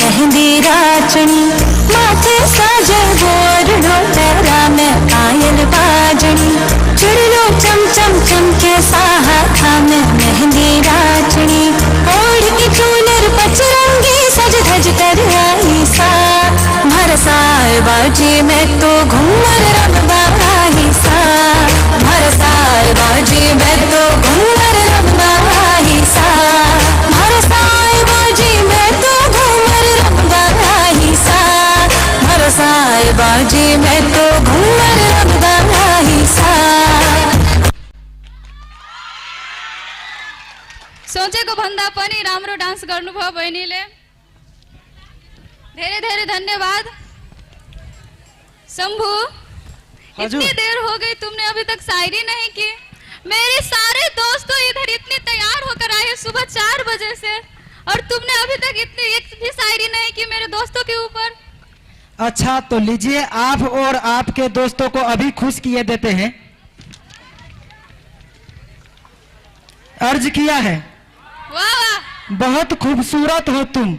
मेहंदी राचनी, माथे साजे गोर ढोलरा में पायल बाजनी, चुड़लो चम चम चम के साहा में मेहंदी राचनी, ओढ़ की चूनर पचरंगी सज धज कर आई सा, भरसाए बाजी में तो घूमर रमबा आई सा, भरसाए बाजी में तो घूमर रमबा आई सा, भरसाए बाजी में तो घूमर रमबा आई सा, भरसाए बाजी में तो घूमर रमबा आई सा। सोचेको भन्दा पनि राम्रो डान्स गर्नुभयो बहिनीले, धेरै धेरै धन्यवाद। शंभू, इतनी देर हो गई तुमने अभी तक शायरी नहीं की। मेरे सारे दोस्त तो इधर इतने तैयार होकर आए हैं सुबह 4 बजे से, और तुमने अभी तक इतनी एक भी शायरी नहीं की मेरे दोस्तों के ऊपर। अच्छा तो लीजिए, आप और आपके दोस्तों को अभी खुश किए देते हैं। अर्ज किया है, वाह, बहुत खूबसूरत हो तुम,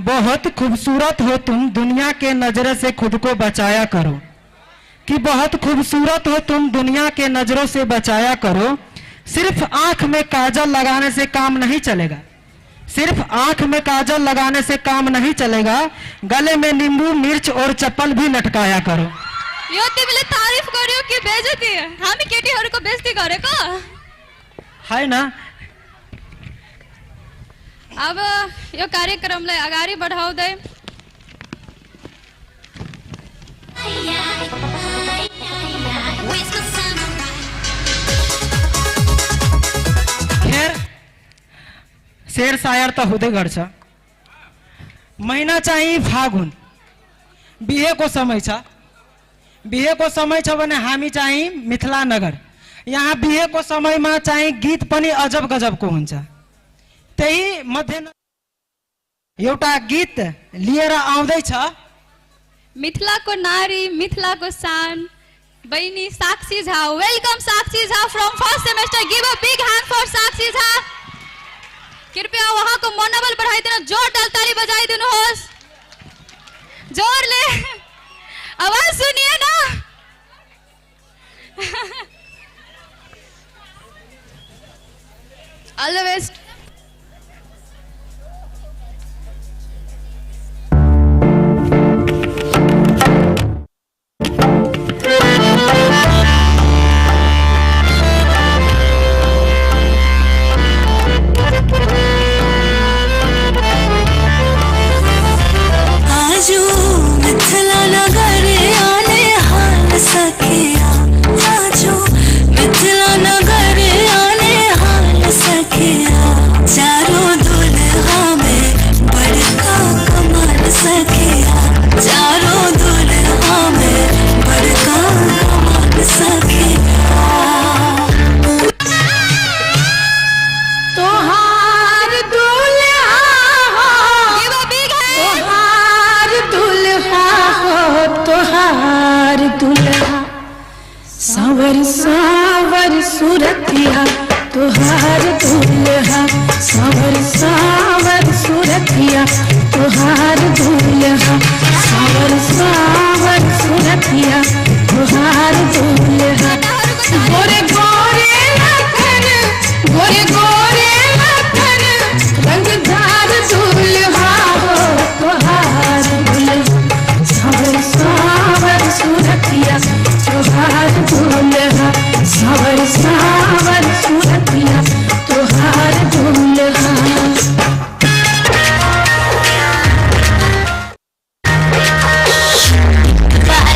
बहुत खूबसूरत हो तुम, दुनिया के नजरों से खुद को बचाया करो, कि बहुत खूबसूरत हो तुम, दुनिया के नजरों से बचाया करो। सिर्फ आंख में काजल लगाने से काम नहीं चलेगा, सिर्फ आंख में काजल लगाने से काम नहीं चलेगा, गले में नींबू मिर्च और चप्पल भी लटकाया करो। यो तिमीले तारिफ गर्यो कि बेइज्जती? हामी केटीहरुको बेइज्जती गरेको है ना। अब यो कार्यक्रमलाई अगाडि बढाउँदै खैर शेर शायर तो हुँदै गर्छ। महिना चाहिँ फागुन, बिहेको समय छ, बिहेको समय छ भने हामी चाहिँ मिथिला नगर, यहाँ बिहेको समयमा चाहिँ गीत पनि अजब गजबको हुन्छ। त्यही मध्ये एउटा गीत लिएर आउँदैछ मिथिलाको नारी, मिथिलाको शान, बहिनी Sakshi Jha. Welcome Sakshi Jha from first semester. Give a big hand for Sakshi Jha. कृपया वहां को मनोबल बढ़ाइदिनु, जोरदार ताली बजाइदिनुहोस्, जोरले आवाज सुनिए ना। All the best. सावर सावर सूरतिया तुहार दुल्हा, सावर सावर सूरतिया तुहार दुल्हा, सावर सावर सूरतिया तुहार दुल्हा। गोरे गोरे लखन, गोरे गोरे लखन, रंगदार दुल्हा हो तुहार दुल्हा, सावर सावर सूरतिया तुहार दुल्हा, सावर सावर सूरतिया तुहार दुल्हा।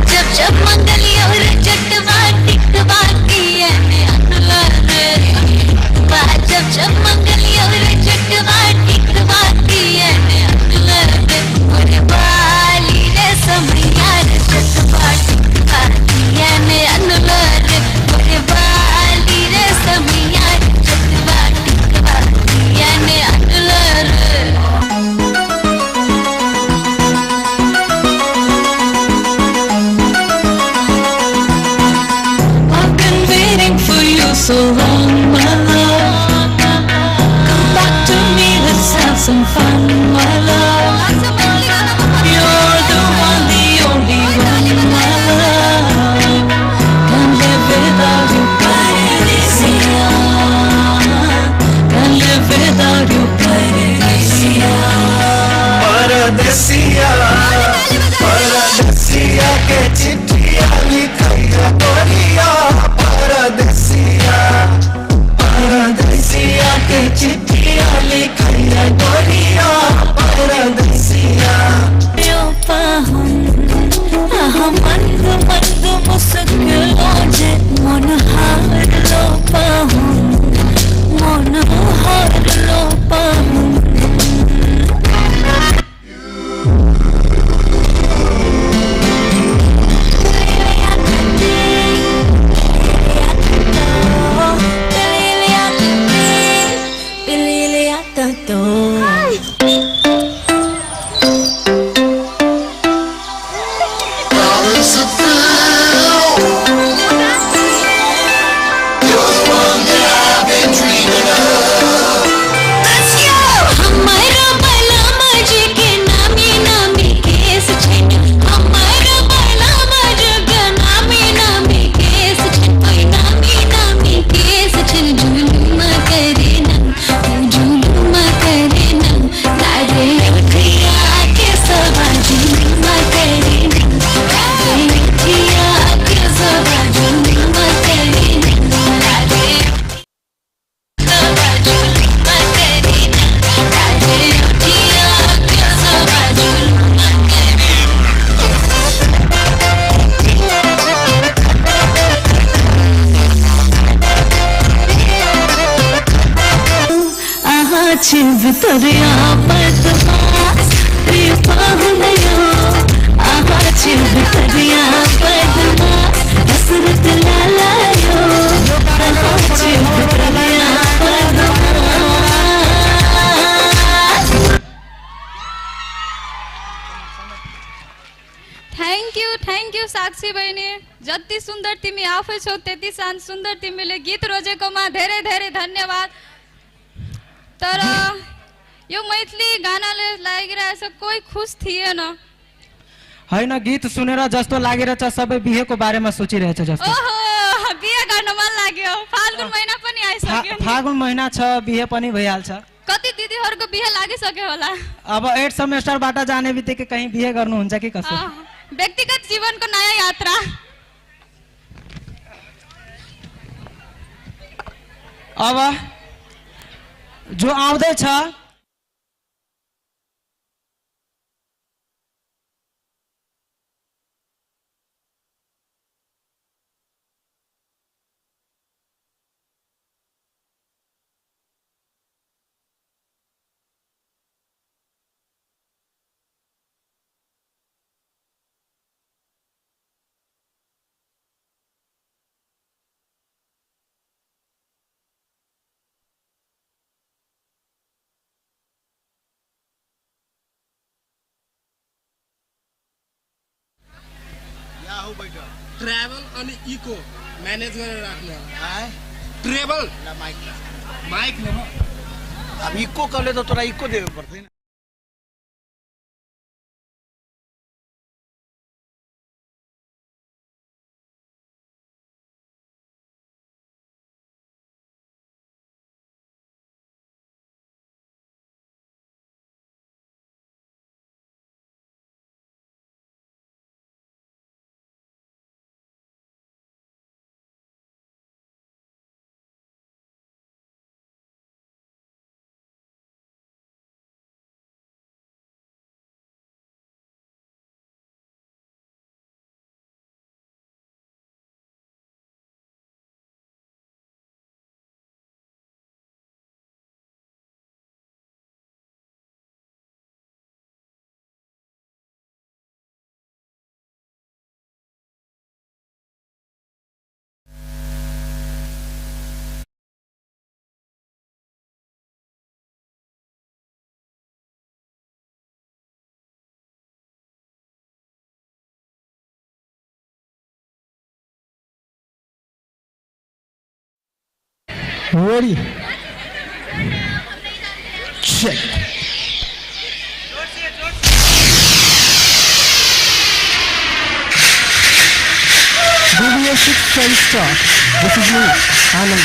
जब जब मंगली और जटवाटी परदेसिया परदेसिया के चिट्ठिया लिखैया गोरिया परदेसिया परदेसिया के चिट्ठिया लिखैया गोरिया परदेसिया मंद मंद मुस्किलों जे मन हार लो पाहूं मन हार लो पाहूं भितरिया बदमाश पाहुनयो आवाज भितरिया बदमाश हसरत लालायो आवाज भितरिया बदमाश। थैंक यू साक्षी बहिनी जति सुंदर तिमी आफै छौ त्यति सान सुंदर तिमीले गीत रोजेकोमा धेरै धेरै धन्यवाद। तर यो मैथिली गानाले लागिरहेछ कोही खुश थिएन हैन गीत सुनेर जस्तो लागिरहेछ सबै बिहेको बारेमा सोचिरहेछ जस्तो। ओहो बिहे गर्न मन लाग्यो फाल्गुन महिना पनि आइसक्यो फागुन महिना छ बिहे पनि भइहाल्छ। कति दिदीहरुको बिहे लागिसक्यो होला अब 8 सेमेस्टरबाट जाने बित्तिकै कहीं बिहे गर्नुहुन्छ कि कसो व्यक्तिगत जीवनको नयाँ यात्रा। अब जो आउँदैछ ट्रेवल अनि इको म्यानेज गरेर राख्नु ट्रेवल माइक माइक न अब इको करले त तोरा इको देवे पर्दैन। Ready? Check. BBA 6 star. This is me, Anand.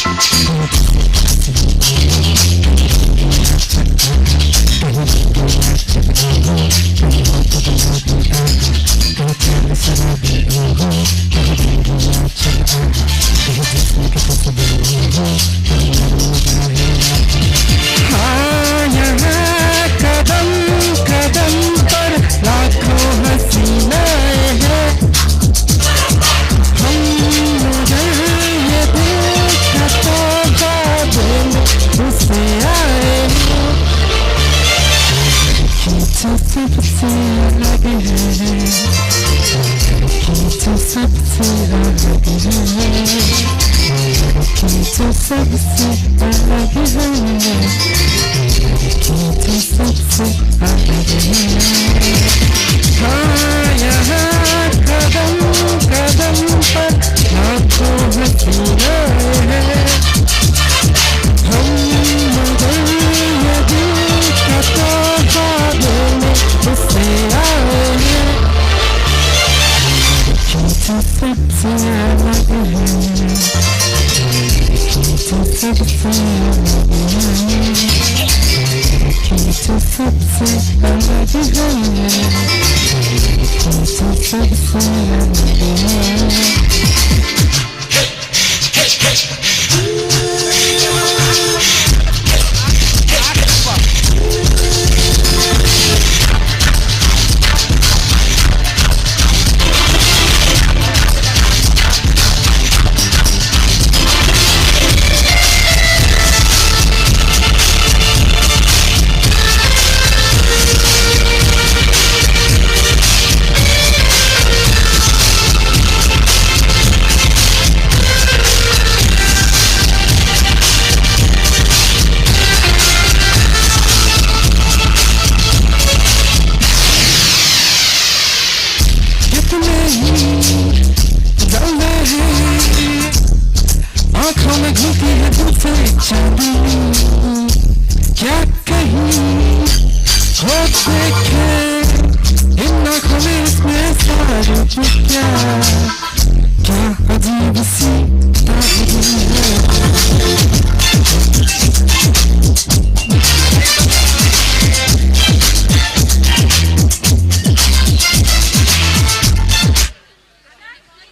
हाँ, यहाँ कदम कदम पर लाखों हसीनाएं हैं। हम मगर ये देखा तो बादल उससे आए हैं। तो सबसे अलग है, तो सबसे अलग है, तो सबसे अलग है, तो सबसे अलग है। हाँ, यहाँ कदम कदम पर लाखों हसीनाएं हैं। हम मगर ये देखा तो बादल उससे आए हैं। तो सबसे अलग है, तो सबसे अलग है, तो सबसे अलग है, तो सबसे अलग है। आँखों में घुलती है दूसरे चांदी, क्या कहीं हो देखे इन आँखों में इसमें सारी क्या क्या अजीब सी ताजगी है।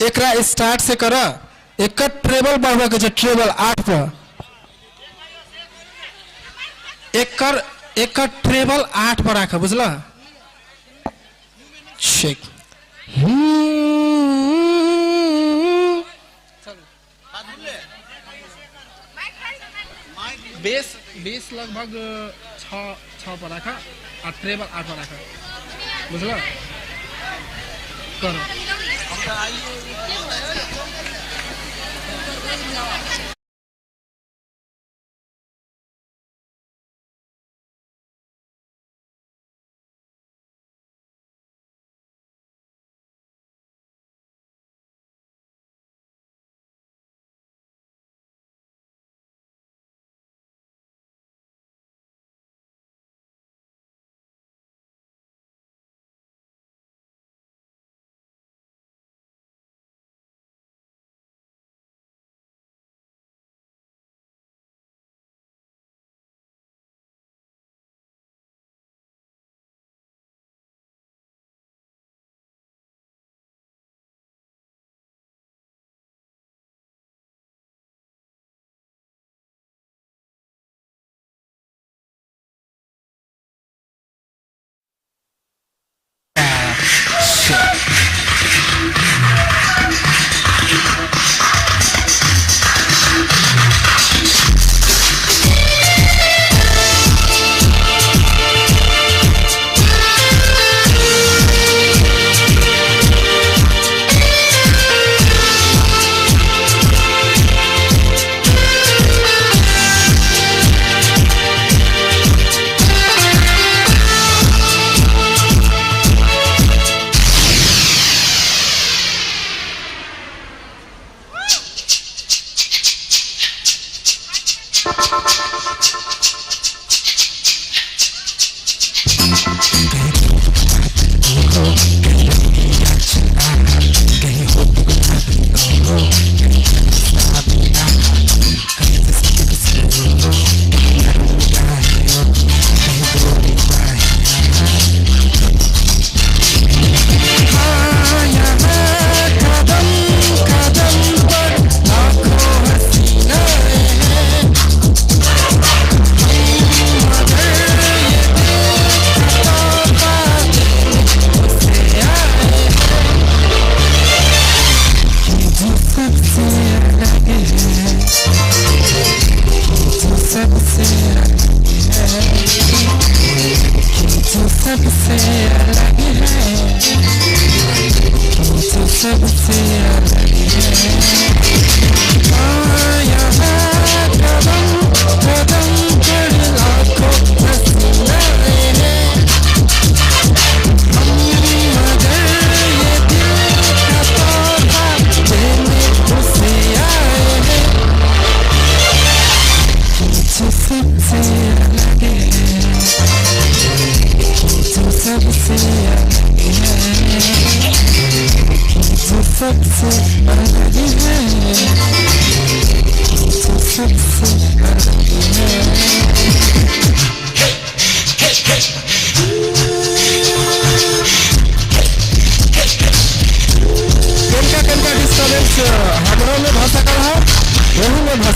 एकरा स्टार्ट से करा एक ट्रेबल बढ़वा के ट्रेबल 8 पर एक ट्रेबल 8 पर रखा बुझला। चेक बेस लगभग 6 पर रखा और ट्रेबल 8 पर रखा बुझला। करो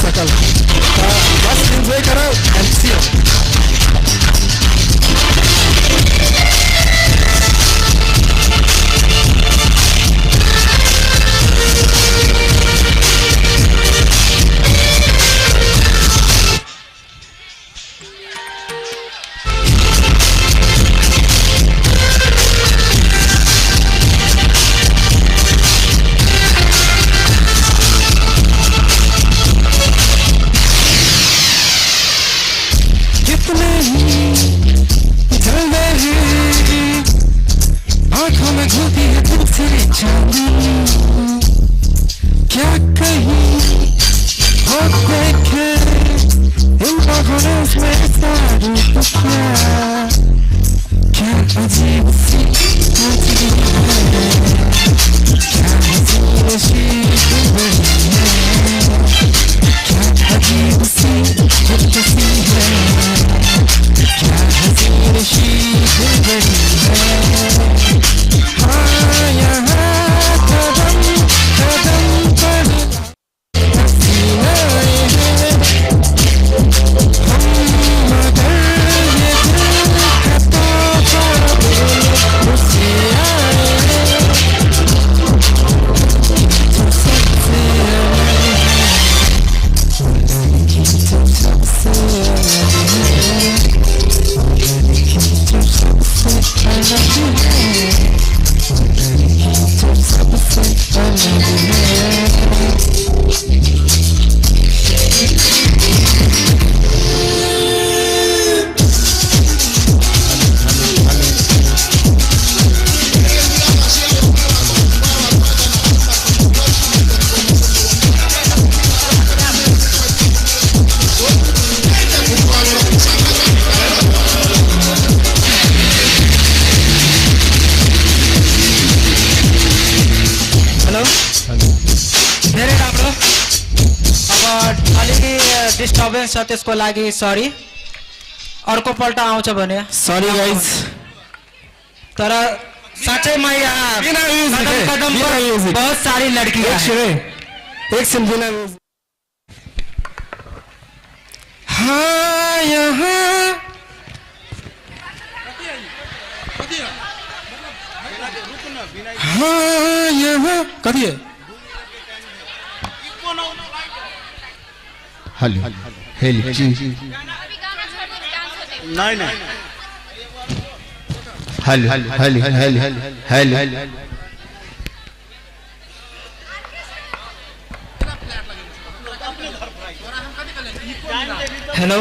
सकल बस एंजॉय करो एंड सी यू। आंखों में घूमती है दूसरी चांदी, क्या कहीं हो देखे इन आंखों ने उसमें सारी तो क्या अजीब सी है, क्या हसीन सी है, क्या अजीब सी है, क्या हसीन सी है। हाँ यहाँ कदम कदम पर हसीनाएं हैं हम, मगर ये दिल का तोहफा मुझसे आए हैं, जो सबसे अलग है, वो लड़की जो सबसे अलग है, वो लड़की जो सबसे अलग है, सबसे अलग है। डिस्टर्बेंस छ त्यसको लागि सरी। अर्को पल्ट आउँछ भने सॉरी गाइज। तर साँच्चैमा यहाँ कदम कदम पर बहुत सारी लड़कियां हैं। एक सिंपल हाँ यहाँ हाँ यहाँ कथी है हेलो हेलो नहीं नहीं hello hello hello hello hello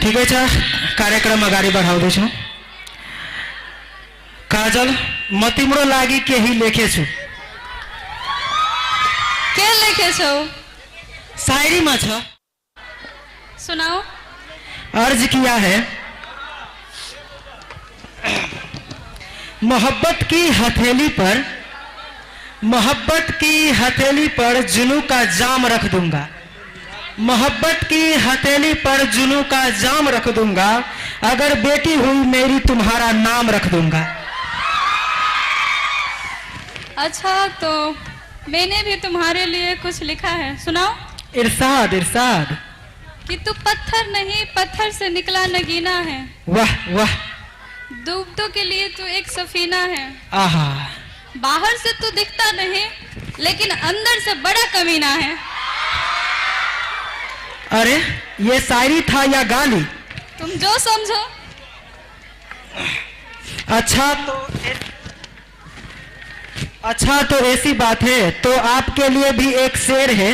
ठिकै छ, कार्यक्रम अगाडि बढाउँदैछु। काजल, म तिम्रो लागि केही लेखेछु। के लेखेछौ? शायरीमा छ। सुनाओ। अर्ज किया है, मोहब्बत की हथेली पर जुनू का जाम रख दूंगा, मोहब्बत की हथेली पर जुनू का जाम रख दूंगा, अगर बेटी हुई मेरी तुम्हारा नाम रख दूंगा। अच्छा, तो मैंने भी तुम्हारे लिए कुछ लिखा है, सुनाओ। इरशाद इरशाद। कि तू पत्थर नहीं, पत्थर से निकला नगीना है। वाह वाह। डूबतों के लिए तू एक सफीना है। आहा। बाहर से तू दिखता नहीं, लेकिन अंदर से बड़ा कमीना है। अरे ये शायरी था या गाली? तुम जो समझो। अच्छा तो ऐसी बात है, तो आपके लिए भी एक शेर है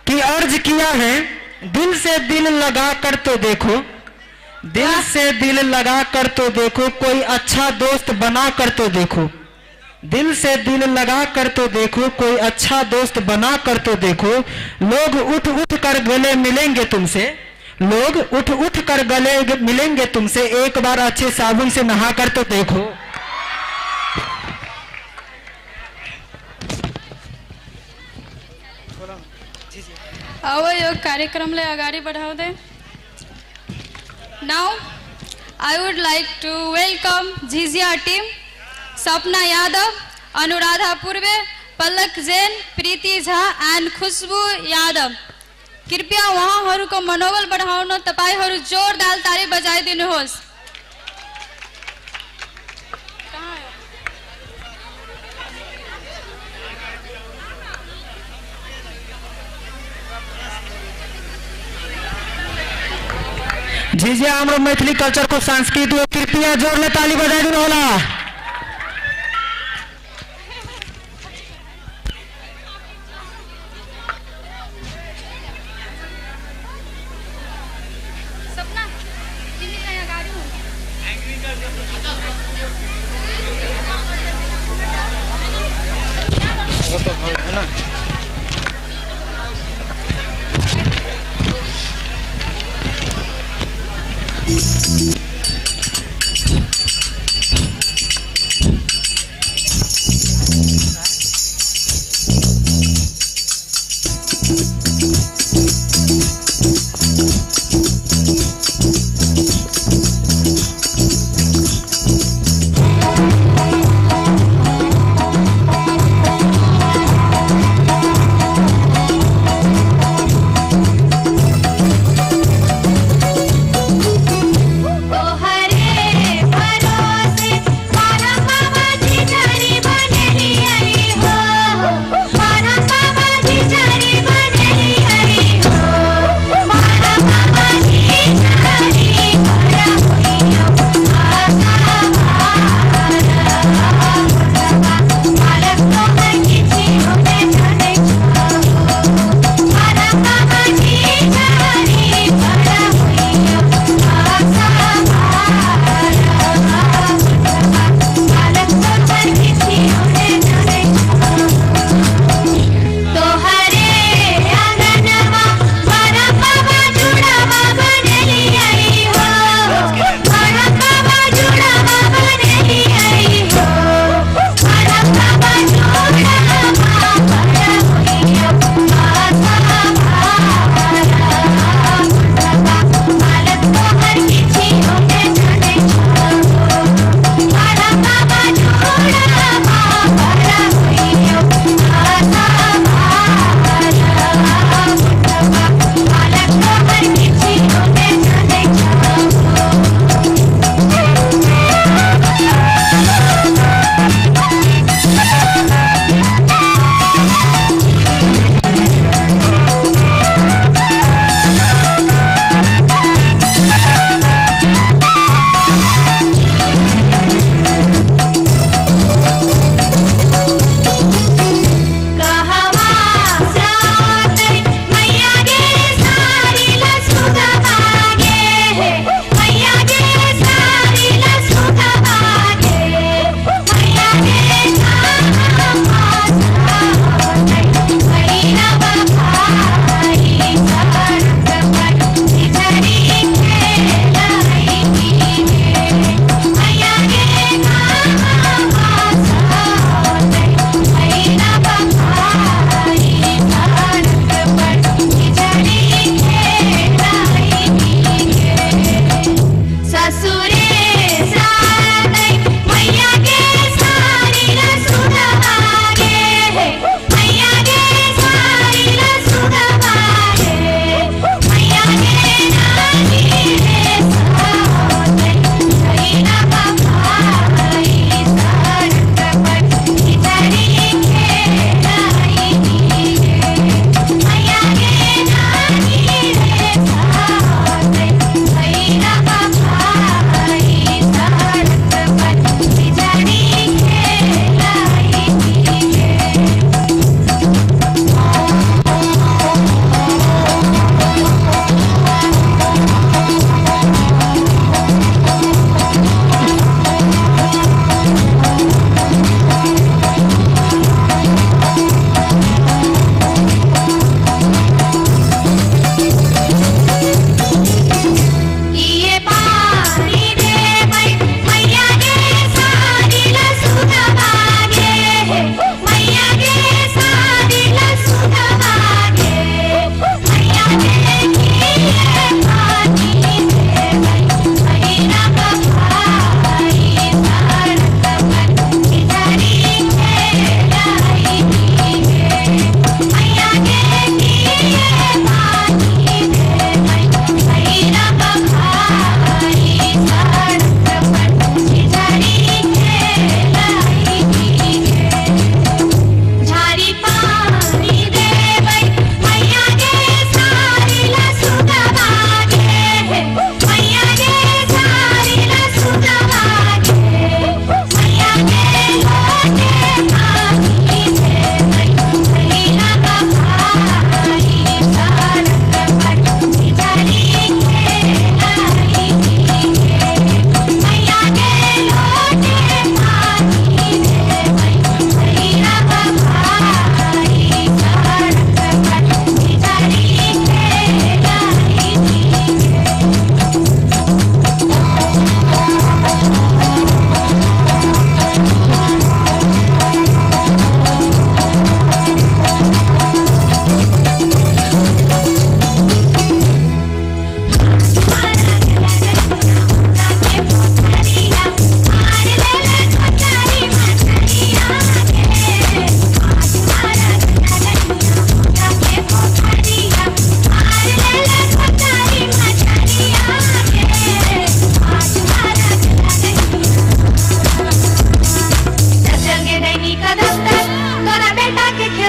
कि अर्ज किया है, दिल से दिल लगा कर तो देखो, दिल से दिल लगा कर तो देखो, कोई अच्छा दोस्त बना कर तो देखो, दिल से दिल लगा कर तो देखो, कोई अच्छा दोस्त बना कर तो देखो, लोग उठ उठ कर गले मिलेंगे तुमसे, लोग उठ उठ कर गले मिलेंगे तुमसे, एक बार अच्छे साबुन से नहा कर तो देखो। आओ यो कार्यक्रमलाई अगाडि बढाउँदै। Now I would like to welcome Jhijhiya team, Sapna Yadav, Anuradha Purve, Palak Jain, Preeti Jha and Khushboo Yadav. कृपया उहाँहरूको मनोबल बढाउन तपाईहरू जोरदार ताली बजाइदिनुहोस्। जी जी हाम्रो मैथिली कल्चर को संस्कृति हो, कृपया जोरले ताली बजाइदिनु होला। सपना तिमी यहाँ गाडी हुन्। है ना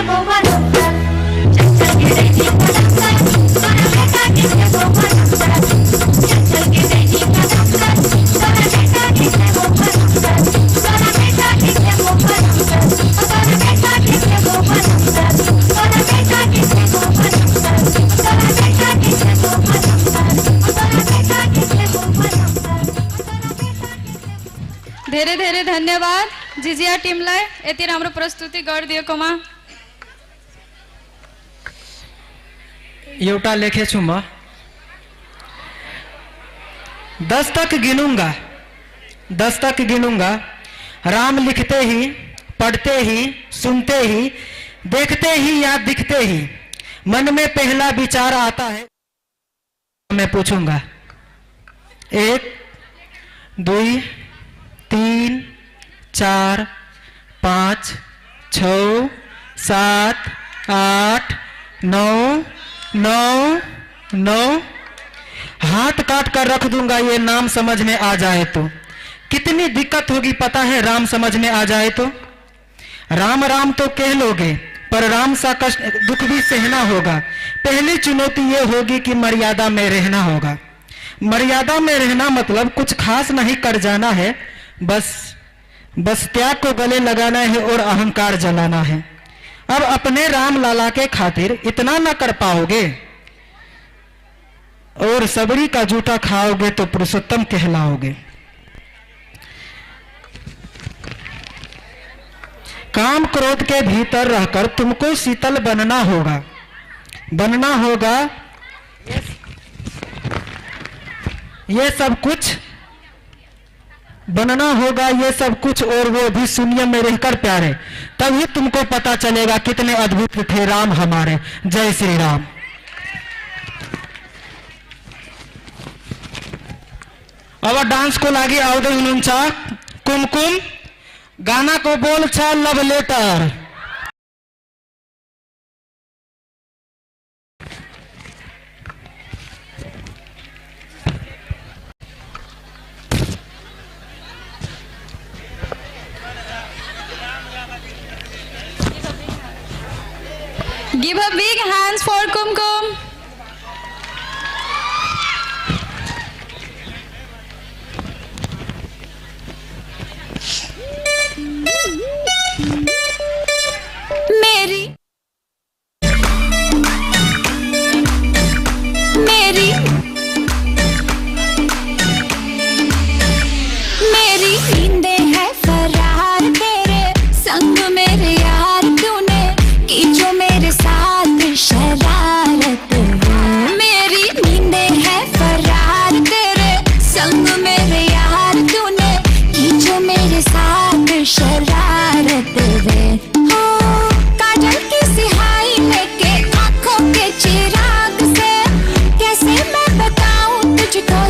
वो भरोसा, चल चल के दैनी का दफ्तर, सोना बेटा किसे वो भरोसा, चल चल के दैनी का दफ्तर, सोना बेटा किसे वो भरोसा, सोना बेटा किसे वो भरोसा, सोना बेटा किसे वो भरोसा, सोना बेटा किसे वो भरोसा, सोना बेटा किसे वो भरोसा, सोना बेटा किसे वो भरोसा। धेरै धेरै धन्यवाद जिजिया टिमलाई यति राम्रो प्रस्तुति गरिदिएकोमा। एउटा लेखेछु म 10 तक गिनूंगा 10 तक गिनूंगा, राम लिखते ही, पढ़ते ही, सुनते ही, देखते ही या दिखते ही मन में पहला विचार आता है, मैं पूछूंगा 1 2 3 4 5 6 7 8 9 9 9 हाथ काट कर रख दूंगा ये नाम समझ में आ जाए तो। कितनी दिक्कत होगी पता है राम समझ में आ जाए तो। राम राम तो कह लोगे पर राम सा कष्ट दुख भी सहना होगा। पहली चुनौती ये होगी कि मर्यादा में रहना होगा। मर्यादा में रहना मतलब कुछ खास नहीं कर जाना है, बस त्याग को गले लगाना है और अहंकार जलाना है। अब अपने राम लाला के खातिर इतना न कर पाओगे और सबरी का जूठा खाओगे तो पुरुषोत्तम कहलाओगे। काम क्रोध के भीतर रहकर तुमको शीतल बनना होगा ये सब कुछ बनना होगा, ये सब कुछ, और वो भी शून्य में रहकर प्यारे। तभी तुमको पता चलेगा कितने अद्भुत थे राम हमारे। जय श्री राम। अब डांस को लागे आवडे हुनुहुन्छ कुमकुम, गाना को बोल छ love letter. Give a big hands for Kumkum. मेरी नींदें है फरार तेरे संग मेरे यार, तूने की जो मेरे साथ शरारत है। मेरी नींदें है फरार तेरे संग मेरे यार, तूने की जो मेरे साथ शरारत है। हो काजल की सिहाई लेके आंखों के चिराग से, कैसे मैं बताऊं तुझको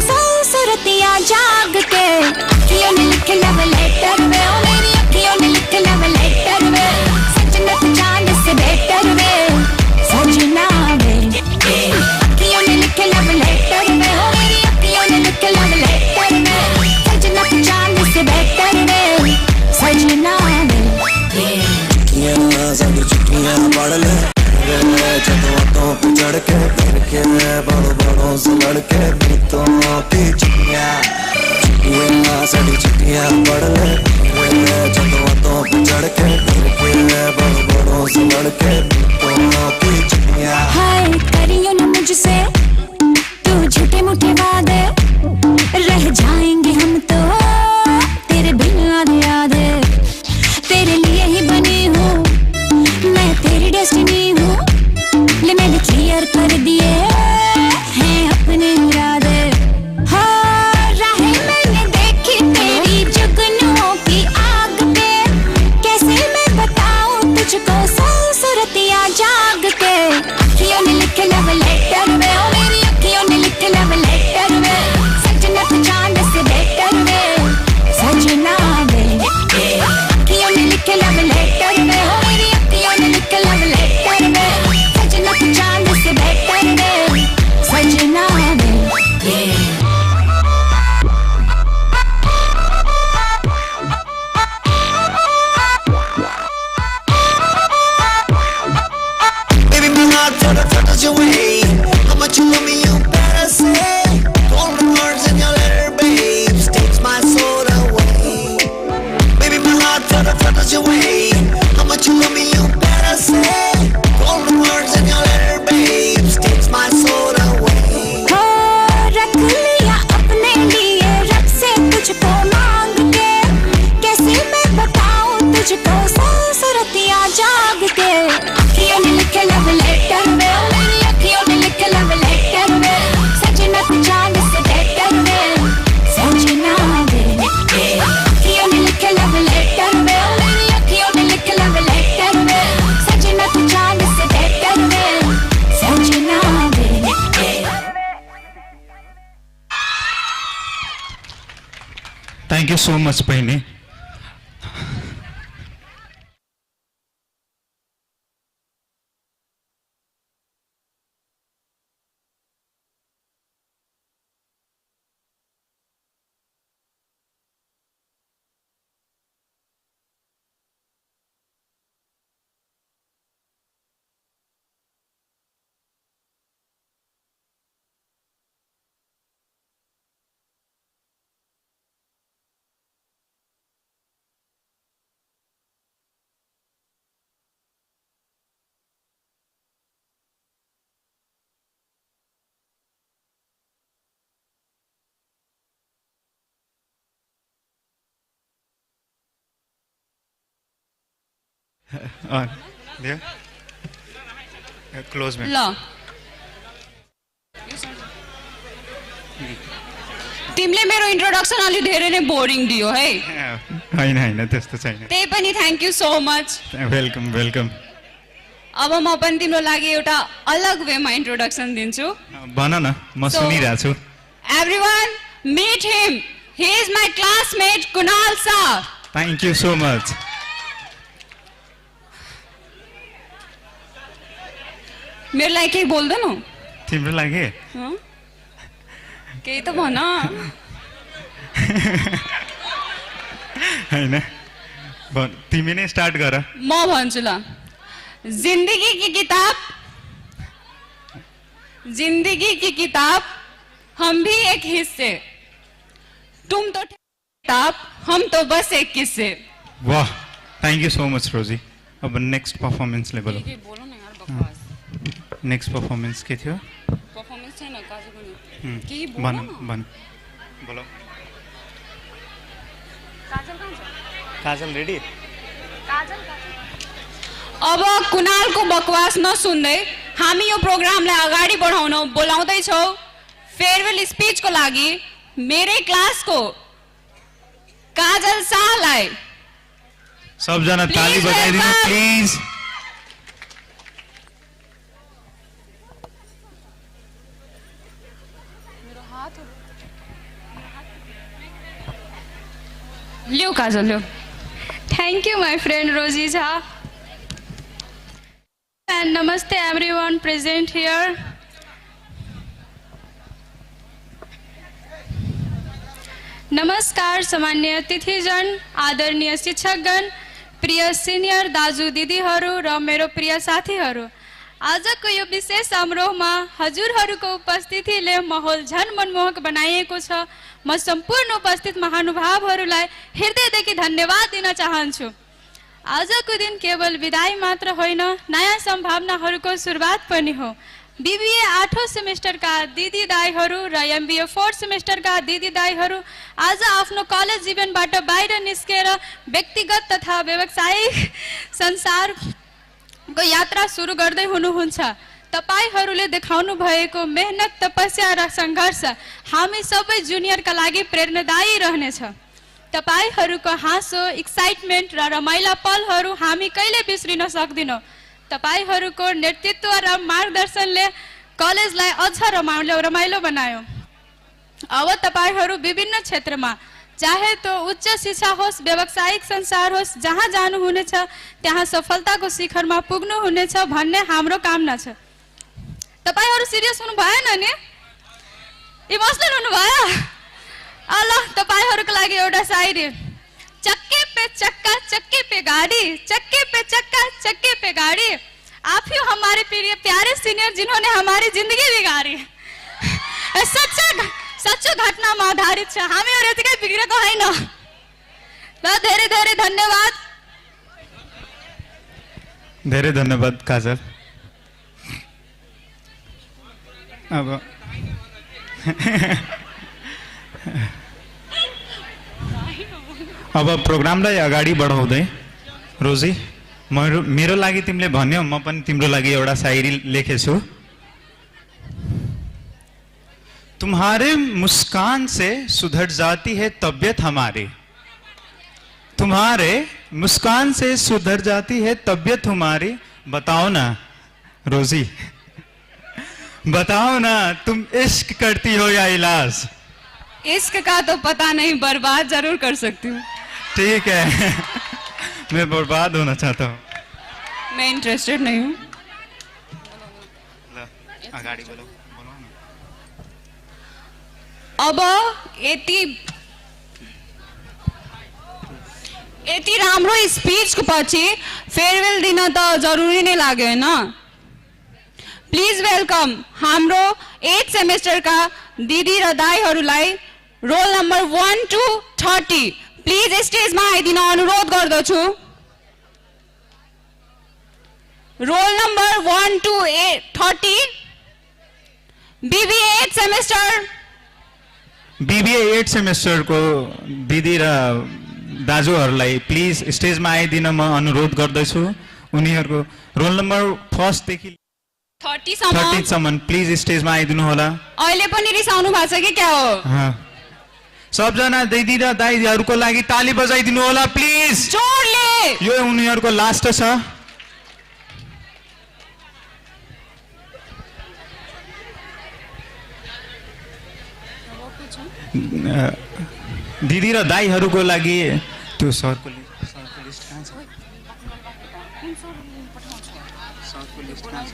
सूरतियां जाग के। अखियों ने लिखे लव लेटर में, ओ मेरी अखियों ने लिखे लव लेटर में, सजना तो चांद से बेटर में, सजना वे। अखियों ने लिखे लव लेटर में, ओ मेरी अखियों ने लिखे लव लेटर में, सजना तो चांद से बेटर में, सजना वे। साडी चिट्ठियां पढ़ ले जदों पे चढ़ के फिर के बड़ों से लड़के बीतों की चिट्ठियां साडी चिट्ठियां पढ़ ले जदों पे चढ़ के फिर के बड़ों से लड़के बीतों की चिट्ठियां। हाय करियो ना मुझसे तू झूठे मूठे वादे, रह जाएंगे हम तो तेरे बिन आधे आधे। तेरे लिए ही बनी हूँ मैं, तेरी डेस्टिनी हूँ, ले मैंने क्लियर कर दिए हैं अपने इरादे। हाँ राहें मैंने देखी तेरी जुगनुओं की आग पे, कैसे मैं बताऊं तुझको सूरतियां जाग के। अखियों ने लिखे लव लेटर में, ओ मेरी अखियों ने लिखे लव लेटर में, सजना तो चांद से बेटर में, सजना वे। अखियों ने लिखे लव लेटर में, ओ मेरी अखियों ने लिखे लव लेटर में, सजना तो चांद से बेटर में, सो मच बहिनी. There? Close में. ल तिमीले मेरो इन्ट्रोडक्सन अलि धेरै नै बोरिङ दियो है. होइन होइन त्यस्तो छैन. त्यही पनि thank you so much. Welcome welcome. अब म पनि तिम्रो लागि एउटा अलग वेमा इन्ट्रोडक्सन दिन्छु. भन न म सुनिरहेको छु. Everyone meet him. He is my classmate Kunal Shah. Thank you so much. मेरो लागि केही बोल्दैनौ? तिम्रो लागि केही त भन. होइन तिमी नै स्टार्ट गर. म भन्छु ल. जिंदगी की किताब हम भी एक हिस्से, तुम तो किताब हम तो बस एक किस्से. वाह थ्याङ्क यू सो मच रोजी. अब नेक्स्ट पर्फर्मेन्सले बोलो. बोलो न यार बकवास. नेक्स्ट पर्फर्मेन्स के थियो? पर्फर्मेन्स छैन काजु पनि. केही भन बोल न. भन बोलो. काजल कहाँ छ? काजल रेडी? अब कुणालको बकवास नसुन्दै हामी यो प्रोग्रामलाई अगाडि बढाउन बोलाउँदैछौँ फेयरवेल स्पिचको लागि मेरै क्लासको काजल शाहलाई. सबजना ताली Please बजाइदिनु welcome. Please. Leo Kajal Leo. Thank you, my friend Rosie Jha. And namaste everyone present here. नमस्कार सामान्य अतिथिजन, आदरणीय शिक्षकगण, प्रिय सिनियर दाजु दिदीहरू र मेरो प्रिय साथीहरू. आजको यो विशेष समारोहमा हजुरहरूको उपस्थितिले माहौल झन मनमोहक बनाइएको छ. म सम्पूर्ण उपस्थित महानुभावहरूलाई हृदयदेखि धन्यवाद दिन चाहन्छु. आजको दिन केवल विदाई मात्र होइन, नयाँ सम्भावनाहरूको सुरुवात पनि हो. बीबीए 8औं सेमेस्टरका दिदी दाईहरू र एमबीए 4th सेमेस्टरका दिदी दाईहरू आज आफ्नो कलेज जीवनबाट बाहिर निस्केर व्यक्तिगत तथा व्यावसायिक संसारको यात्रा सुरु गर्दै हुनुहुन्छ. तपाईहरूले देखाउनु भएको मेहनत, तपस्या र सङ्घर्ष हामी सबै जुनियरका लागि प्रेरणादायी रहनेछ. तपाईहरूको हाँसो, एक्साइटमेन्ट र रमाइला पलहरू हामी कहिले बिर्सिन सक्दैनौँ. तपाईहरूको नेतृत्व र मार्गदर्शनले कलेजलाई अझ रमाइलो बनायो. अब तपाईहरू विभिन्न क्षेत्रमा, चाहे तो उच्च शिक्षा होस्, व्यावसायिक संसार होस्, जहाँ जानुहुनेछ त्यहाँ सफलताको शिखरमा पुग्नुहुनेछ भन्ने हाम्रो कामना छ. तपाईहरू सिरियस हुनु भएन नि? इमोसनल हुनु भयो? ल तपाईहरूको लागि एउटा शायरी. चक्के पे चक्का, चक्के पे गाड़ी, चक्के पे चक्का, चक्के पे गाड़ी. आप ही हमारे प्यारे सीनियर जिन्होंने हमारी जिंदगी बिगाड़ी. सच्चो घटनामा आधारित छ. हामीहरू यतिकै बिग्रेको होइन. ल धेरै धेरै धन्यवाद. धेरै धन्यवाद काजल. अब प्रोग्रामलाई अगाडि बढाउँदै रोजी, मेरो लागि तिमीले भन्यौ, म पनि तिम्रो लागि एउटा शायरी लेखेछु. तुम्हारे मुस्कान से सुधर जाती है तबीयत हमारी. तुम्हारे मुस्कान से सुधर जाती है तबीयत हमारी. बताओ ना रोजी, बताओ ना तुम इश्क करती हो या इलाज. इश्क का तो पता नहीं, बर्बाद जरूर कर सकती हूँ। ठीक है मैं बर्बाद होना चाहता हूँ। मैं इंटरेस्टेड नहीं हूँ। अगाडि बोलो बोलो न। अब यति राम्रो स्पिचको पछि फेयरवेल दिन त जरुरी नै लाग्यो हैन। प्लिज वेलकम हाम्रो 8 सेमेस्टरका दिदी र दाइहरूलाई रोल नम्बर 1 to 30 प्लिज स्टेजमा आइदिन अनुरोध गर्दछु। Roll number 1 to 30 BBA 8 semester BBA 8 सेमेस्टरको दिदी र दाजुहरूलाई प्लिज स्टेजमा आइदिन म अनुरोध गर्दछु। उनीहरूको रोल नम्बर 1 देखि 30 सम्म प्लिज स्टेजमा आइदिनु होला। अहिले पनि रिसाउनु भएको छ कि क्या हो? सबजना दिदी र दाइहरूको लागि ताली बजाइदिनु होला प्लिज जोडले। यो उनीहरूको लास्ट छ। दिदी र दाइहरूको लागि त्यो सरको लिस्ट कहाँ छ? सरको लिस्ट कहाँ छ?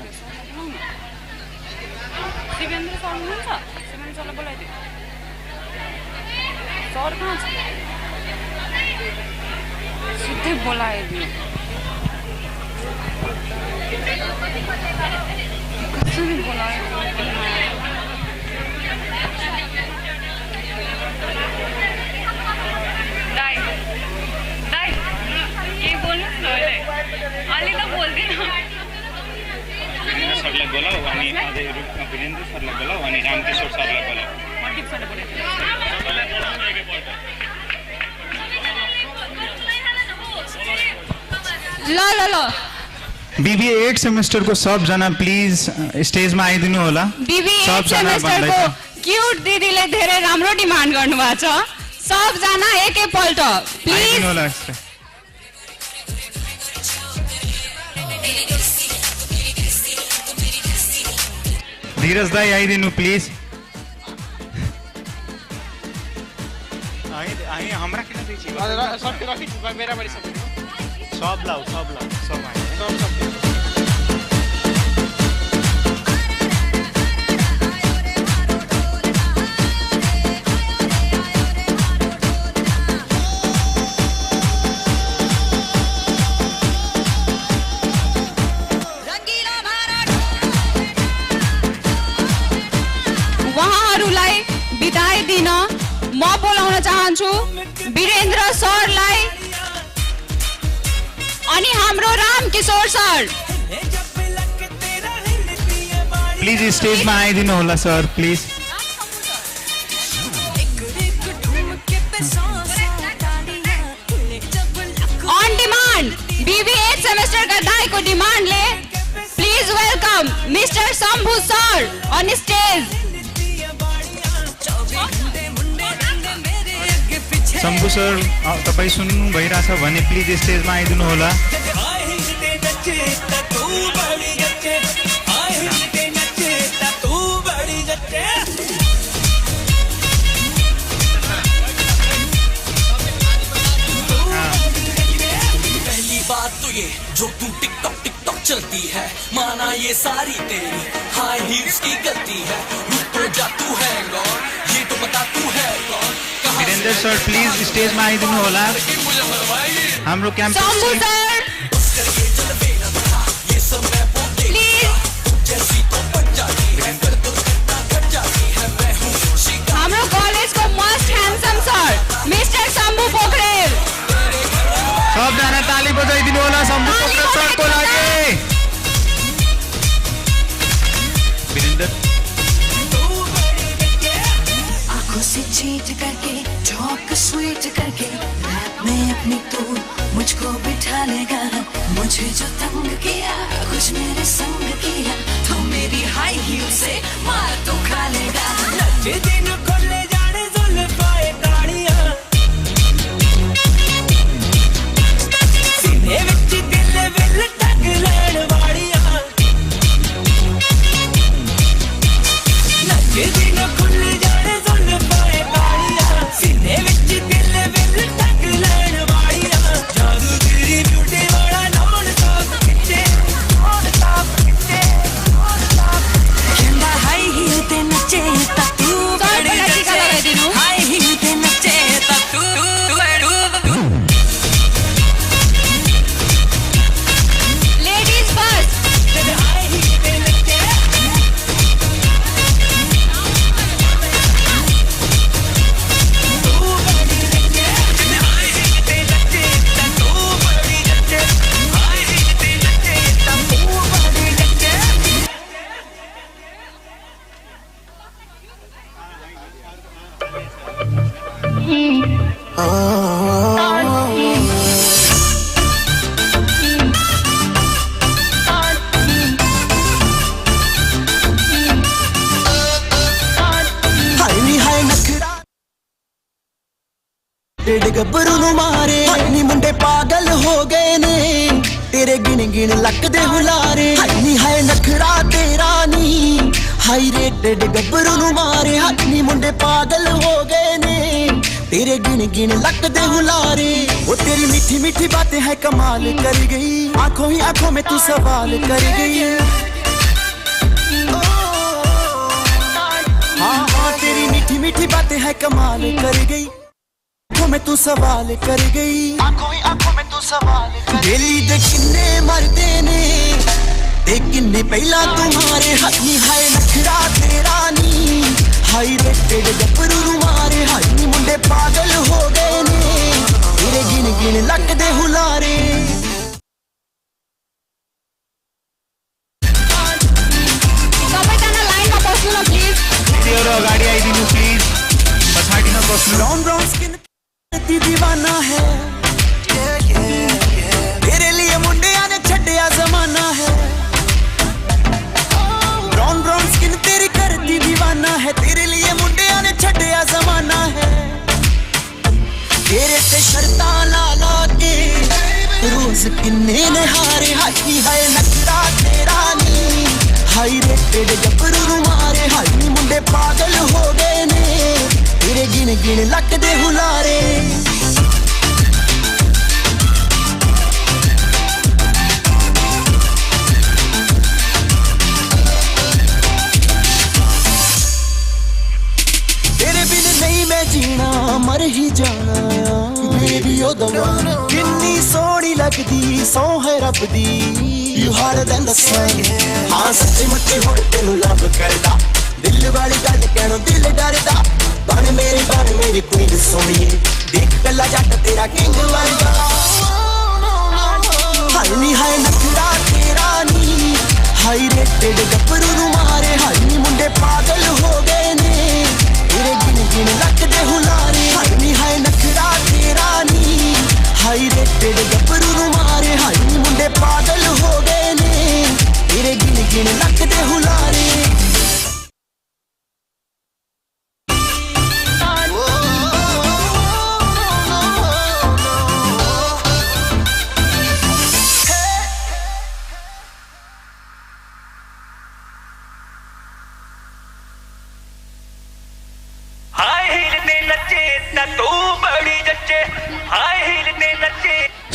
शिवेन्द्र सर हुनुहुन्छ? शिवेन्द्र सरलाई बोलाइदिनु। सर कहाँ छ? सिधै बोलाइदिनु। कसरी बोलाइदिनु? सरलाई बोलाऊ अनि अझै वीरेन्द्र सरलाई बोलाऊ अनि रामकिशोर सरलाई बोलाऊ। ल ल ल BBA 8 सेमेस्टरको सबजना प्लिज स्टेजमा आइदिनु होला। BBA 8 सेमेस्टरको क्यूट दिदीले धेरै राम्रो डिमान्ड गर्नुभएको छ। सबजना एकैपल्ट प्लिज आइदिनु होला। धीरज दाई आइदिनु प्लिज। हमरा किन दै छी? सब राखी मेरा बड़ी सब लाओ सब आए सब उहाँहरूलाई बिदाई दिन म बोलाउन चाहन्छु वीरेन्द्र सरलाई अनि हाम्रो रामकिशोर सर। प्लिज स्टेजमा आइदिनु होला sir please. On demand BBA 8 सेमेस्टरका दाइको डिमान्डले please welcome mister Shambhu sir on stage. Shambhu sir तपाईँ सुन्नु भइरहेछ भने प्लिज स्टेजमा आइदिनु होला। पहली बात तो ये जो तू टिकटॉक चलती है माना ये सारी तेरी हाई हील्स की गलती है। रुक तो जा तू है कौन ये तो बता तू है कौन? वीरेन्द्र सर प्लिज स्टेजमा आइदिनु होला। हाम्रो क्याम्पस शम्भु सर हाम्रो कलेजको most handsome sir mister Shambhu Pokharel. सबजना ताली बजाइदिनु होला शम्भु पोखरेल सरको लागि। वीरेन्द्र आंखों से चीट करके टॉक स्वीट करके रैप में अपनी तू मुझको बिठा लेगा। मुझे जो तंग किया कुछ मेरे संग किया तो मेरी हाई हील से मार तो खा लेगा। नचे दिन खोले जाने जुल्फाए ताड़ियां सीने विच दिल विल टक लैण वाड़ियां। नचे दिन खोले जाने जुल्फाए ताड़ियां टेड गब्बरू नु मारे नी मुंडे पागल हो गए ने तेरे गिन गिन लकदे हुलारे नी है नखरा तेरा नी हाई रेटेड गब्बरू नु मारे नी मुंडे पागल हो गए ने तेरे गिन गिन लकदे हुलारे वो तेरी मीठी मीठी बातें है कमाल कर गई आंखों ही आंखों में तू सवाल कर गई हाँ हाँ तेरी मीठी मीठी बातें है कमाल कर गई आंखों में तू सवाल कर गई आंखों ही आंखों में तू सवाल दिल्ली दे किन्ने मरदे ने ते किन्ने पहला तुम्हारे हथनी है नखरा तेरा नी हाई रेटेड गब्बरू मारे हाई नी मुंडे पागल हो गए ने तेरे गिन गिन लकदे हुलारे सबैजना लाइनमा बस्नु न प्लिज दिदीहरु अगाडि आइदिनु प्लिज पछाडि नबस्नु ब्राउन ब्राउन स्किन दीवाना है तेरे लिए मुंडे ने छड्डिया जमाना है ब्राउन ब्राउन स्किन तेरी करती दीवाना है तेरे लिए मुंडे ने छड्डिया जमाना है तेरे से शर्तां ला ला के रोज किन्ने ने हारे हाथी है नखरा तेरा नी हाई रेटेड गब्बरू मारे हाई मुंडे पागल हो गए ने तेरे गिन गिन लकदे हुलारे तेरे बिन नहीं मैं जीना मर ही जाना बेबी ओ दवाना किन्नी सोहनी लगदी सौ है रब दी यू हार्डर देन द सन हां सच्ची मुच्ची हुण तेनू लव करदा दिल वाली गल कहणों दिल डरदा बन मेरी क्वीन सोहणीए देख कल्ला जट तेरा किंग बनदा हाय नी हाय नखरा तेरा नी हाई रेटेड गब्बरू मारे हाय नी मुंडे पागल हो गए ने तेरे गिन गिन लकदे हुलारे हाय नी हाय नखरा तेरा नी हाई रेटेड गब्बरू मारे हाय नी मुंडे पागल हो गए ने तेरे गिन गिन लकदे हुलारे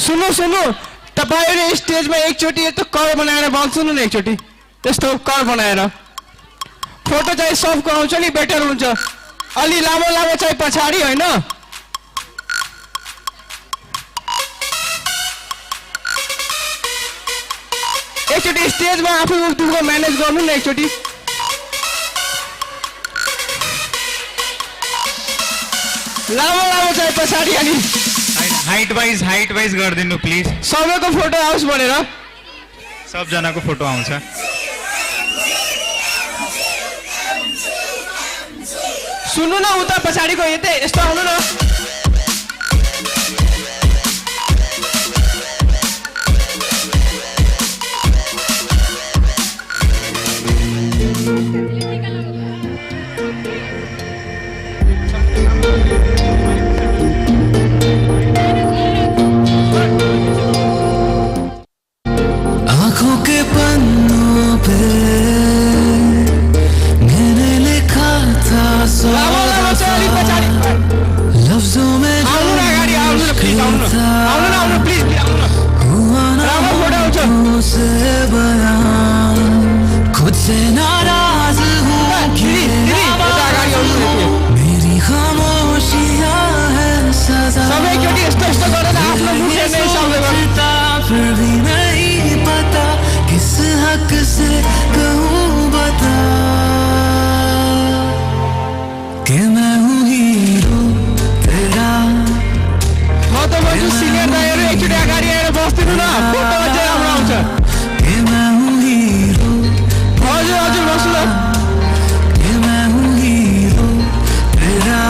सुनो सुनो तपाईले स्टेजमा एकचोटी यस्तो कर बनाएर बल्छुनु न एकचोटी त्यस्तो कर बनाएर फोटो चाहिँ सबको आउँछ नि बेटर हुन्छ अलि लामो लामो चाहिँ पछाडि हैन एकचोटी स्टेजमा आफू उठ्नुको म्यानेज गर्नु न एकचोटी लामो लामो चाहिँ पछाडि अनि हाइट वाइज गरिदिनु प्लिज सबैको फोटो आओस् भनेर सबजनाको फोटो आउँछ सुन्नु न उता पछाडिको यतै यस्तो आउनु न आँखों के पन्नों पे मैंने लिखा था लफ्जों में हुआ ना से बयान खुद से नाराज हूँ मेरी खामोशियाँ है सजा फिर भी नहीं पता किस हक से कहूँ बता कि मैं हूँ हीरो तेरा सिनियर दाइहरु एकचोटी अगाडि आएर बस्दिनु न फोटो अझै राम्रो आउँछ कि मैं हूँ हीरो हजुर हजुर बस्नु न कि मैं हूँ हीरो तेरा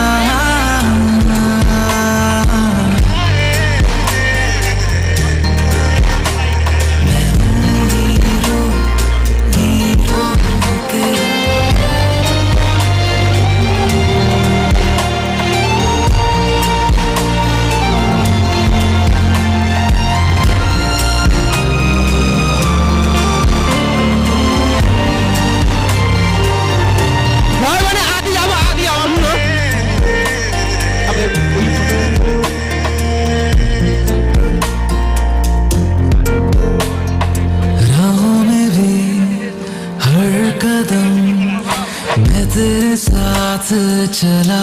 साथ चला,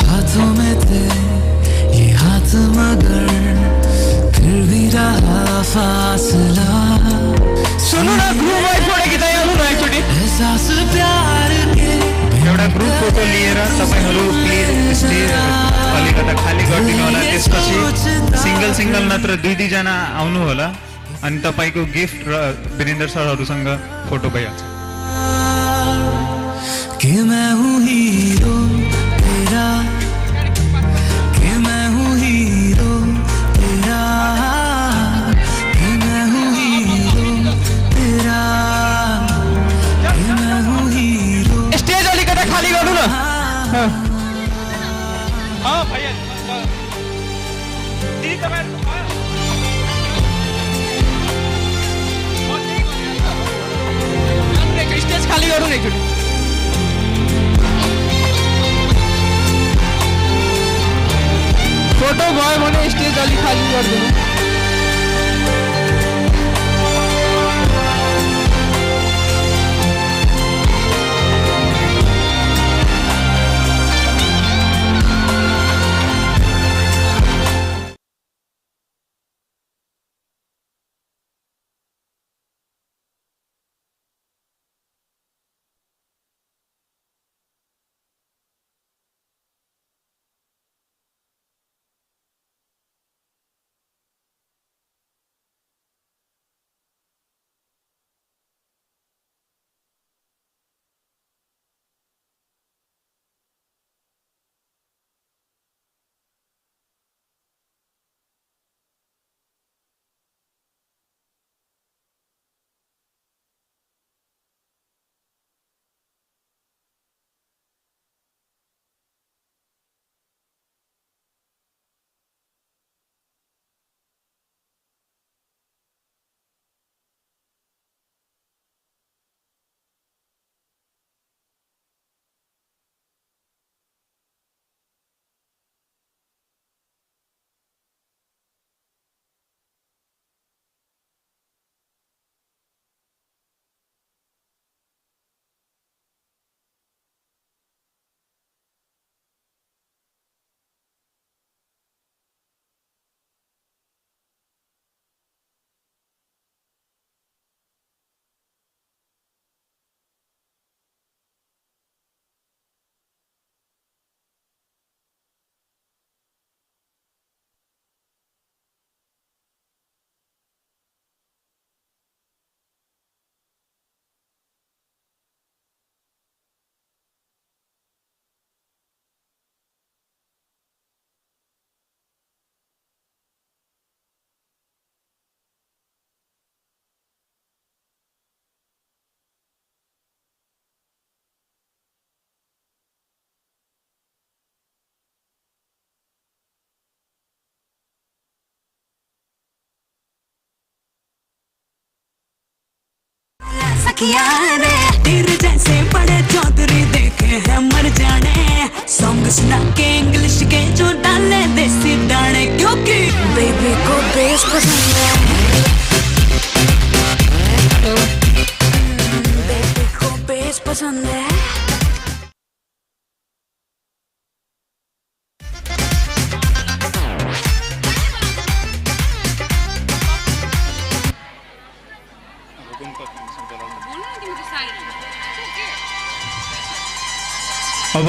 हाथों में थे ये हाथ मगर फिर भी रहा फासला। सुन्नु न ग्रुप वाइज फोटो खिचाइहाल्नु न एकचोटि। एहसास प्यार के एउटा ग्रुप फोटो लिएर तपाईहरु प्लिज स्टेज अलिकता खाली गरिदिनु होला। त्यसपछि सिंगल सिंगल नत्र दुई दुई जना आउनु होला अनि तपाईको गिफ्ट र वीरेन्द्र सरहरुसँग फोटो भइहाल्छ। कि मैं हूँ हीरो तेरा, कि मैं हूँ हीरो तेरा, कि मैं हूँ हीरो तेरा, कि मैं हूँ हीरो। स्टेज अलिकता खाली गर्नु न। स्टेज खाली गर्नु न एकचोटि। फोटो भयो भने स्टेज अलि खाली गरिदिनु। सखिया रे तेरे जैसे बड़े चौधरी देखे हैं मर जाने, सॉन्ग सुना के इंग्लिश के जो डाले देसी दाने, क्योंकि बेबी को बेस पसंद है, बेबी को बेस पसंद है। अब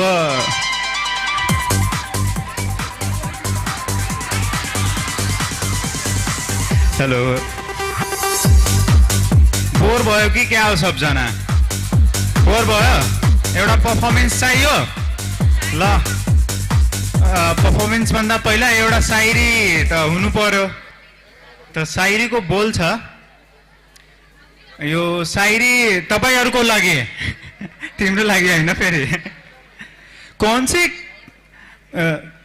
हेलो बोर भयो कि क्या हो सबजना? बोर भयो? एउटा पर्फर्मेन्स चाहियो ल। पर्फर्मेन्स भन्दा पहिला एउटा शायरी त हुनु पर्यो। त शायरीको बोल छ। यो शायरी तपाईहरुको लागि, तिम्रो लागि हैन फेरि।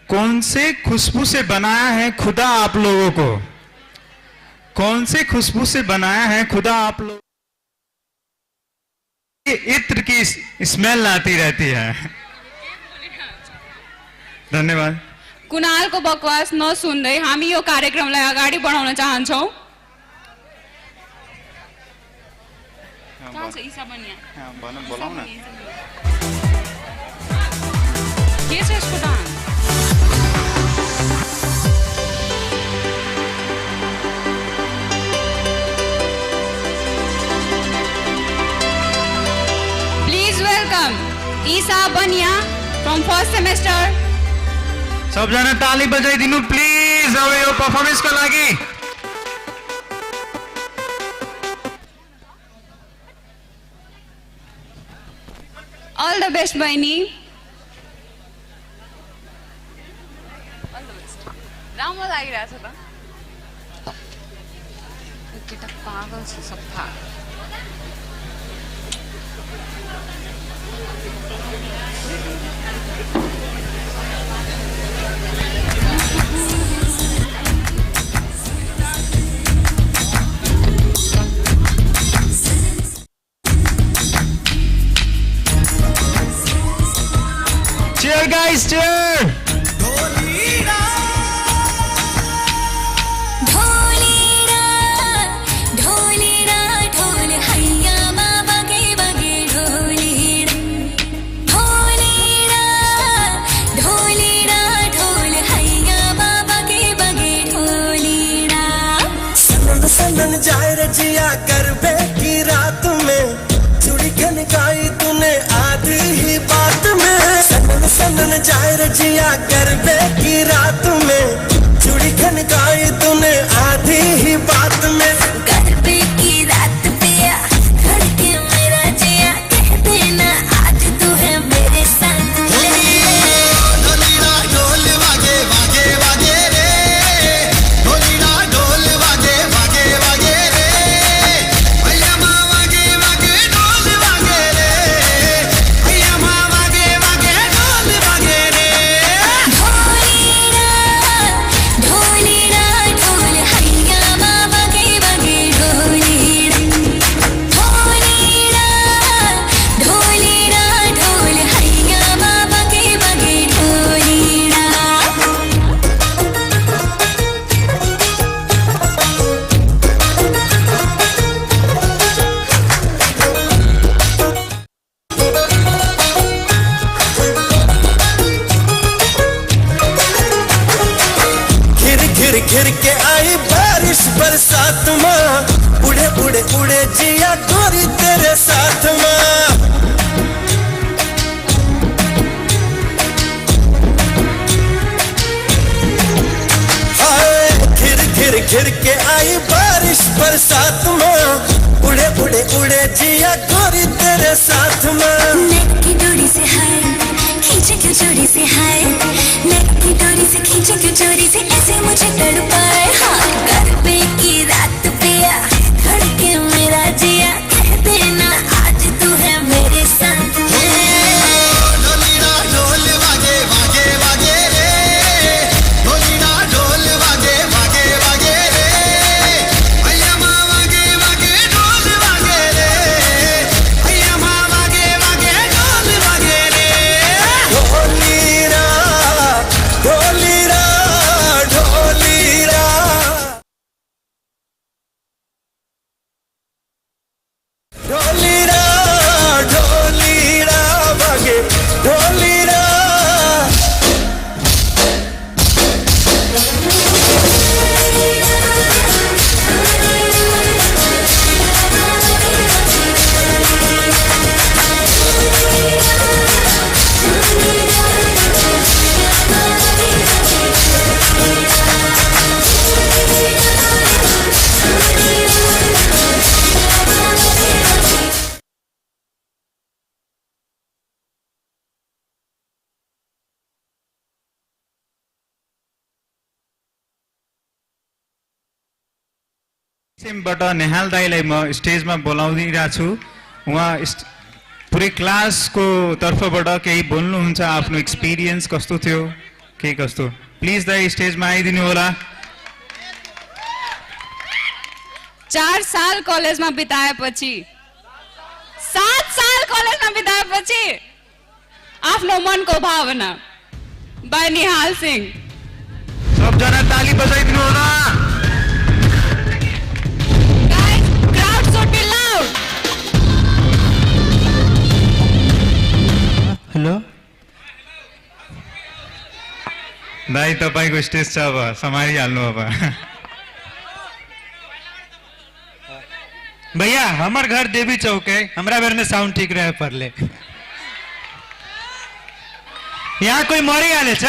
कौन से खुशबू से बनाया है खुदा आप लोगों को, कौन से खुशबू से बनाया है खुदा आप लोग, इत्र की स्मेल आती रहती है। धन्यवाद। कुणालको बकवास नसुन्दै हामी यो कार्यक्रमलाई अगाडि बढाउन चाहन्छौं। कहाँ छ ईसा बनिया हाँ, बोलाऊ न के छ यसको डान्स प्लिज वेलकम ईसा बनिया फ्रम फर्स्ट सेमेस्टर सबजना ताली बजाइदिनु प्लिज अब यो पर्फर्मेन्सको लागि ऑल द बेस्ट बहिनी राम्रो लागिरहेछ त केटा पागल छ सफा Cheer guys, cheer! ढोलीरा ढोलीरा ढोल हैया मा बगे बगे ढोलीरा ढोलीरा ढोल हैया मा बगे बगे ढोलीरा सनन सनन जाए रे जिया करबे की रात में चूड़ी खन गाई तूने आधी ही बात में सनन सनन जाए रे जिया करबे की रात में चूड़ी खन गाई तूने आधी ही बात में गरबे की रात पिया धड़के मेरा जिया कह देना आज तू है मेरे साथ ढोलीरा ढोल वागे वागे वागे रे ढोलीरा ढोल वागे वागे वागे रे भैया माँ वागे वागे ढोल वागे रे भैया माँ वागे वागे ढोल वागे रे ढोलीरा ढोल हैया मा बगे बगे ढोलीरा ढोलीरा ढोल हैया मा बगे बगे ढोलीरा घिर घिर घिर के आई बारिश बरसात माँ उड़े उड़े उड़े जिया गोरी तेरे साथ माँ हाय घिर घिर घिर के आई बारिश बरसात माँ उड़े उड़े उड़े जिया गोरी तेरे साथ माँ नेक की डोरी से हाय खींचे क्यों चोरी से हाय नेक की डोरी से खींचे क्यों चोरी से ऐसे मुझे तड़पाए हाँ गरबे की रात पिया धड़के मेरा जिया कह देना आज तू है मेरे साथ ढोलीरा ढोल वागे वागे वागे रे ढोलीरा ढोल वागे वागे वागे रे भैया माँ वागे वागे ढोल वागे रे भैया माँ वागे वागे ढोल वागे रे ढोलीरा ढोलीरा ढोलीरा ढोलीरा ढोलीरा वागे ढोलीरा सिमबाट नेहाल दाईलाई म स्टेजमा बोलाउदिरहेको छु उहाँ पुरै क्लासको तर्फबाट केही बोल्नुहुन्छ आफ्नो एक्सपिरियन्स कस्तो थियो के कस्तो प्लिज दाई स्टेजमा आइदिनु होला 4 साल कलेजमा बिताएपछि 7 साल कलेजमा बिताएपछि आफ्नो मनको भावना बाई निहाल सिंह सबजना ताली बजाइदिनु होला Guys, crowd should be loud. दाई तपाईँको स्टेज छ अब सम्हालिहाल्नु अब भैया हमार घर देवी चौक है, हमरा बेर में साउंड ठीक रहे परले। यहाँ कोई मरी हाले छ?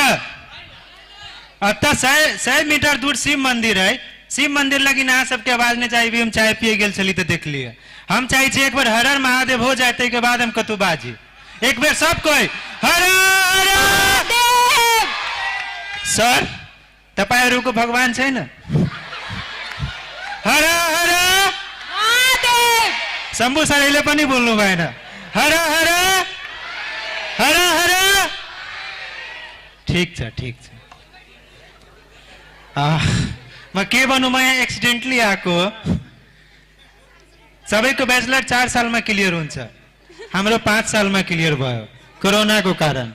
अत्ता 100 मीटर दूर शिव मंदिर है। शिव मंदिर लगी ना सबके आवाज नहीं चाहिए भी हम चाय पिए गेल चली तो देख लिए। हम चाहिए एक बार हर हर महादेव हो जाते के बाद हम कतु बाजी। एक बार सब कोई हर हर सर तपाईहरुको भगवान छैन? हर हर महादेव शंभु सरले पनि बोल्नु भएन। हर हर हर हर ठीक छ ठीक छ। म के भन्नु, म यहाँ एक्सिडेन्टली आएको। सबैको ब्याचलर 4 सालमा क्लियर हुन्छ, हाम्रो 5 सालमा क्लियर भयो कोरोनाको कारण।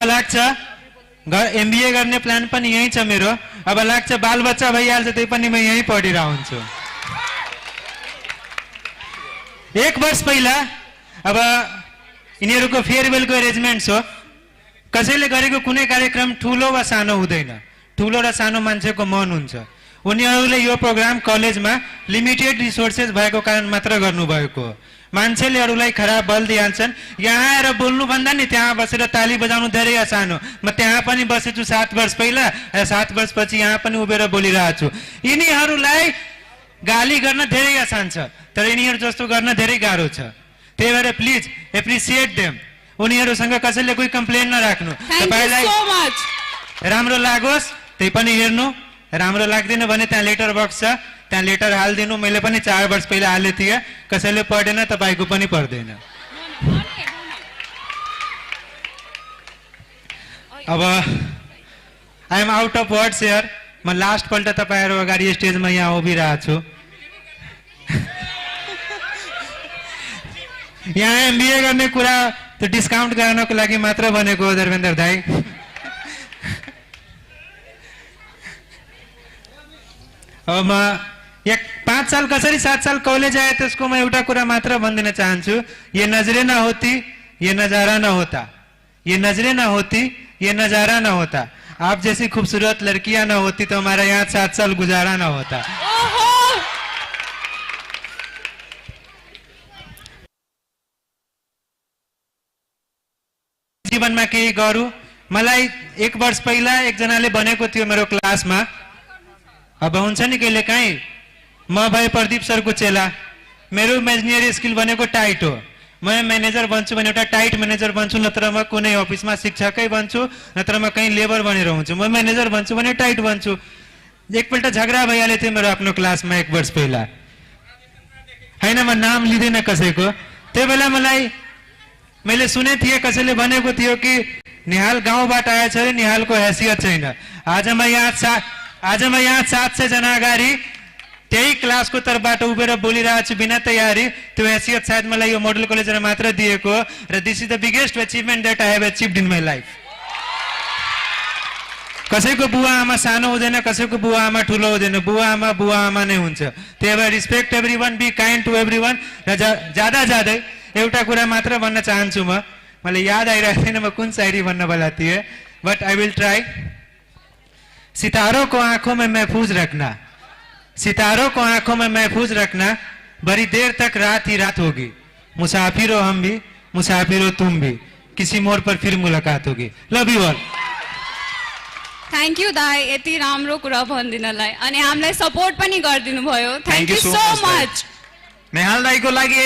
लाग्छ एमबीए गर्ने प्लान पनि यही छ मेरो। अब लाग्छ बाल बच्चा भइहाल्छ त्यही पनि म यही पढिरहेको हुन्छु। 1 वर्ष पहिला अब यिनीहरूको फेयरवेलको अरेन्जमेन्ट हो। कसैले गरेको कुनै कार्यक्रम ठुलो वा सानो हुँदैन, ठुलो र सानो मान्छेको मन हुन्छ। उनीहरूले यो प्रोग्राम कलेजमा लिमिटेड रिसोर्सेस भएको कारण मात्र गर्नुभएको हो। मान्छेले अरूलाई खराब बल दिइहाल्छन्। यहाँ आएर बोल्नु भन्दा नि त्यहाँ बसेर ताली बजाउनु धेरै आसान हो। म त्यहाँ पनि बसेछु 7 वर्ष पहिला र 7 वर्षपछि यहाँ पनि उभिएर बोलिरहेको छु। यिनीहरूलाई गाली गर्न धेरै आसान छ, तर यिनीहरू जस्तो गर्न धेरै गाह्रो छ। त्यही भएर प्लिज एप्रिसिएट देम। उनीहरूसँग कसैले कोही कम्प्लेन नराख्नु। तपाईलाई राम्रो लागोस् त्यही पनि हेर्नु, राम्रो लाग्दैन भने त्यहाँ लेटर बक्स छ, त्यहाँ लेटर हालिदिनु। मैले पनि 4 वर्ष पहिला हाले थिएँ, कसैले पढेन, तपाईको पनि पर्दैन। अब I am out of words here. म लास्ट पल्ट तपाईहरु अगाडि स्टेजमा यहाँ उभिरहेको छु। यहाँ एमबीए गर्ने कुरा त्यो डिस्काउन्ट गराउनको लागि मात्र भनेको हो धर्मेन्द्र दाई। अब म 5 साल कसरी 7 साल कॉलेज आए त्यसको म एउटा कुरा मात्र भनिदिन चाहन्छु। ये नजरे ना होती ये नजारा ना होता, ये नजरे ना होती ये नजारा ना होता। आप जैसी खूबसूरत लड़कियां ना होती तो हमारा यहाँ 7 साल गुजारा ना होता। जीवनमा केही गरौँ। मलाई 1 वर्ष पहिला एकजनाले भनेको थियो मेरो क्लासमा, अब हुन्छ नि कहिले काहीँ म भए प्रदीप सरको चेला, मेरो इमेजिनेरी स्किल भनेको टाइट हो। म म्यानेजर बन्छु भने एउटा टाइट म्यानेजर बन्छु, नत्र म कुनै अफिसमा शिक्षकै बन्छु, नत्र म कहीँ लेबर बनेर हुन्छु। म म्यानेजर बन्छु भने टाइट बन्छु। एकपल्ट झगडा भइहाल्यो थियो मेरो आफ्नो क्लासमा 1 वर्ष पहिला, होइन म नाम लिँदैन कसैको। त्यो बेला मैले सुने थिएँ कसैले भनेको थियो कि निहाल गाउँबाट आएछ अरे, निहालको हैसियत छैन। आज म यहाँ 700 जना अगाडि त्यही क्लासको तर्फबाट उभिएर बोलिरहेको छु बिना तयारी। त्यो हैसियत सायद मलाई यो मोडल कलेजमा मात्र दिएको हो र this is the biggest achievement that I have achieved in my life. कसैको बुवा आमा सानो हुँदैन, कसैको बुवा आमा ठुलो हुँदैन, बुवा आमा नै हुन्छ। त्यही भएर respect everyone, be kind to everyone. र ज्यादै एउटा कुरा मात्र भन्न चाहन्छु। मलाई याद आइरहेको छैन म कुन शायरी भन्न वाला थिएँ, बट आई विल ट्राई। सितारों को आंखों में महफूज रखना, सितारों को आंखों में महफूज रखना, बड़ी देर तक रात ही रात होगी। मुसाफिर हो हम भी, मुसाफिर हो तुम भी, किसी मोड़ पर फिर मुलाकात होगी। Love you all. Thank you दाई यति राम्रो कुरा भन्दिनलाई अनि हामीलाई सपोर्ट पनि गरिदिनु भयो। Thank you so much. Nehal दाईको लागि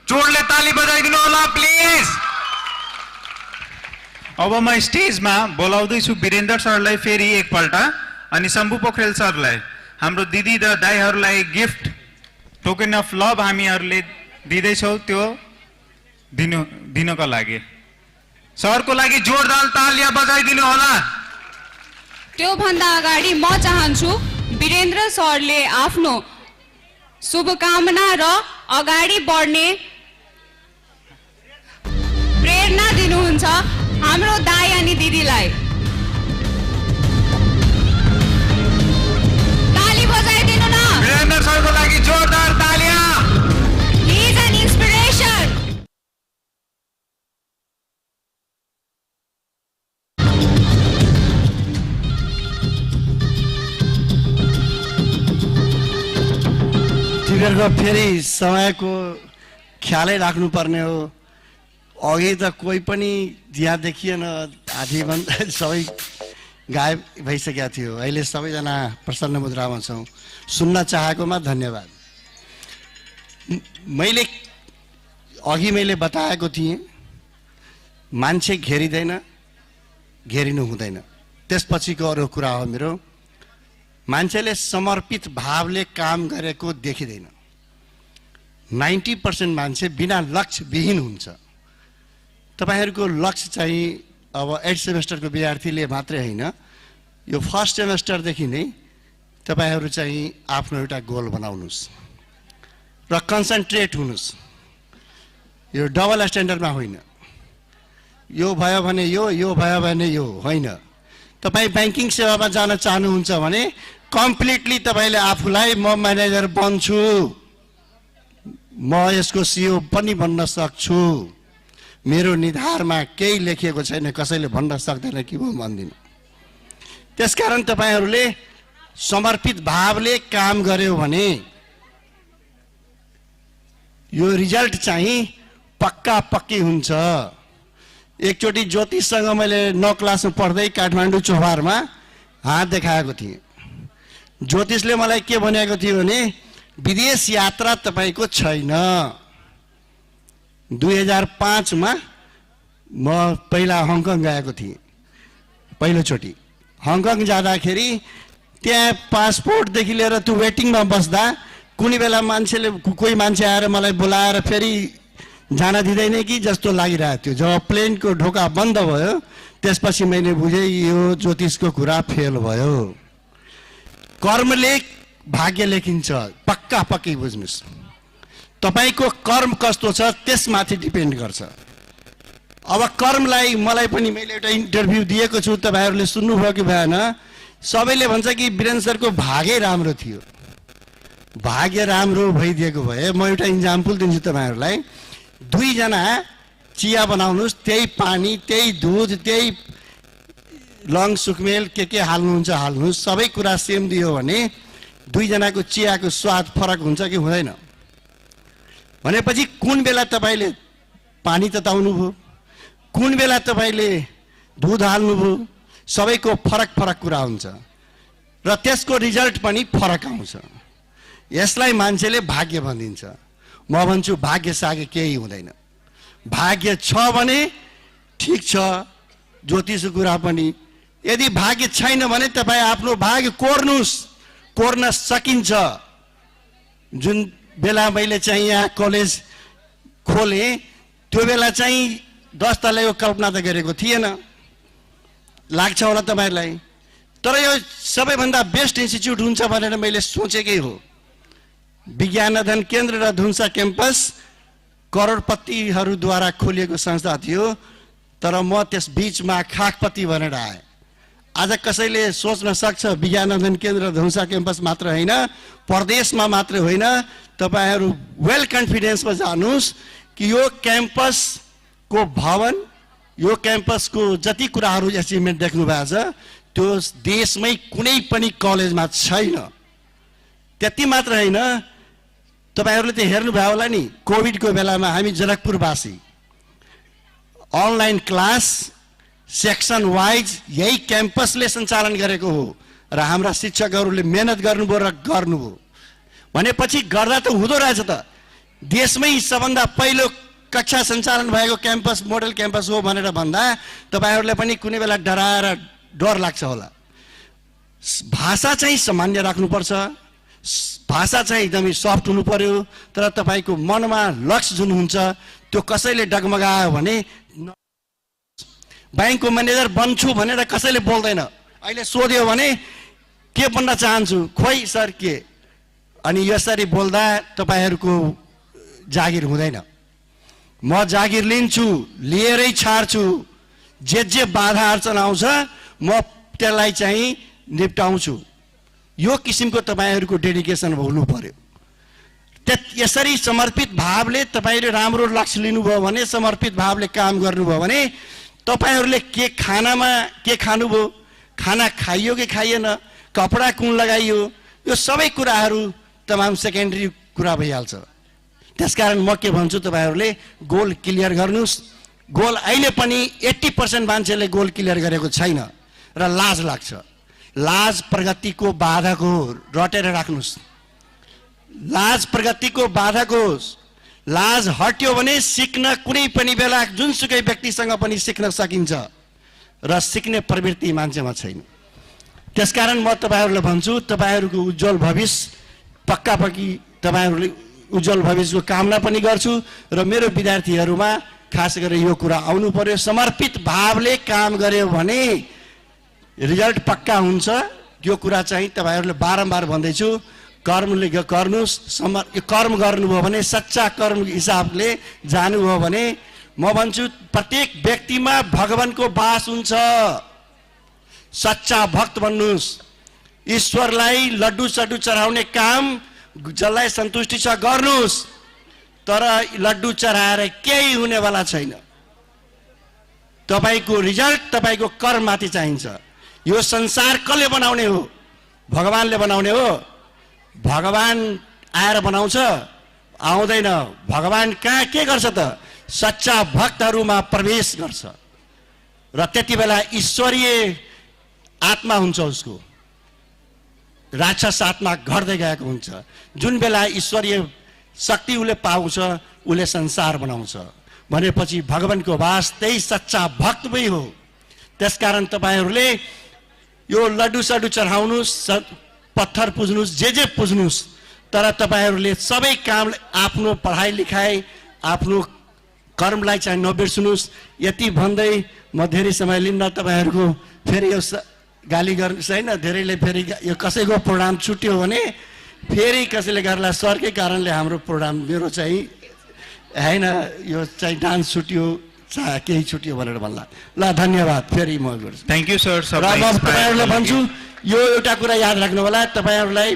जोडले ताली बजाइदिनु होला प्लिज। अब म स्टेजमा बोलाउँदैछु वीरेन्द्र सरलाई फेरि एकपल्ट, अनि शम्भु पोखरेल सरलाई, हाम्रो दिदी र दाईहरूलाई गिफ्ट टोकन अफ लभ हामीहरूले दिँदैछौँ त्यो दिनको लागि। सरको लागि जोरदार तालिया बजाइदिनु होला। त्यो भन्दा अगाडि म चाहन्छु वीरेन्द्र सरले आफ्नो शुभकामना र अगाडि बढ्ने प्रेरणा दिनुहुन्छ हाम्रो दाई अनि दिदीलाई। उहाँको लागि जोरदार तालियां। He is an inspiration. तिमीहरूको फेरि समयको ख्यालै राख्नुपर्ने हो। अघि त कोही पनि यहाँ देखिएन, आधीभन्दा सबै गायब भइसकेका थियो। अहिले सबैजना प्रसन्न मुद्रामा छौँ। सुन्न चाहेकोमा धन्यवाद। मैले बताएको थिएँ, मान्छे घेरिँदैन, घेरिनु हुँदैन। त्यसपछिको अरू कुरा हो मेरो, मान्छेले समर्पित भावले काम गरेको देखिँदैन। 90% मान्छे बिना लक्ष्य विहीन हुन्छ। तपाईहरूको लक्ष्य चाहिँ अब 8 सेमेस्टरको विद्यार्थीले मात्रै होइन, यो फर्स्ट सेमेस्टरदेखि नै तपाईहरू चाहिँ आफ्नो एउटा गोल बनाउनुहोस् र कन्सन्ट्रेट हुनुहोस्। यो डबल स्ट्यान्डर्डमा होइन, यो भयो भने यो भयो भने यो होइन। तपाईँ ब्याङ्किङ सेवामा जान चाहनुहुन्छ भने कम्प्लिटली तपाईँले आफूलाई म म्यानेजर बन्छु, म यसको सिओ पनि बन्न सक्छु, मेरो निधारमा केही लेखिएको छैन, कसैले भन्न सक्दैन कि म भन्दिनँ। त्यसकारण तपाईहरूले समर्पित भावले काम गर्यो भने यो रिजल्ट चाहिँ पक्का पक्की हुन्छ। एकचोटि ज्योतिषसँग मैले 9 क्लासमा पढ्दै काठमाडौँ चौहारमा हात देखाएको थिएँ। ज्योतिषले मलाई के भनेको थियो भने विदेश यात्रा तपाईँको छैन। 2005 मा म पहिला हङकङ गएको थिएँ। पहिलोचोटि हङकङ जाँदाखेरि त्यहाँ पासपोर्टदेखि लिएर त्यो वेटिङमा बस्दा कुनै बेला कोही मान्छे आएर मलाई बोलाएर फेरि जान दिँदैन कि जस्तो लागिरहेको थियो। जब प्लेनको ढोका बन्द भयो त्यसपछि मैले बुझेँ यो ज्योतिषको कुरा फेल भयो। कर्मले भाग्य लेखिन्छ, पक्का पक्की बुझ्नुहोस्। तपाईको कर्म कस्तो छ त्यसमाथि डिपेन्ड गर्छ। अब कर्मलाई मलाई पनि मैले एउटा इन्टरभ्यू दिएको छु, तपाईहरूले सुन्नुभयो कि भएन। सबैले भन्छ कि वीरेन्द्र सरको भाग्य राम्रो थियो। भाग्य राम्रो भइदिएको भए म एउटा इक्जाम्पल दिन्छु तपाईहरूलाई। 2 जना चिया बनाउनुहोस्, त्यही पानी, त्यही दुध, त्यही लङ सुकमेल के हाल्नुहुन्छ हाल्नुहोस्, सबै कुरा सेम दियो भने 2 जनाको चियाको स्वाद फरक हुन्छ कि हुँदैन? भनेपछि कुन बेला तपाईले पानी तताउनु भयो, कुन बेला तपाईले दुध हाल्नुभयो, सबैको फरक फरक कुरा हुन्छ र त्यसको रिजल्ट पनि फरक आउँछ। यसलाई मान्छेले भाग्य भनिन्छ। म भन्छु भाग्य साग्य केही हुँदैन। भाग्य छ भने ठीक छ, ज्योतिषको कुरा पनि। यदि भाग्य छैन भने तपाईँ आफ्नो भाग्य कोर्नुहोस्, कोर्न सकिन्छ। जुन बेला मैले चाहिँ यहाँ कलेज खोलेँ त्यो बेला चाहिँ 10 तलाको कल्पना त गरेको थिएन, लाग्छ होला तपाईहरूलाई। तर यो सबैभन्दा बेस्ट इन्स्टिट्युट हुन्छ भनेर मैले सोचेकै हो। विज्ञान अध्ययन केन्द्र र धुन्सा क्याम्पस करोडपतिहरूद्वारा खोलिएको संस्था थियो, तर म त्यस बीचमा खाकपति भनेर आएँ। आज कसैले सोच्न सक्छ विज्ञान अध्ययन केन्द्र धुन्सा क्याम्पस मात्र होइन, प्रदेशमा मात्र होइन, तपाईहरू वेल कन्फिडेन्समा जानुहोस् कि यो क्याम्पसको भवन, यो क्याम्पसको जति कुराहरू एचिभमेन्ट देख्नु भएको छ त्यो देशमै कुनै पनि कलेजमा छैन। त्यति मात्र होइन, तपाईहरूले त हेर्नुभयो होला नि, कोभिडको बेलामा हामी जनकपुरवासी अनलाइन क्लास सेक्सन वाइज यही क्याम्पसले सञ्चालन गरेको हो र हाम्रा शिक्षकहरूले मेहनत गर्नुभयो र गर्नुभयो। भनेपछि गर्दा त हुँदो रहेछ त। देशमै सबभन्दा पहिलो कक्षा सञ्चालन भएको क्याम्पस मोडल क्याम्पस हो भनेर भन्दा तपाईहरूले पनि कुनै बेला डराएर डर लाग्छ होला। भाषा चाहिँ सामान्य राख्नुपर्छ, भाषा चाहिँ एकदमै सफ्ट हुनु पर्यो, तर तपाईँको मनमा लक्ष्य जुन हुन्छ त्यो कसैले डगमगायो भने ब्याङ्कको म्यानेजर बन्छु भनेर कसैले बोल्दैन। अहिले सोध्यो भने के बन्न चाहन्छु, खोइ सर के, अनि यसरी बोल्दा तपाईहरूको जागिर हुँदैन। म जागिर लिन्छु, लिएरै छाड्छु। जे बाधा अर्चन आउँछ म त्यसलाई चाहिँ निप्टाउँछु। यो किसिमको तपाईहरूको डेडिकेसन हुनु पर्यो। यसरी समर्पित भावले तपाईँले राम्रो लक्ष्य लिनुभयो भने, समर्पित भावले काम गर्नुभयो भने तपाईँहरूले के खानामा के खानुभयो, खाना खाइयो कि खाइएन, कपडा कुन लगाइयो, यो सबै कुराहरू तमाम सेकेन्डरी कुरा भइहाल्छ। त्यसकारण म के भन्छु, तपाईँहरूले गोल क्लियर गर्नुहोस्। गोल अहिले पनि 80% मान्छेले गोल क्लियर गरेको छैन र लाज लाग्छ। लाज प्रगतिको बाधाको हो, रटेर राख्नुहोस्। लाज प्रगतिको बाधाको होस्। लाज हट्यो भने सिक्न कुनै पनि बेला जुनसुकै व्यक्तिसँग पनि सिक्न सकिन्छ र सिक्ने प्रवृत्ति मान्छेमा छैन। त्यसकारण म तपाईँहरूलाई भन्छु, तपाईँहरूको उज्जवल भविष्य पक्कापक्की तपाईँहरूले उज्जवल भविष्यको कामना पनि गर्छु र मेरो विद्यार्थीहरूमा खास गरेर यो कुरा आउनु पर्यो, समर्पित भावले काम गर्यो भने रिजल्ट पक्का हुन्छ। यो कुरा चाहिँ तपाईँहरूले बारम्बार भन्दैछु, कर्मले गर्नुहोस्। कर्म गर्नुभयो भने, सच्चा कर्म हिसाबले जानुभयो भने म भन्छु प्रत्येक व्यक्तिमा भगवानको वास हुन्छ। सच्चा भक्त बन्नुहोस्। ईश्वरलाई लड्डु सड्डु चढाउने काम जसलाई सन्तुष्टि छ गर्नुहोस्, तर लड्डु चढाएर केही हुनेवाला छैन। तपाईको रिजल्ट तपाईको कर्ममाथि चाहिन्छ। यो संसार कसले बनाउने हो? भगवानले बनाउने हो। भगवान आएर बनाउँछ? आउँदैन। भगवान कहाँ के गर्छ त? सच्चा भक्तहरूमा प्रवेश गर्छ र त्यति बेला ईश्वरीय आत्मा हुन्छ, उसको राक्षस आत्मा घट्दै गएको हुन्छ। जुन बेला ईश्वरीय शक्ति उसले पाउँछ, उसले संसार बनाउँछ भनेपछि भगवानको वास त्यही सच्चा भक्तमै हो। त्यसकारण तपाईँहरूले यो लड्डु सड्डु चढाउनुहोस्, पत्थर पुज्नुहोस्, जे पुज्नुहोस्, तर तपाईँहरूले सबै काम आफ्नो पढाइ लेखाइ आफ्नो कर्मलाई चाहिँ नबिर्सनुहोस्। यति भन्दै म धेरै समय लिन्न। तपाईँहरूको फेरि यो गाली गर्नुहोस् होइन, धेरैले फेरि यो कसैको प्रोग्राम छुट्यो भने फेरि कसैले गर्ला सरकै कारणले हाम्रो प्रोग्राम मेरो चाहिँ होइन यो चाहिँ डान्स छुट्यो चाहे केही छुट्यो भनेर भन्ला। ल धन्यवाद। फेरि म गर्छु। Thank you sir. र म तपाईँहरूलाई भन्छु यो एउटा कुरा याद राख्नु होला, तपाईँहरूलाई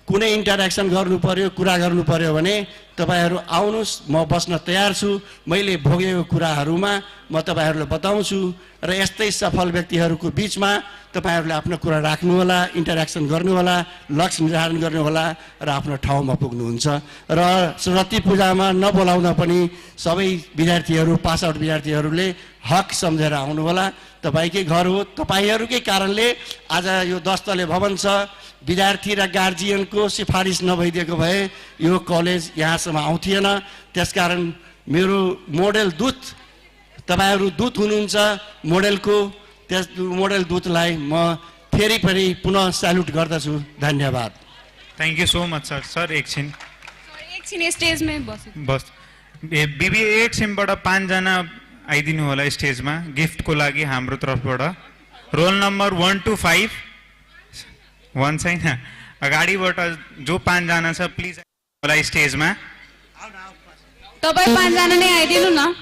कुनै इन्टरेक्सन गर्नु पर्यो, कुरा गर्नु पर्यो भने तपाईँहरू आउनुहोस्, म बस्न तयार छु। मैले भोगेको कुराहरूमा म तपाईँहरूलाई बताउँछु र यस्तै सफल व्यक्तिहरूको बिचमा तपाईँहरूले आफ्नो कुरा राख्नु होला, इन्टरेक्सन गर्नु होला, लक्ष्य निर्धारण गर्नु होला र आफ्नो ठाउँमा पुग्नुहुन्छ। र सरस्वती पूजामा नबोलाउँदा पनि सबै विद्यार्थीहरू, पास आउट विद्यार्थीहरूले हक सम्झेर आउनु होला। तपाईँकै घर हो, तपाईँहरूकै कारणले आज यो 10 तले भवन छ। विद्यार्थी र गार्जियनको सिफारिस नभइदिएको भए यो कलेज यहाँसम्म आउँथिएन। त्यसकारण मेरो मोडेल दूत तपाईँहरू दूत हुनुहुन्छ मोडेलको। त्यस मोडेल दूतलाई म फेरि पुनः स्यालुट गर्दछु। धन्यवाद। Thank you so much sir. Sir एकछिन स्टेजमै बस बिबी एकछिनबाट 5 जना आइदिनु होला स्टेजमा गिफ्टको लागि हाम्रो तर्फबाट। रोल नम्बर 1 to 5 1 छैन, अगाडिबाट जो 5 जना छ प्लिज होला स्टेजमा। तपाईँ 5 जना नै आइदिनु न।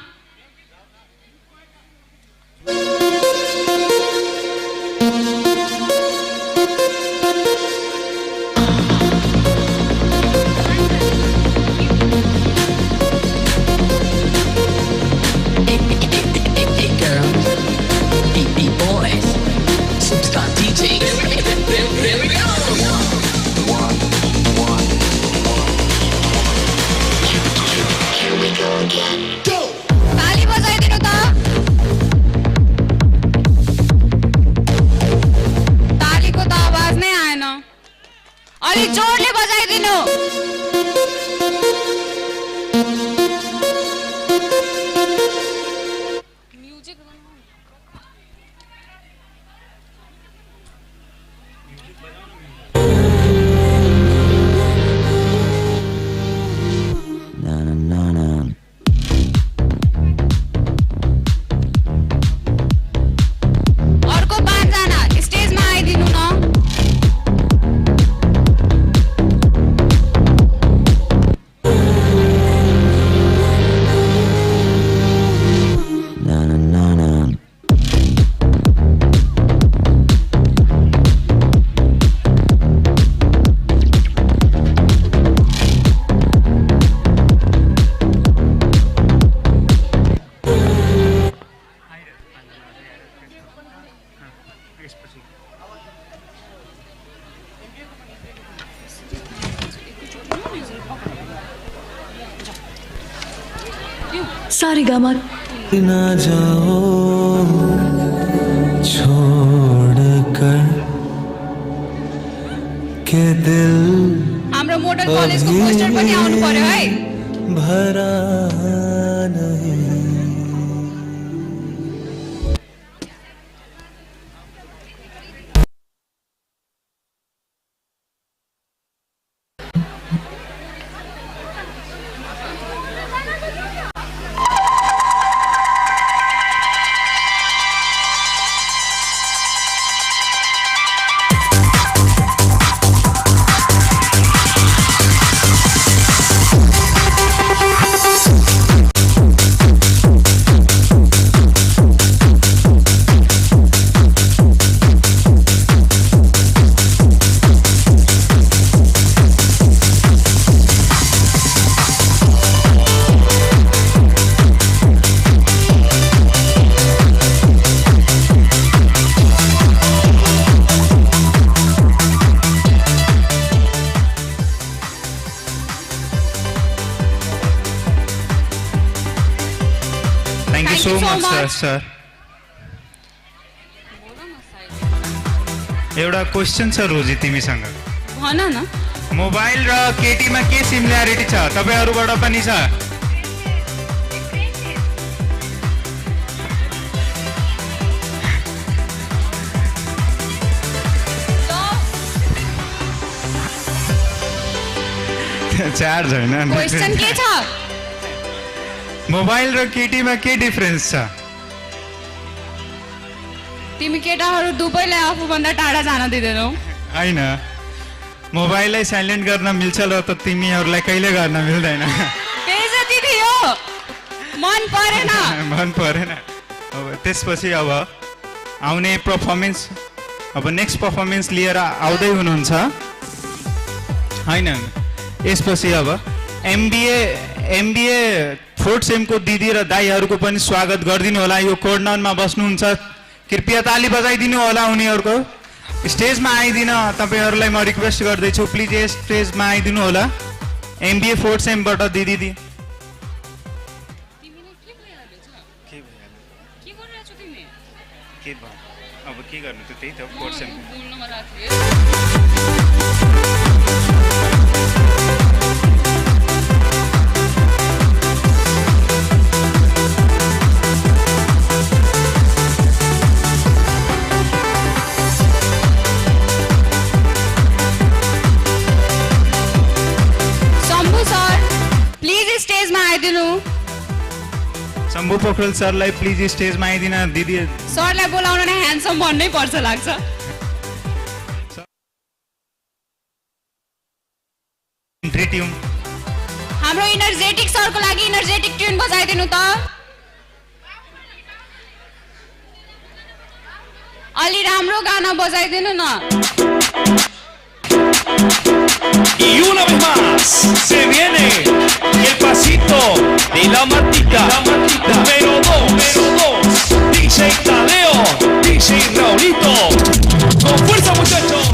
गा ना जाओ छोड़कर के दिल हाम्रो मोडल कलेजको पोस्टर पनि आउनु पर्यो है। भरा नहीं। so much, sir. एउटा क्वेशन छ रोजी तिमीसँग। भन न। मोबाइल र केटीमा के सिमिल्यारिटी छ तपाईहरुबाट पनि छ? चार्ज हैन। क्वेशन के छ? मोबाइल र केटीमा के डिफरेन्स छ? तिमी केटाहरु दुवैलाई आफूभन्दा टाढा जान दिदैनौ। हैन, मोबाइललाई साइलेन्ट गर्न मिल्छ र त तिमीहरुलाई कहिले गर्न मिल्दैन। बेइज्जती थियो। मन परेन। मन परेन। अब त्यसपछि अब आउने परफर्मेन्स, अब नेक्स्ट परफर्मेन्स लिएर आउँदै हुनुहुन्छ हैन? यसपछि अब एमबीए फोर्थ सेमको दिदी र दाइहरुको पनि स्वागत गरिदिनु होला। यो कोर्नरमा बस्नुहुन्छ, कृपया ताली बजाइदिनु होला उनीहरुको। स्टेजमा आइदिन तपाईहरुलाई म रिक्वेस्ट गर्दैछु, प्लिज यस स्टेजमा आइदिनु होला। एमबीए फोर्थ सेमबाट दिदी दी अब के गर्नु त त्यही त फोर्थ सेम। शम्भु पोखरेल सरलाई प्लिज स्टेजमा आइदिन। दिदी सरलाई बोलाउन नै ह्यान्डसम भन्नै पर्छ लाग्छ। एन्ट्री ट्युन हाम्रो इनर्जेटिक सरको लागि इनर्जेटिक ट्युन बजाइदिनु त। अलि राम्रो गाना बजाइदिनु न। Y una vez más se viene el pasito de la Martita, número 2, DJ Tadeo, DJ Raulito, con fuerza muchachos.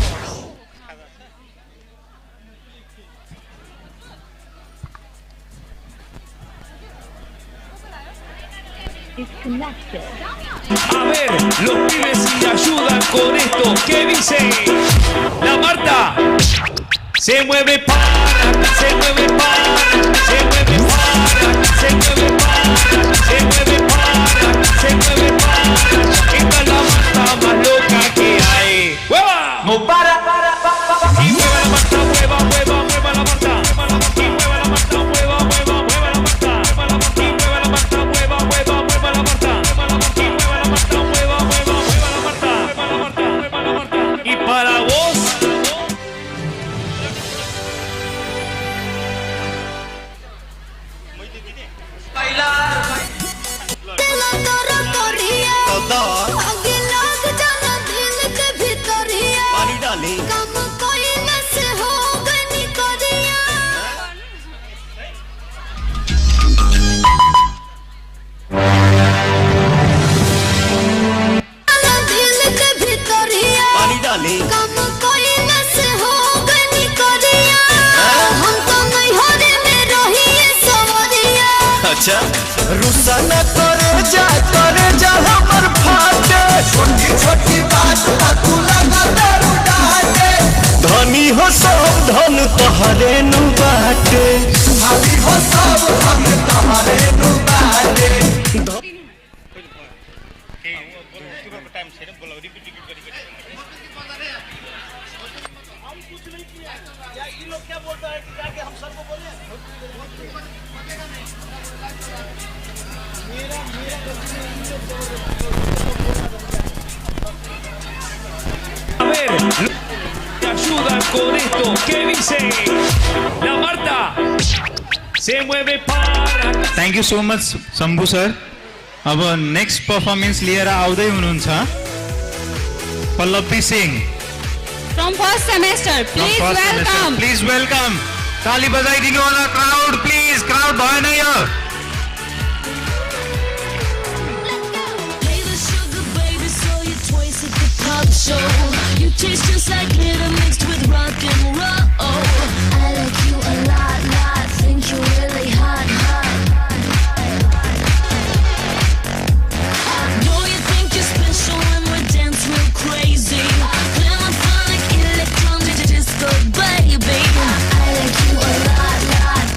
A ver, los pibes si ayudan con esto, ¿qué dice? La Marta se mueve para, se mueve para, se mueve para, se mueve para, se mueve para, se mueve para. Esta es la Marta más loca que hay. ¡Hueva! No para. Y mueva la Marta, mueva, mueva, mueva la Marta. Y mueva la Marta, mueva, mueva, mueva la Marta. Y mueva la Marta, mueva, mueva, mueva la Marta. Y mueva la Marta, mueva, mueva, mueva la Marta. Mueva la Marta. Y para vos. जा करे जा हमर फाटे छोटी छोटी बात तू लगा दारू डाटे धनी हो सब धन तोहरे नु बाटे भाभी हो सब धन तोहरे नु बाटे A ver, te ayudan con esto. ¿Qué dice? La Marta se mueve para. Thank you so much Shambhu sir. अब नेक्स्ट पर्फर्मेन्स लिएर आउँदै हुनुहुन्छ Pallavi Singh. From first semester, please welcome. Please welcome. ताली बजाइदिनु होला क्राउड प्लिज. क्राउड भएन यो. Play the sugar baby so you twice at the pop show. You taste just like glitter mixed with rock and roll. I like you a lot, lot. Think you're really hot, hot. Know you think you're special when we dance real crazy. Play electronic disco baby. I like you a lot, lot.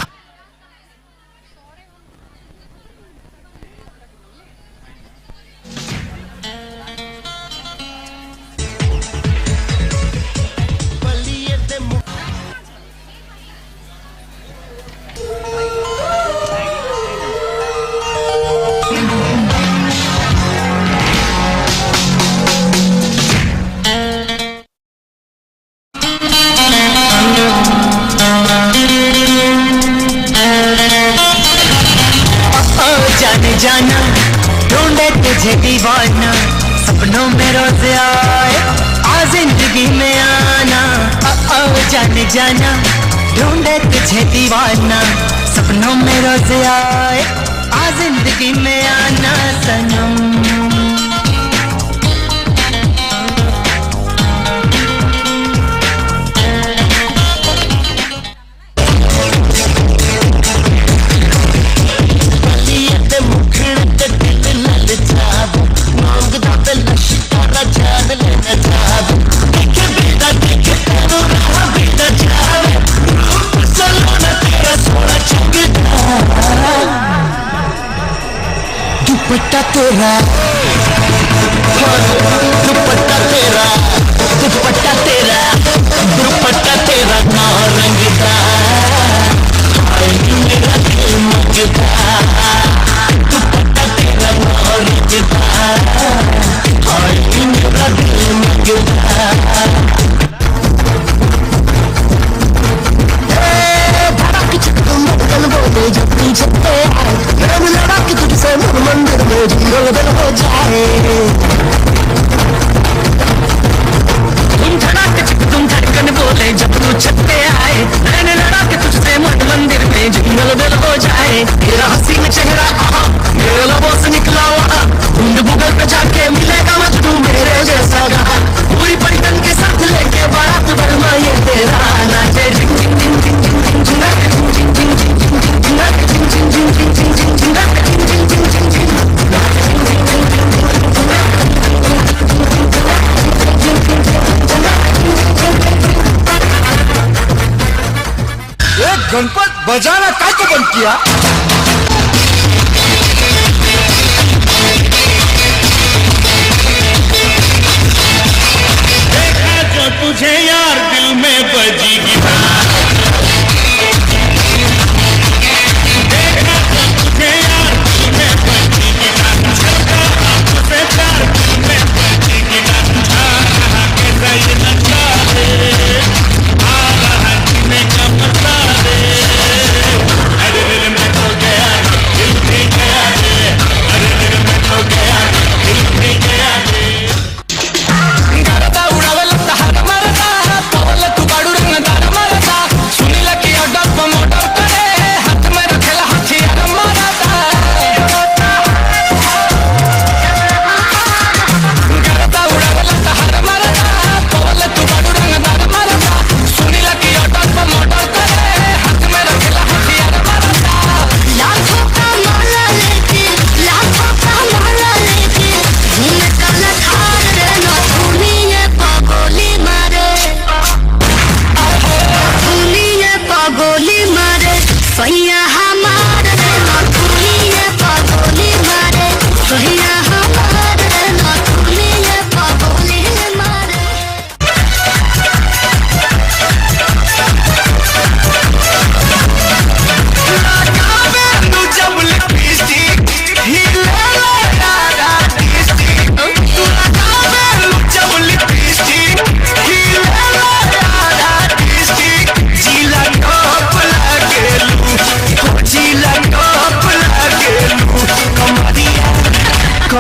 जाने जाना ढूंढे तुझे दीवाना सपनों में रोज आए आ जिंदगी में आना जाने जाना ढूंढे तुझे दीवाना सपनों में रोज आए आ जिंदगी में आना सनम. दुपट्टा तेरा दुपट्टा तेरा दुपट्टा तेरा दुपट्टा तेरा नारंगीदा मेरा दिल मगदा दुपट्टा तेरा नारंगीदा मेरा दिल मगदा. बोले जब पीछे लड़ा कि तुझसे मंदिर में जिंगल बल हो जाए तुम धड़क तुम धड़कन बोले जब तू छत पे आए मैंने लड़ा कि तुझसे मंदिर में जिंगल बल हो जाए. तेरा हसीन चेहरा मेरे लबों से निकला वहाँ ढूंढ गूगल पे जाके मिलेगा मजनू मेरे जैसा गा पूरी परिटन के साथ लेके बारात बरमा ये तेरा नाचे झिंग झिंग झिंग झिंग झिंग झिंग झिंग झिंग गणपत बजाना काय को बंद किया. देखा जो तुझे यार दिल में बजेगी देखा जो तुझे यार दिल में बजेगी तुझसे प्यार दिल में बजेगी कैसा ये नशा है आ रहा जीने का मजा है.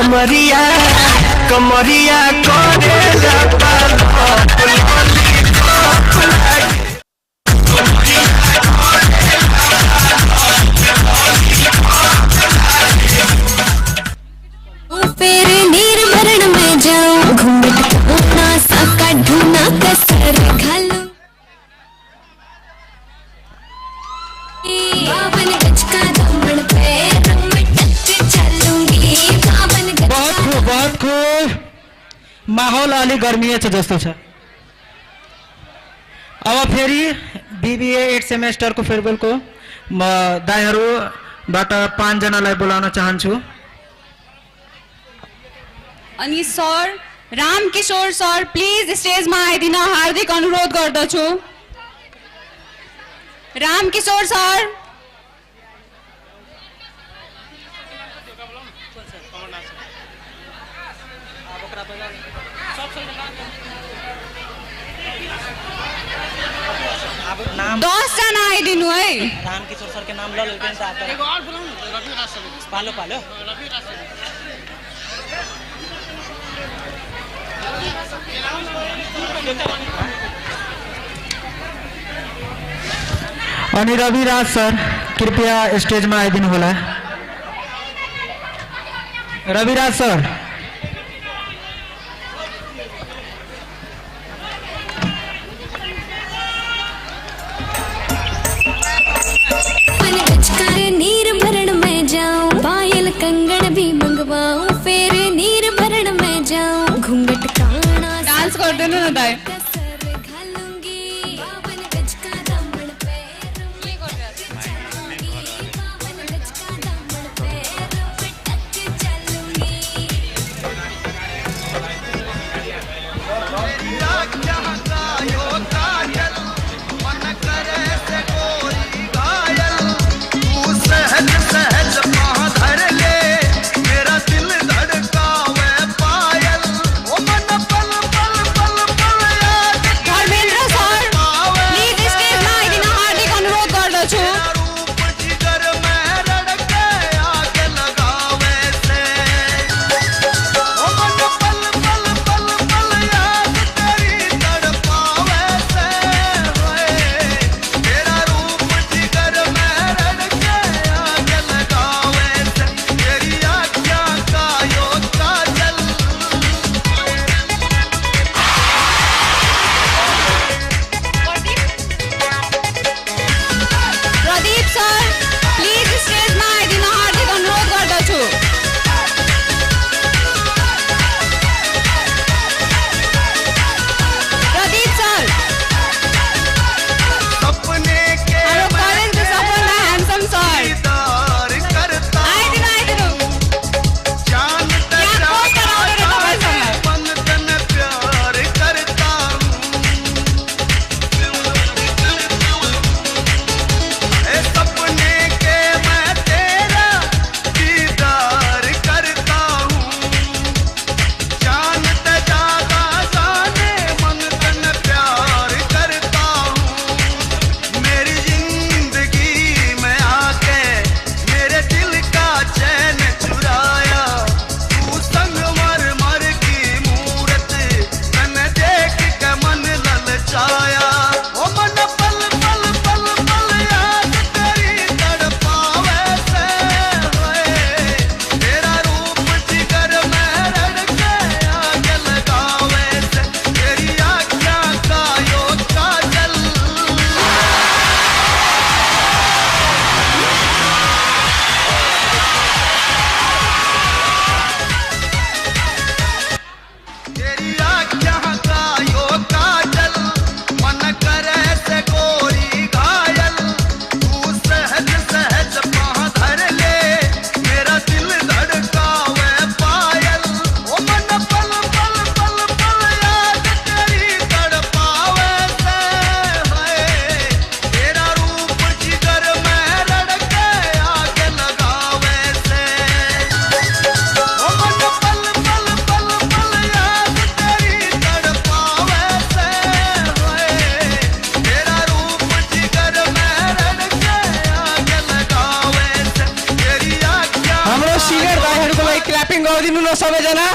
कमरिया कमरिया करेला लॉलीपॉप लागे। फिर निर्भरण में जाऊं घूंघट ढूंढना साका ढूंढना कसर घालूं बावन गज का दामन पे रंग टक चलूंगी बावन गज बहुत खूब माहौल अलि गर्मी जस्तो छ। अब फेरि बीबीए 8 सेमेस्टरको फेयरवेलको म दाइहरूबाट 5 जनालाई बोलाउन चाहन्छु। अनि सर रामकिशोर सर प्लिज स्टेजमा आइदिन हार्दिक अनुरोध गर्दछु। रामकिशोर सर दस जना आइदिनु है। रामकिशोर सर के नाम ल पालो पालो अनि रविराज सर कृपया स्टेजमा आइदिनु होला। रविराज सर नीर भरण में जाऊं पायल कंगन भी मंगवाऊं फिर नीर भरण में जाऊं घूंघट काना डांस कर देना ना दाई। कसर घालूंगी बावन गज का दामन पे बावन गज का दामन पे टक चलूंगी सहज सहज पाँव धर ले मेरा दिल धड़कावे पायल ओ मन पल पल पल पल याद क्ल्यापिङ गरिदिनु न सबैजना।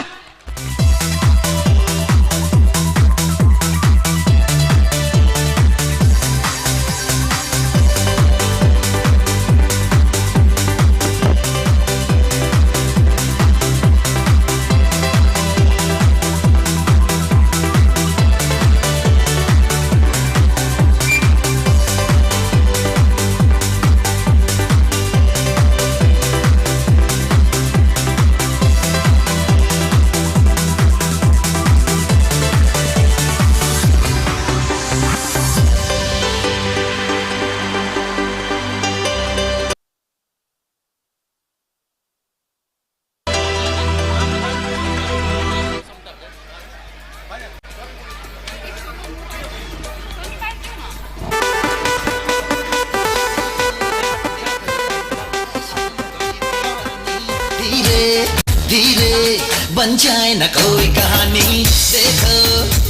बन जाए न कोई कहानी, देखो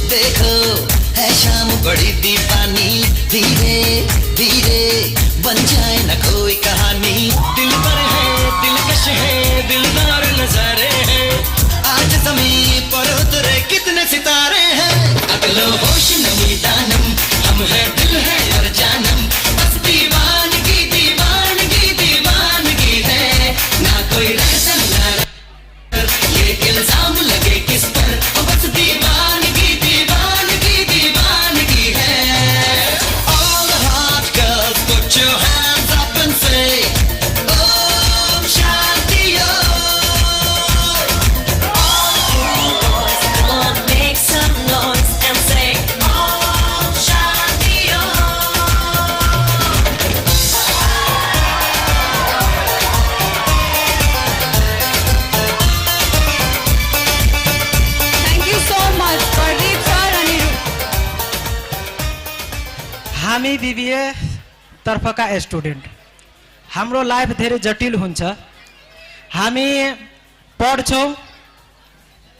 देखो है शाम बड़ी दीवानी। धीरे धीरे बन जाए न कोई कहानी, दिल पर है दिलकश है दिलदार नजारे हैं। आज ज़मीं पर उतरे कितने सितारे हैं। अगलो होश नमी दानम, हम है दिल है और जानम। बस दीवानगी दीवानगी दीवानगी है, ना कोई रहसन ना ये इल्जाम लगे किस पर। बस दीवानगी दीवानगी दीवानगी है। All the hot girls put your hands up and say Om Shanti Om. All boys come on make some noise and say Om Shanti Thank you so much, Pradeep sir, Anirudh. हामी BBA तर्फका student, हाम्रो life धेरै जटिल हुन्छ। हामी पढ्छौँ,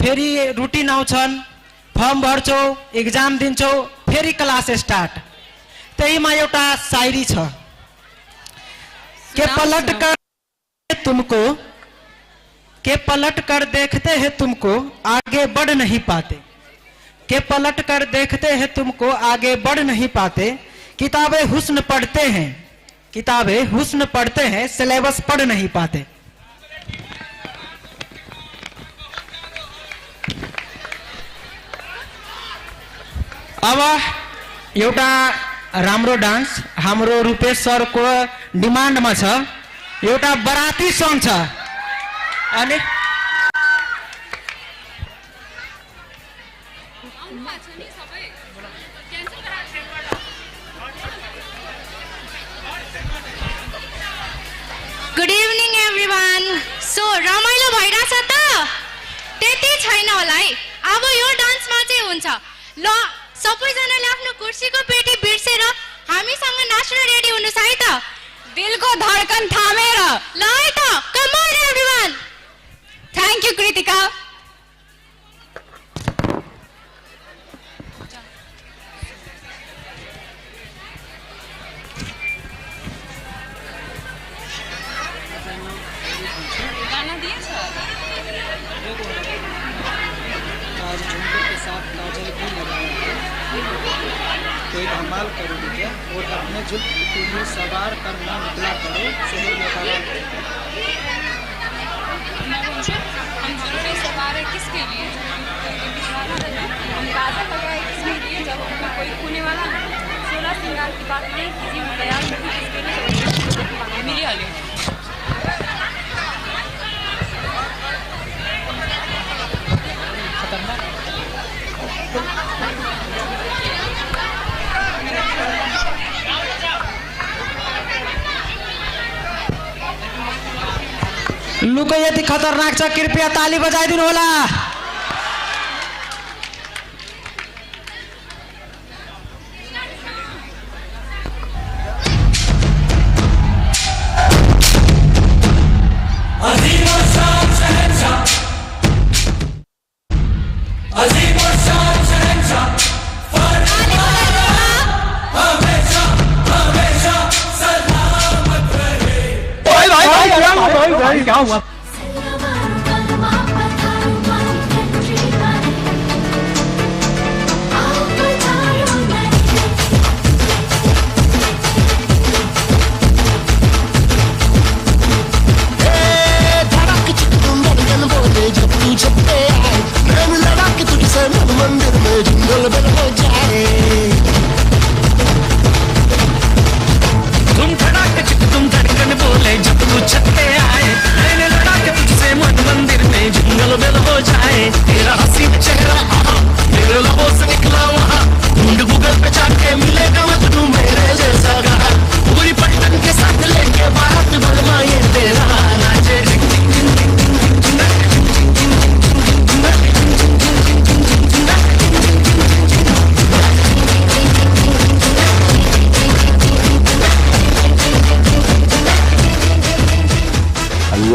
फेरि routine आउँछन्, form भर्छौँ, exam दिन्छौँ, फेरि क्लास स्टार्ट। त्यहीमा एउटा शायरी छ, के पलट कर देखते हैं तुमको आगे बढ़ नहीं पाते। के पलट कर देखते हैं तुमको आगे बढ़ नहीं पाते। किताबें हुस्न पढ़ते हैं सिलेबस पढ़ नहीं पाते। अब एउटा राम्रो डान्स हाम्रो रूपेश सरको डिमान्डमा छ। एउटा बराती सङ छ अनि गुड इभिनिङ एभ्रिवान। सो रमाइलो भइरहेछ त? त्यति छैन होला है। अब यो डान्समा चाहिँ हुन्छ। ल सबैजनाले आफ्नो कुर्सीको पेटी बिर्सेर हामीसँग नाच्न रेडी हुनुहोस् है त। दिलको धड्कन थामेर। ल है त, come on everyone. Thank you Kritika. कोई धमाल करोगे क्या और अपने जुल्फ तुम्हें सवार करना निकला करो शहर में हम जुल्फे सवार है किसके लिए? हम गाजा लगाए किसके लिए? जब हमको कोई खूने वाला नहीं। 16 श्रृंगार की बात नहीं कीजिए, हम तैयार नहीं किसके लिए मिली हाले। लुको यति खतरनाक छ, कृपया ताली बजाइदिनु होला। क्या हुआ?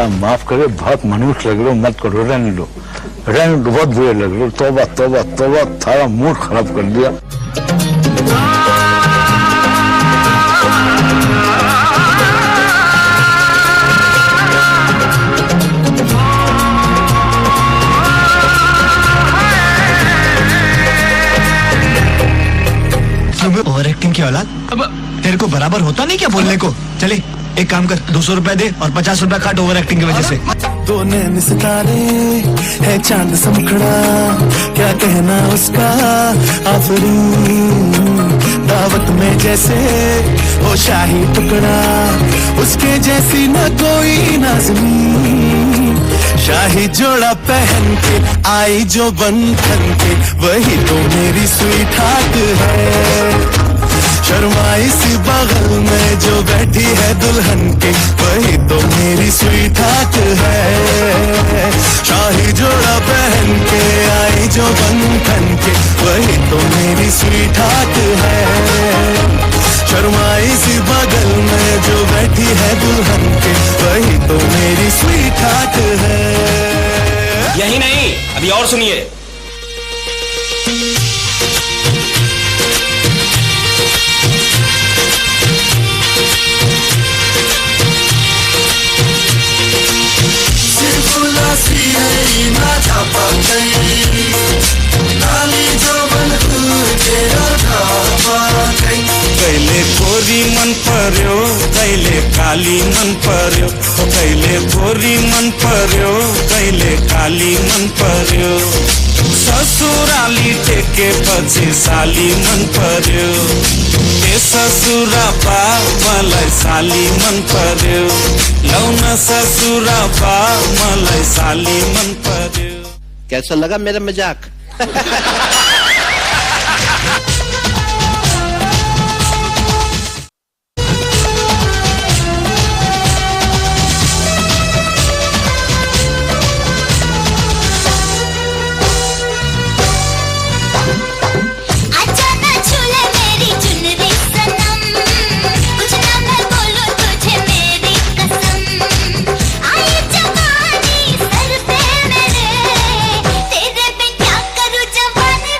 अल्लाह माफ करे, बहुत मनुष्य लग रहे हो, मत करो, रहने दो, बहुत बुरे लग रहे हो। तौबा तौबा तौबा, सारा मूड खराब कर दिया। ओवर एक्टिंग की औलाद, अब तेरे को बराबर होता नहीं क्या बोलने को? चले एक काम कर, 200 रुपए दे और 50 रुपए काट ओवर एक्टिंग की वजह से। दो नैन सितारे है चांद समखड़ा, क्या कहना उसका आफरीन। दावत में जैसे वो शाही टुकड़ा, उसके जैसी न कोई नाज़नीन। शाही जोड़ा पहन के आई जो बंधन के, वही तो मेरी स्वीट हार्ट है। शर्माई सी बगल में जो बैठी है दुल्हन के, वही तो मेरी स्वीट हार्ट है। शाही जोड़ा पहन के आई जो बंधन के, वही तो मेरी स्वीट हार्ट है। शर्माई सी बगल में जो बैठी है दुल्हन के, वही तो मेरी स्वीट हार्ट है। यही नहीं, अभी और सुनिए। कैले गोरी मन पर्यो, कैले काली मन पर्यो, कैले गोरी मन पर्यो, कैले काली मन पर्यो। ससुराली टेके पछि साली मन पर्यो, ए ससुरा बा मलाई साली मन पर्यो। लौन ससुरा बा मलाई साली मन पर्यो। कैसा लगा मेरा मजाक? तेरे पे क्या करूं जवानी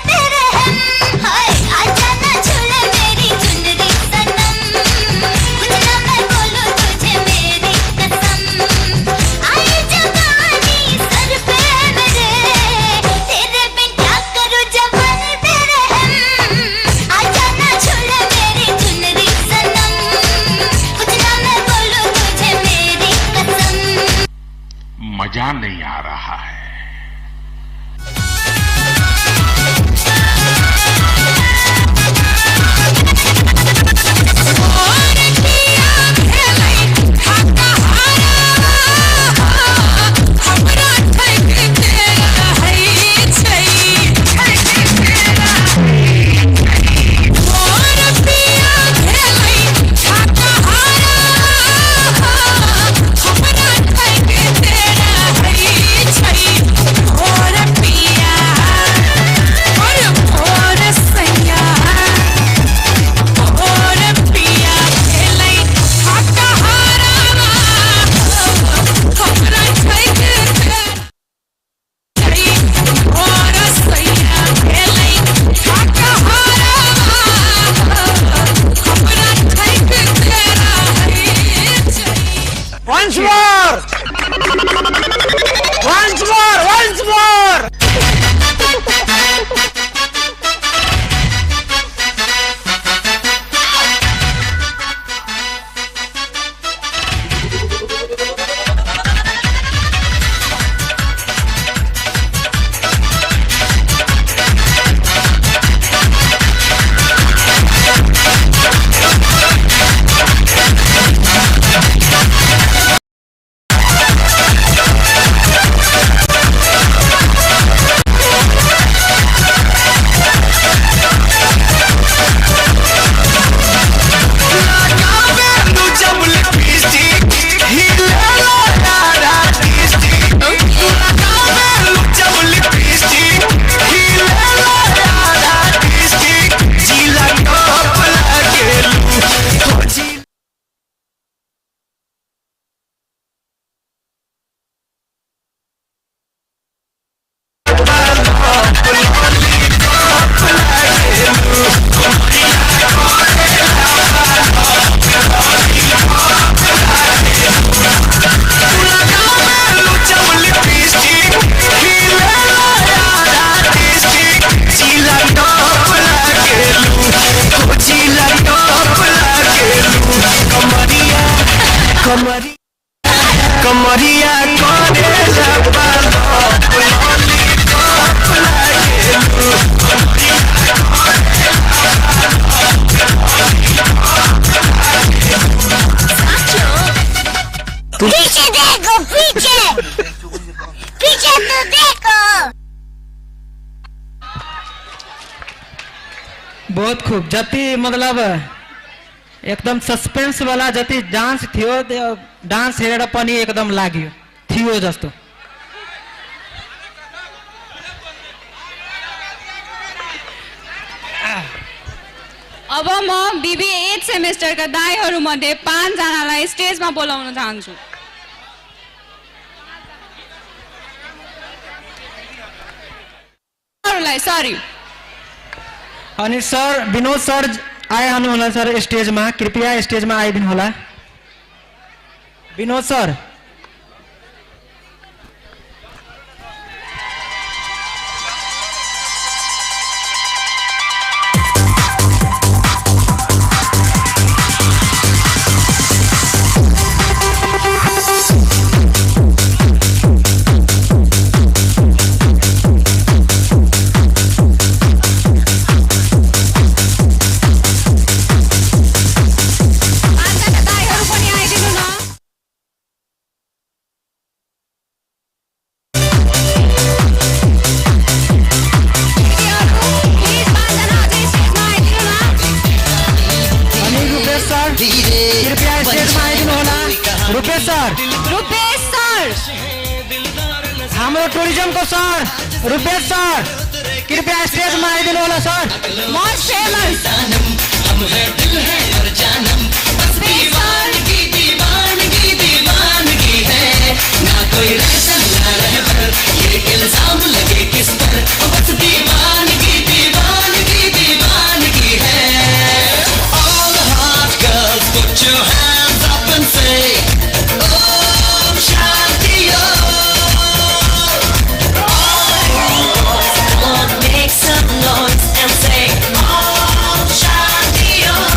तो देखो। बहुत खूब जति मतलब एकदम सस्पेंस वाला जति डांस थियो डांस हेरेर पनि एकदम लाग्यो थियो जस्तो। अब म बीबी 8 सेमेस्टरका दाइहरूमध्ये 5 जनालाई स्टेजमा बोलाउन चाहन्छु। सरी अनि सर विनोद सर आइहाल्नु होला सर स्टेजमा, कृपया स्टेजमा आइदिनु होला विनोद सर। हाम्रो टुरिज्मको सर रुपेश सर कृपया स्टेजमा आइदिनु होला सर। मोस्ट फेमस हम है दिल है और जानम बस दीवानगी दीवानगी दीवानगी है ना कोई रहसन ना रहबर ये इल्जाम लगे किस पर बस दीवानगी दीवानगी दीवानगी है। All the hot girls put your hands up and say Om Shanti Make some noise and say Om Shanti Om.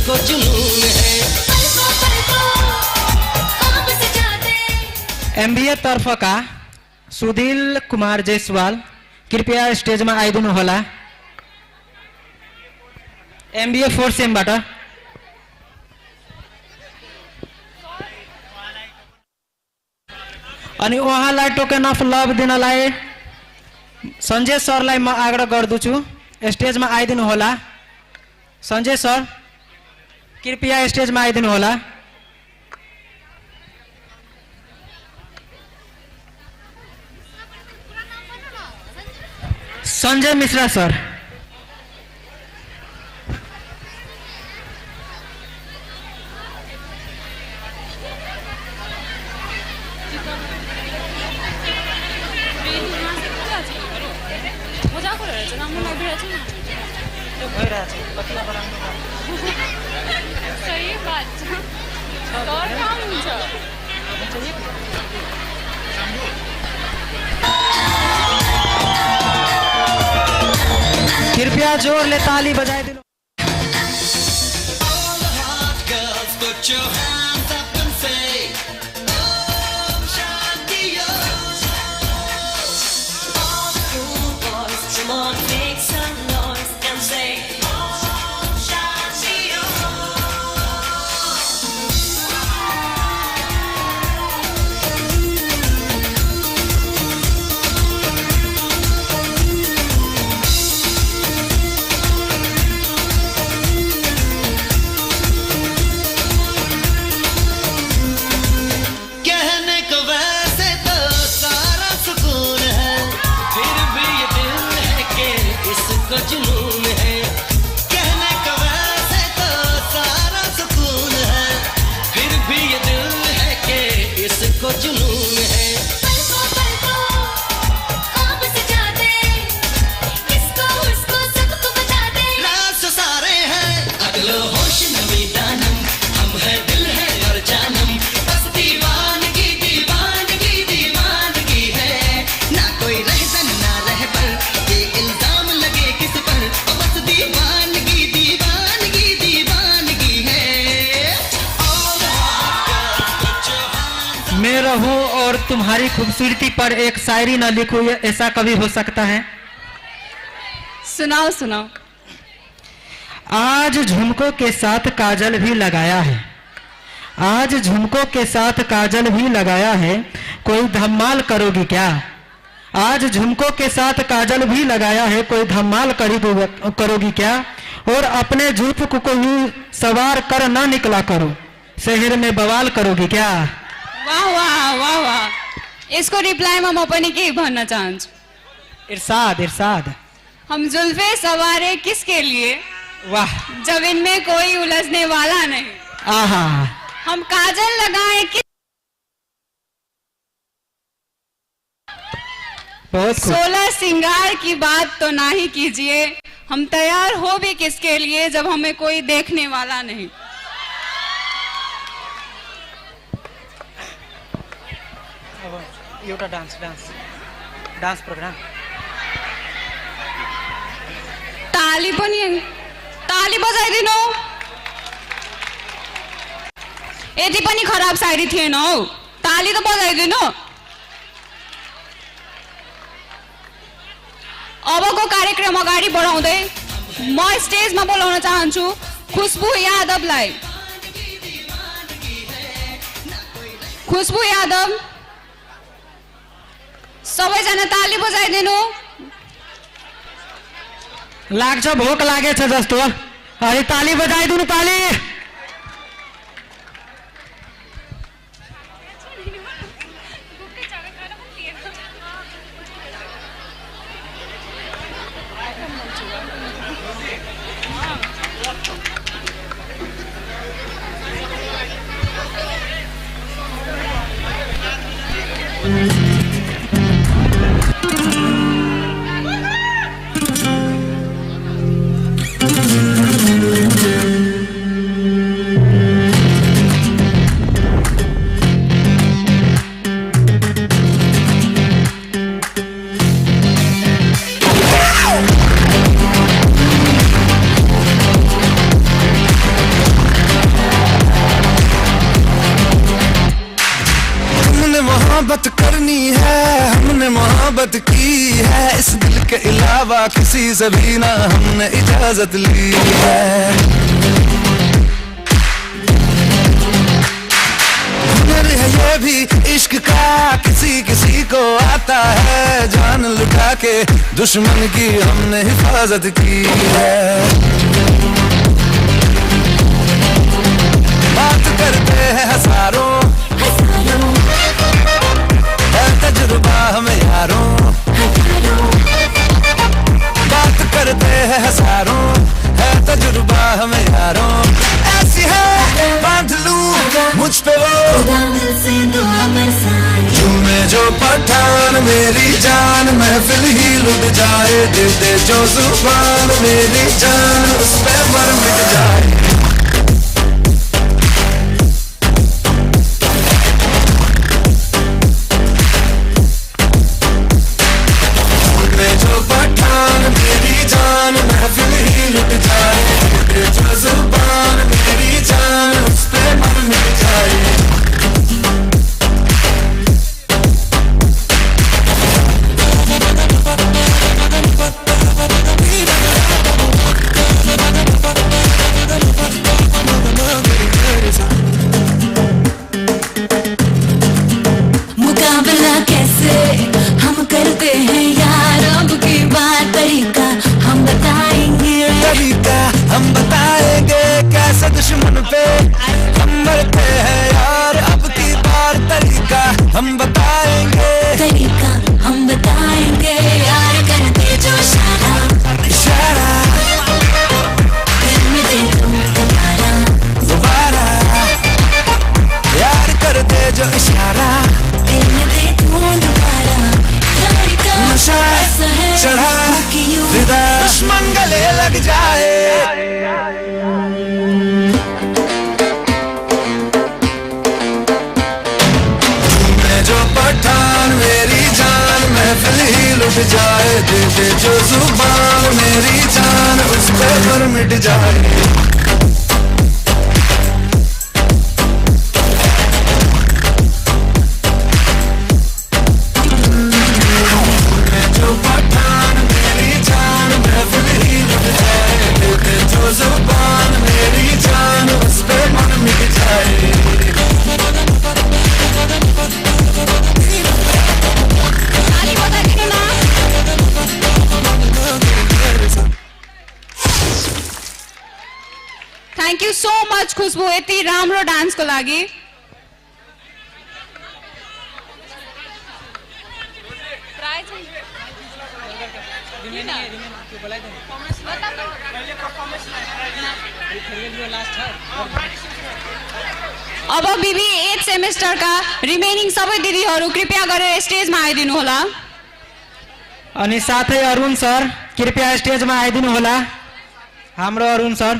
इसको जुनून है। MBA तर्फ का सुधील कुमार जायसवाल कृपया स्टेज में आइदिनु होला। MBA 4 सेमबाट अनि उहाँलाई टोकन अफ लभ दिनलाई सञ्जय सरलाई म आग्रह गर्दछु स्टेजमा आइदिनु होला। सञ्जय सर कृपया स्टेजमा आइदिनु होला। संजय मिश्रा सर कृपया जोरले ताली बजाई दिनु। जुनून है कहने का वैसे तो सारा सुकून है, फिर भी ये दिल है कि इसको जुनून है। राज सारे हैं अगलो होश नमी दानम, हम है दिल है और जानम, बस दीवानगी दीवानगी दीवानगी है, ना कोई रहसन ना रहबर ये इल्जाम लगे किस पर, बस दीवानगी दीवानगी दीवानगी है। मैं रहूं और तुम्हारी खूबसूरती पर एक शायरी न लिखूं, ऐसा कभी हो सकता है? सुनाओ सुनाओ। आज झुमकों के साथ काजल भी लगाया है, आज झुमकों के साथ काजल भी लगाया है, कोई धमाल करोगी क्या? आज झुमकों के साथ काजल भी लगाया है, कोई धमाल करोगी क्या? और अपने जुल्फ को यूं सवार कर ना निकला करो, शहर में बवाल करोगी क्या? वाह वाह वाह वाह, इसको रिप्लाई में म पनि के भन्न चाहन्छु। इरशाद इरशाद। हम जुल्फे सवारे किसके लिए, वाह, जब इनमें कोई उलझने वाला नहीं। आहा, हम काजल लगाएं किस, बहुत खूब। 16 सिंगार की बात तो ना ही कीजिए, हम तैयार हो भी किसके लिए जब हमें कोई देखने वाला नहीं। एउटा डांस डांस डांस प्रोग्राम। ताली पनि, ताली बजाइदिनु। यति पनि खराब शायरी थिएन हौ, ताली त बजाइदिनु। अबको कार्यक्रम अगाडि बढाउँदै म स्टेजमा बोलाउन चाहन्छु खुशबु यादवलाई। खुशबु यादव, सबैजना ताली बजाइदिनु। लाग्छ भोक लागेछ जस्तो, अरे ताली बजाइदिनु, ताली। मोहब्बत करनी है, हमने मोहब्बत की है, इस दिल के अलावा किसी से भी ना हमने इजाजत ली है। हुनर है ये भी इश्क का, किसी किसी को आता है, जान लुटा के दुश्मन की हमने हिफाजत की है। बात करते हैं हजारों, है तजुर्बा हमें यारों, बात करते हैं हजारों, है तजुर्बा हमें यारों। ऐसी है बांध लूं मुझ पे वो झूमे जो पठान मेरी जान, महफिल ही लुट जाए, दे दे जो जुबान मेरी जान, उस पे मर मिट जाए। जो पठान मेरी जान, महफिल ही लुट जाए, जो जुबान मेरी जान, उस पे मर मिट जाए। मुकाबला कैसे हम करते हैं यार, अब की बात तरीका हम बताएंगे, तरीका हम बताएंगे, कैसे दुश्मन पे हम मरते हैं यार, अब की बार तरीका हम बताएंगे, तरीका हम बताएंगे यार, करते जो इशारा, इशारा दिल में दे तुम दोबारा, दोबारा यार कर दे जो इशारा, दिल में दे तुम दोबारा। तरीका नशा ऐसा है चढ़ा कि यूं दुश्मन गले लग जाए। मैं जो पठान मेरी जान, महफिल ही लुट जाए, दे दे जो जुबान मेरी जान, उस पे मर मिट जाए। जो पठान मेरी जान, महफिल ही लुट जाए, दे दे जो जुबान मेरी जान, उस पे मन मिट जाए। थैंक यू सो मच खुशबू, यति राम्रो डान्सको लागि। अब बिबी 8 सेमेस्टरका रिमेनिङ सबै दिदीहरू कृपया गरेर स्टेजमा आइदिनु होला। अनि साथै अरुण सर कृपया स्टेजमा आइदिनु होला। हाम्रो अरुण सर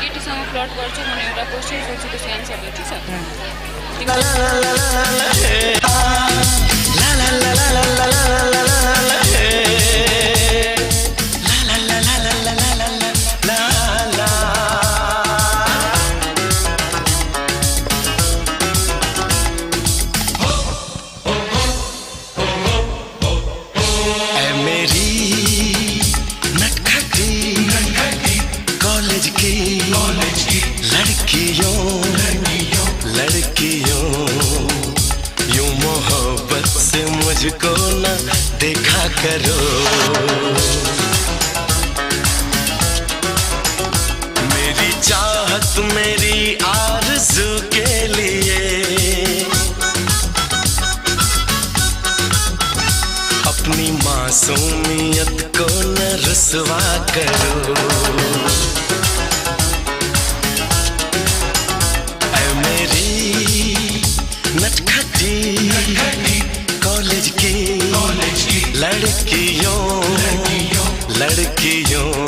केटीसँग फ्लर्ट गर्छु भने एउटा क्वेसन सोचेको छु, एन्सर दिन्छु सर। मुझको न देखा करो, मेरी चाहत मेरी आरज़ू के लिए अपनी मासूमियत को न रुसवा करो। ऐ मेरी नटखटी कॉलेज की लड़कियों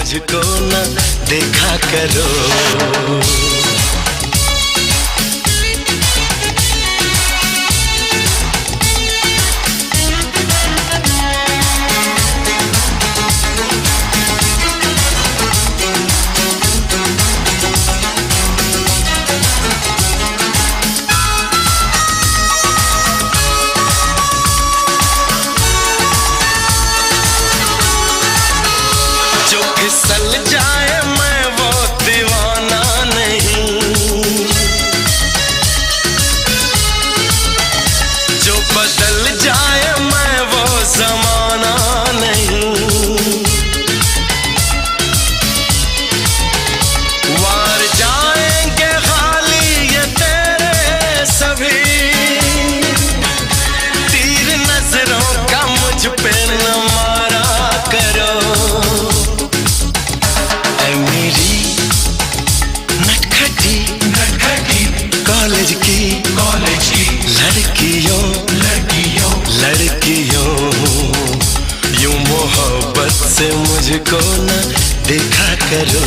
मुझको न देखा करो। फिसल जाए मैं वो दीवाना नहीं, जो बदल जाए मैं वो जमाना नहीं। वार जाएंगे खाली ये तेरे सभी तीर नजरों का मुझ पे न मारा करो। कॉलेज की लड़कियों यूं मोहब्बत से मुझको न देखा करो।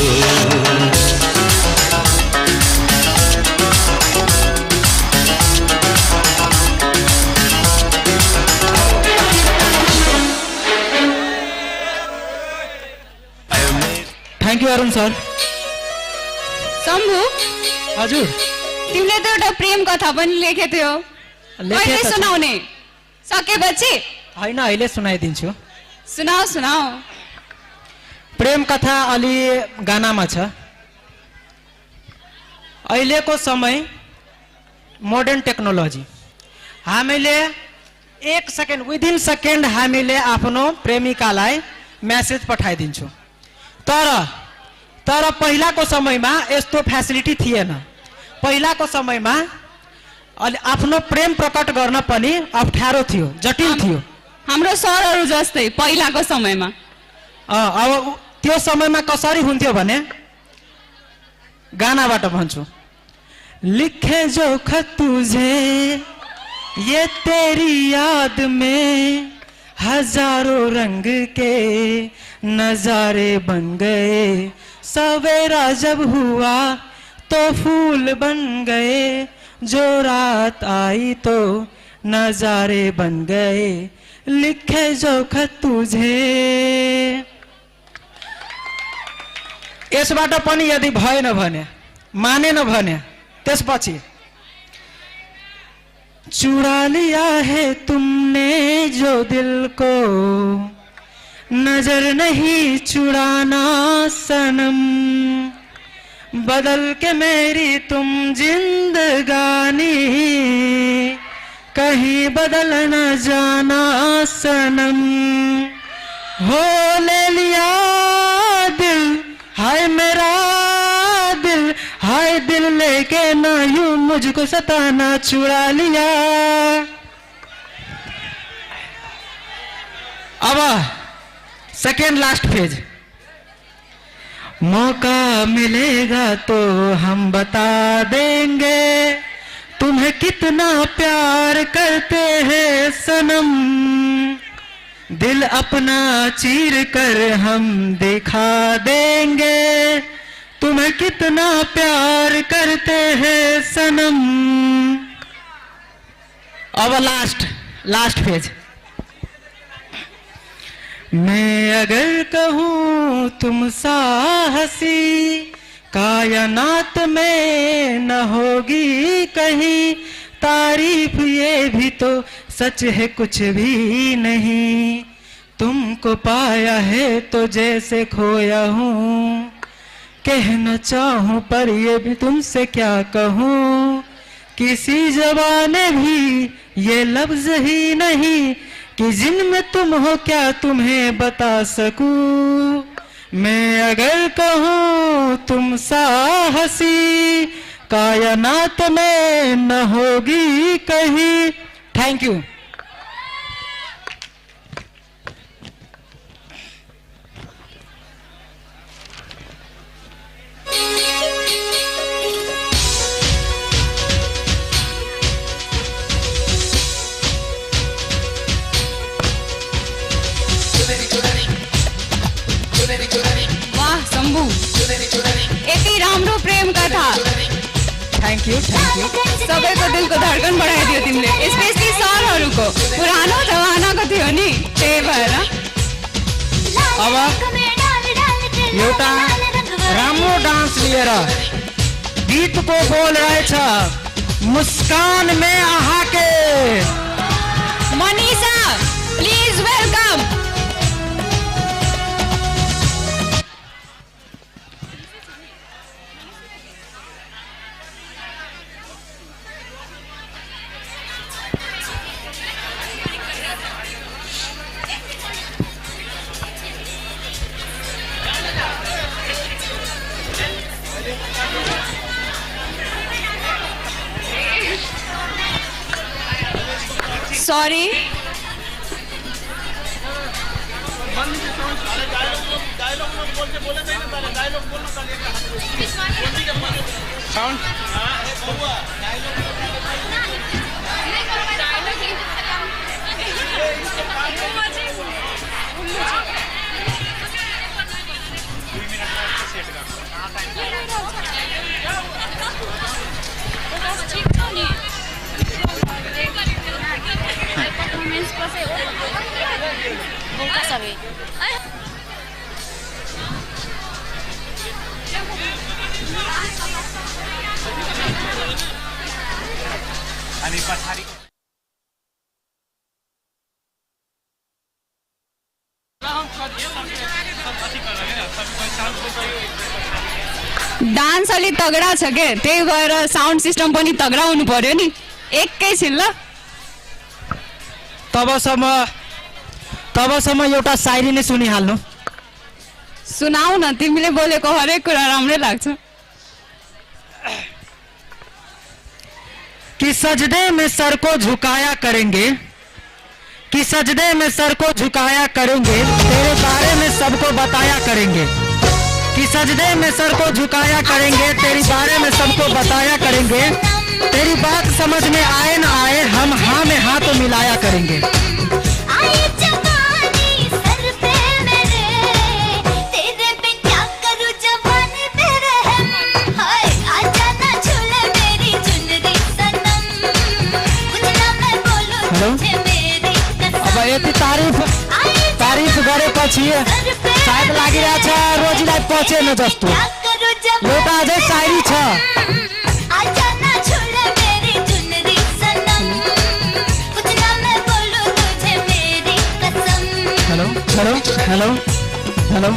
Thank you Arun sir. Shambhu हजुर, तिमीले त एउटा प्रेम कथा पनि लेखेको थियो, कहिले सुनाउने? सकेपछि होइन, अहिले सुनाइदिन्छु। सुनाऊ सुनाऊ। प्रेम कथा अलि गानामा छ। अहिलेको समय मोडर्न टेक्नोलोजी, हामीले 1 सेकेन्ड विदिन सेकेन्ड हामीले आफ्नो प्रेमिकालाई मेसेज पठाइदिन्छौँ। तर पहिलाको समयमा यस्तो फेसिलिटी थिएन। पहिलाको समयमा आफ्नो प्रेम प्रकट गर्न पनि अप्ठ्यारो थियो, जटिल थियो। हाम्रो सरहरू जस्तै पहिलाको समयमा। अब त्यो समयमा कसरी हुन्थ्यो भने गानाबाट भन्छु। लिखे जो खत तुझे ये तेरी याद में हजारों रंग के नजारे बन गए, सवेरा जब हुआ तो फूल बन गए, जो रात आई तो नजारे बन गए, लिखे जो खत तुझे। यसबाट पनि यदि भएन भने, मानेन भने त्यसपछि चुरा लिया है तुमने जो दिल को, नजर नहीं चुराना सनम, बदल के मेरी तुम जिंदगानी, कहीं बदल न जाना सनम। हो ले लिया दिल, हाय मेरा दिल, हाय दिल लेके ना यूं मुझको सताना, चुरा लिया। अब सेकेंड लास्ट फेज। मौका मिलेगा तो हम बता देंगे तुम्हें कितना प्यार करते हैं सनम, दिल अपना चीर कर हम दिखा देंगे तुम्हें कितना प्यार करते हैं सनम। अब लास्ट फेज। मैं अगर कहूँ तुम साहसी, कायनात में न होगी कहीं तारीफ, ये भी तो सच है कुछ भी नहीं, तुमको पाया है तो जैसे खोया हूँ, कहना चाहूँ पर ये भी तुमसे क्या कहूँ, किसी ज़बाने भी ये लफ्ज़ ही नहीं कि जिनमें तुम हो क्या तुम्हें बता सकूं। मैं अगर कहूँ तुम साहसी, कायनात में न होगी कहीं। Thank you. वाह का था। थैंक यू सबैको दिलको धड्कन बढाइदियो तिमीले, स्पेशली सरहरूको। पुरानो जमानाको थियो नि, त्यही भएर। अब एउटा राम्रो डांस लिएर गीत को बोल रहेछ मुस्कान में आहा के Manisha, please welcome. Sorry, dance अलि तगडा छ के, त्यही भएर साउन्ड सिस्टम पनि तगडा हुनु पर्यो नि। एकैछिन ल। तबसम्म एउटा शायरी नै सुनिहाल्नु। सुनाऊ न, तिमीले बोलेको हरेक कुरा राम्रै लाग्छ। कि सजदे में सर को झुकाया करेंगे, कि सजदे में सर को झुकाया करेंगे, तेरे बारे में सबको बताया करेंगे। कि सजदे में सर को झुकाया करेंगे, तेरी बारे में सबको बताया करेंगे। तेरी बात समझ में आए न आए, हम हाँ में हाँ तो मिलाया करेंगे। अब यति तारिफ गरेपछि सायद लागिरहेछ रोजीलाई पचेन जस्तो। एउटा अझै शायरी छ। Hello hello hello hello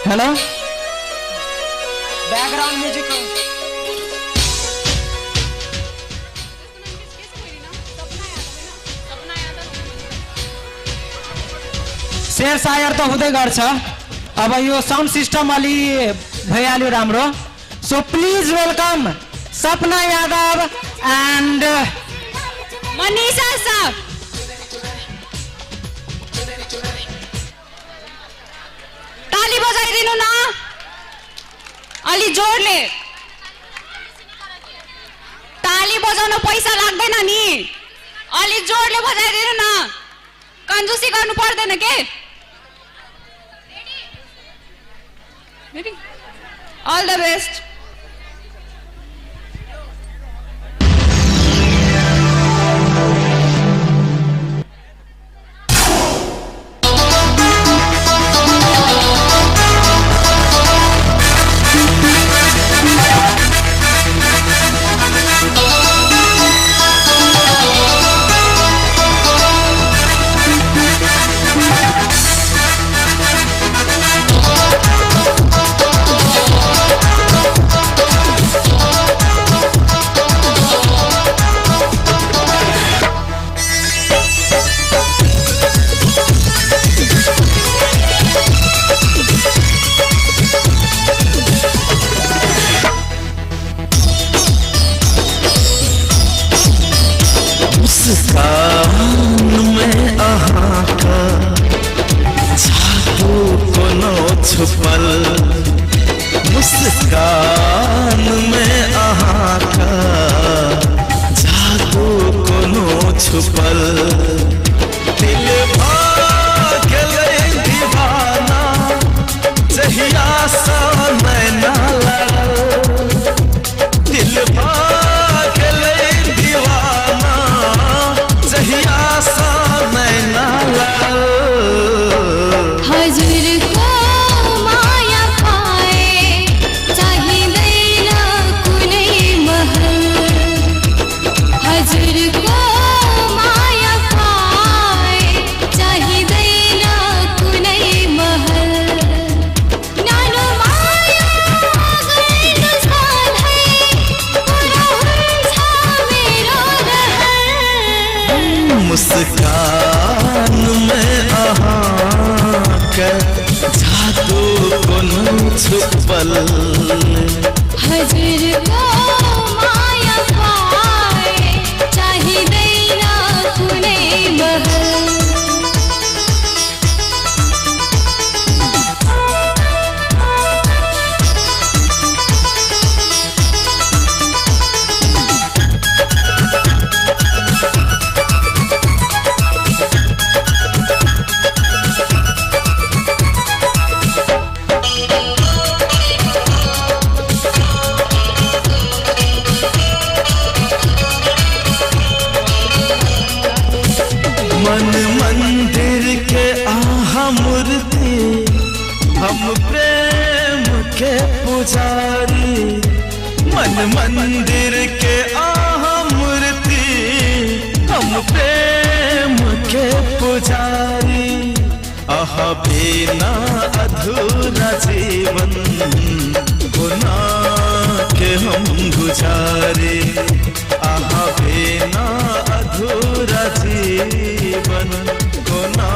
hello background music. शेर शायर त हुँदै गर्छ। अब यो साउन्ड सिस्टम अलि भइहाल्यो राम्रो। So please welcome Sapna Yadav and Manisha साहब। ताली बजाइदिनु न अलि जोडले। ताली बजाउन पैसा लाग्दैन नि, अलि जोडले बजाइदिनु न। कंजूसी गर्नु पर्दैन के। All the best. मुस्कान में अहाँ के जादू कोनो छुपल हजर को माया पाए चाही दैना कुने महल मन मंदिर के आहा मूर्ति हम प्रेम के पुजारी मन मंदिर के आहा मूर्ति हम प्रेम के पुजारी आहा बिना अधूरा जीवन गुना के हम गुजारे आहा बिना अधूरा जीवन गुना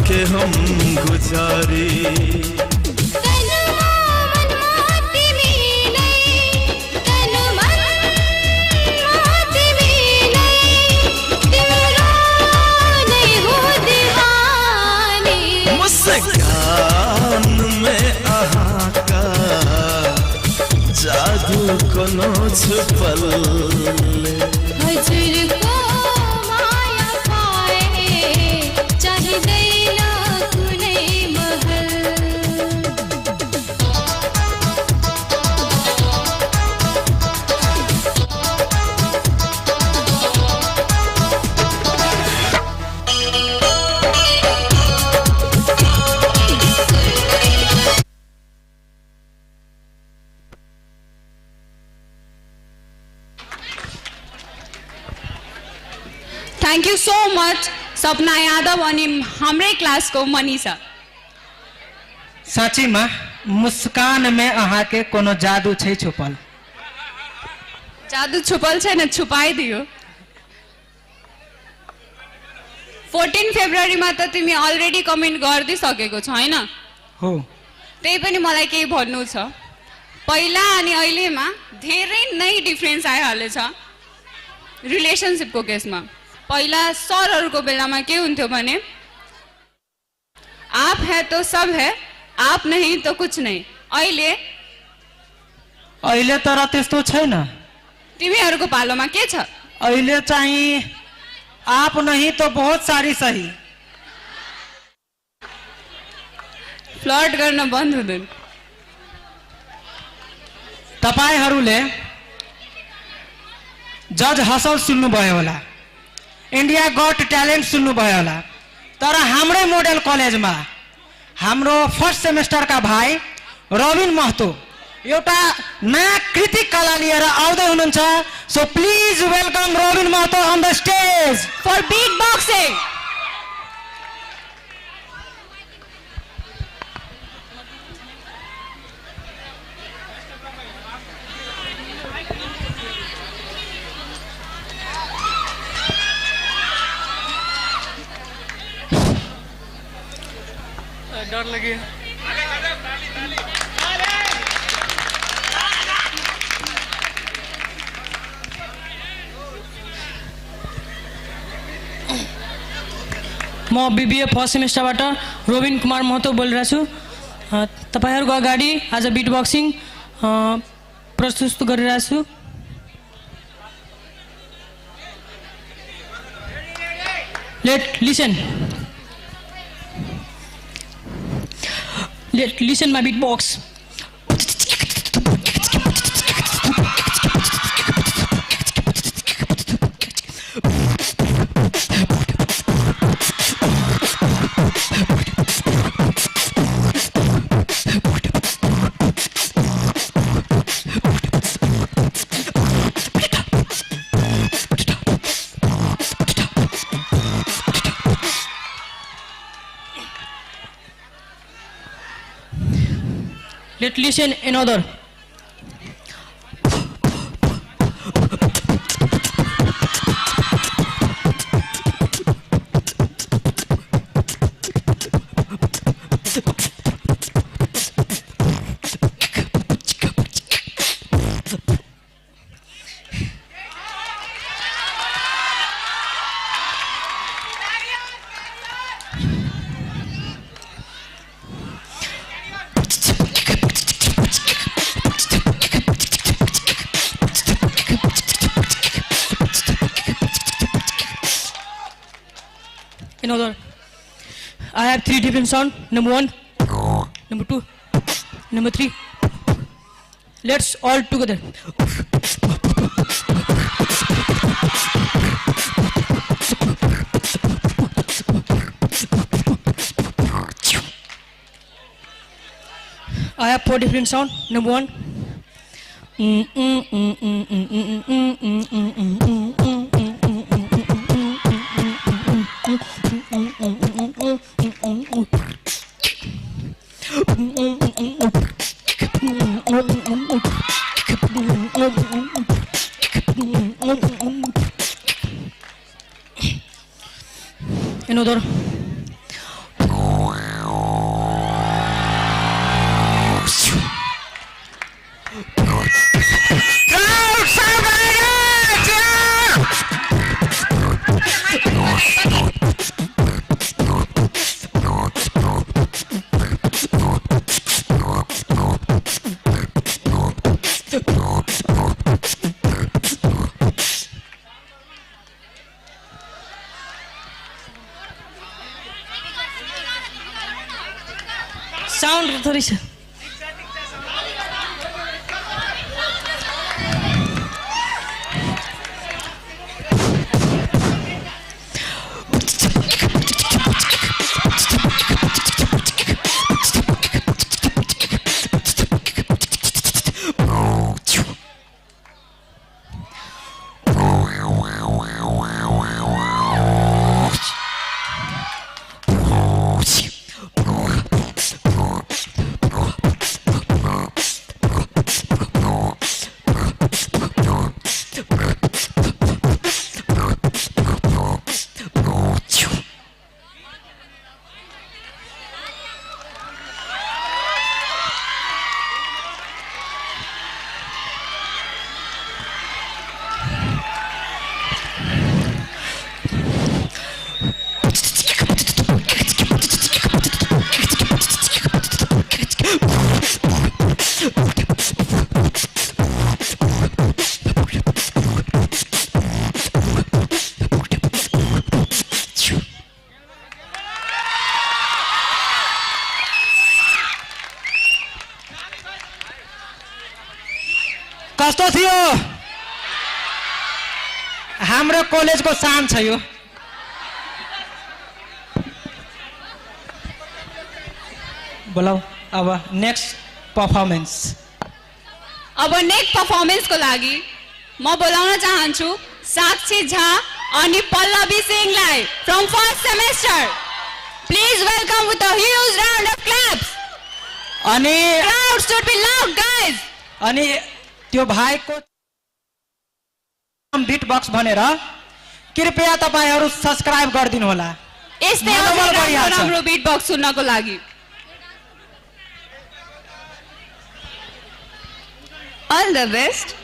के हम गुजारे मुस्कान में आहा का जादू कोनो छुपल हजर को माया पाए चाही दैना कुने महल थैंक यू सो मच सपना यादव अनि हाम्रै क्लासको मनीषा। साची में मुस्कान में अहाँ के कोनो जादू छै छुपल? जादू छुपल छैन, छुपाइदियो। 14 फेब्रुअरीमा त तिमी अलरेडी कमेन्ट गर्दिसकेको छौ हैन? हो। त्यही पनि मलाई केही भन्नु छ। पहिला अनि अहिलेमा धेरै नै डिफरेन्स आइहालेछ रिलेशनशिपको केसमा। पहिला सरहरूको बेलामा के हुन्थ्यो भने आप है तो सब है, आप नहीं तो कुछ नहीं। अहिले तर त्यस्तो छैन। तिमीहरूको पालोमा के छ? अहिले चाहिँ आप नहीं तो बहुत सारी सही। फ्लर्ट गर्न बन्द हुँदैन। तपाईहरुले जज हसल सुन्नुभयो होला, इंडिया गॉट टैलेंट सुन्नुभयो होला, तर हाम्रै मोडल कलेजमा हाम्रो फर्स्ट सेमेस्टर का भाइ रबिन महतो एउटा नयाँ कृति कला लिएर आउँदै हुनुहुन्छ। So please welcome Robin Mahato on the stage for beat boxing. डर लगे। म बीबीए फर्स्ट सेमेस्टरबाट रोबिन कुमार महतो बोलिरहेको छु। तपाईहरुको अगाडि आज बीट बक्सिङ प्रस्तुत गरिरहेको छु। Let listen, let listen my beat box. Let's listen another. In order, I have 3 different sound. Number 1, number 2, number 3. Let's all together. I have 4 different sound. Number 1. Another. Sound थोड़ी C कस्तो थियो हाम्रो कलेजको शान छ यो बोलाऊ अब नेक्स्ट परफॉर्मेंस अब नेक्स्ट परफॉर्मेंस को लागि म बोलाउन चाहन्छु साक्षी झा अनि पल्लवी सिंहलाई from first semester please welcome with a huge round of claps अनि crowd should be loud guys अनि त्यो भाइको बिट बक्स भनेर कृपया तपाईहरु सब्स्क्राइब गरिदिनु होला यस्तै राम्रो बिट बक्स सुन्नको लागि all the best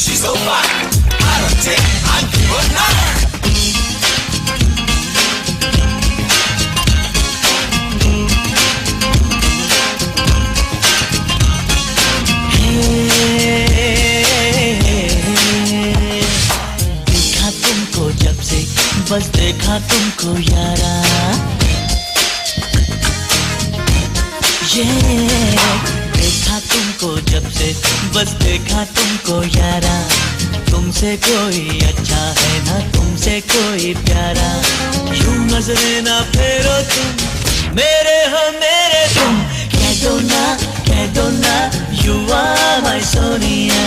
She's so fine, I don't take, I give her nine. देखा तुमको जब से बस देखा तुमको यारा देखा तुमको जब से बस देखा तुमको यारा तुमसे कोई अच्छा है ना तुमसे कोई प्यारा यूं नजरें ना फेरो तुम मेरे हो मेरे तुम कह दो ना you are my Sonia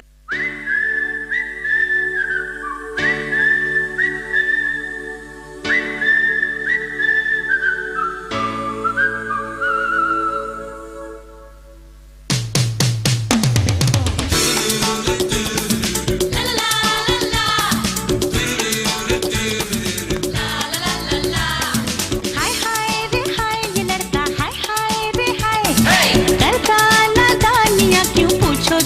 डरता नादानियाँ क्यों पूछो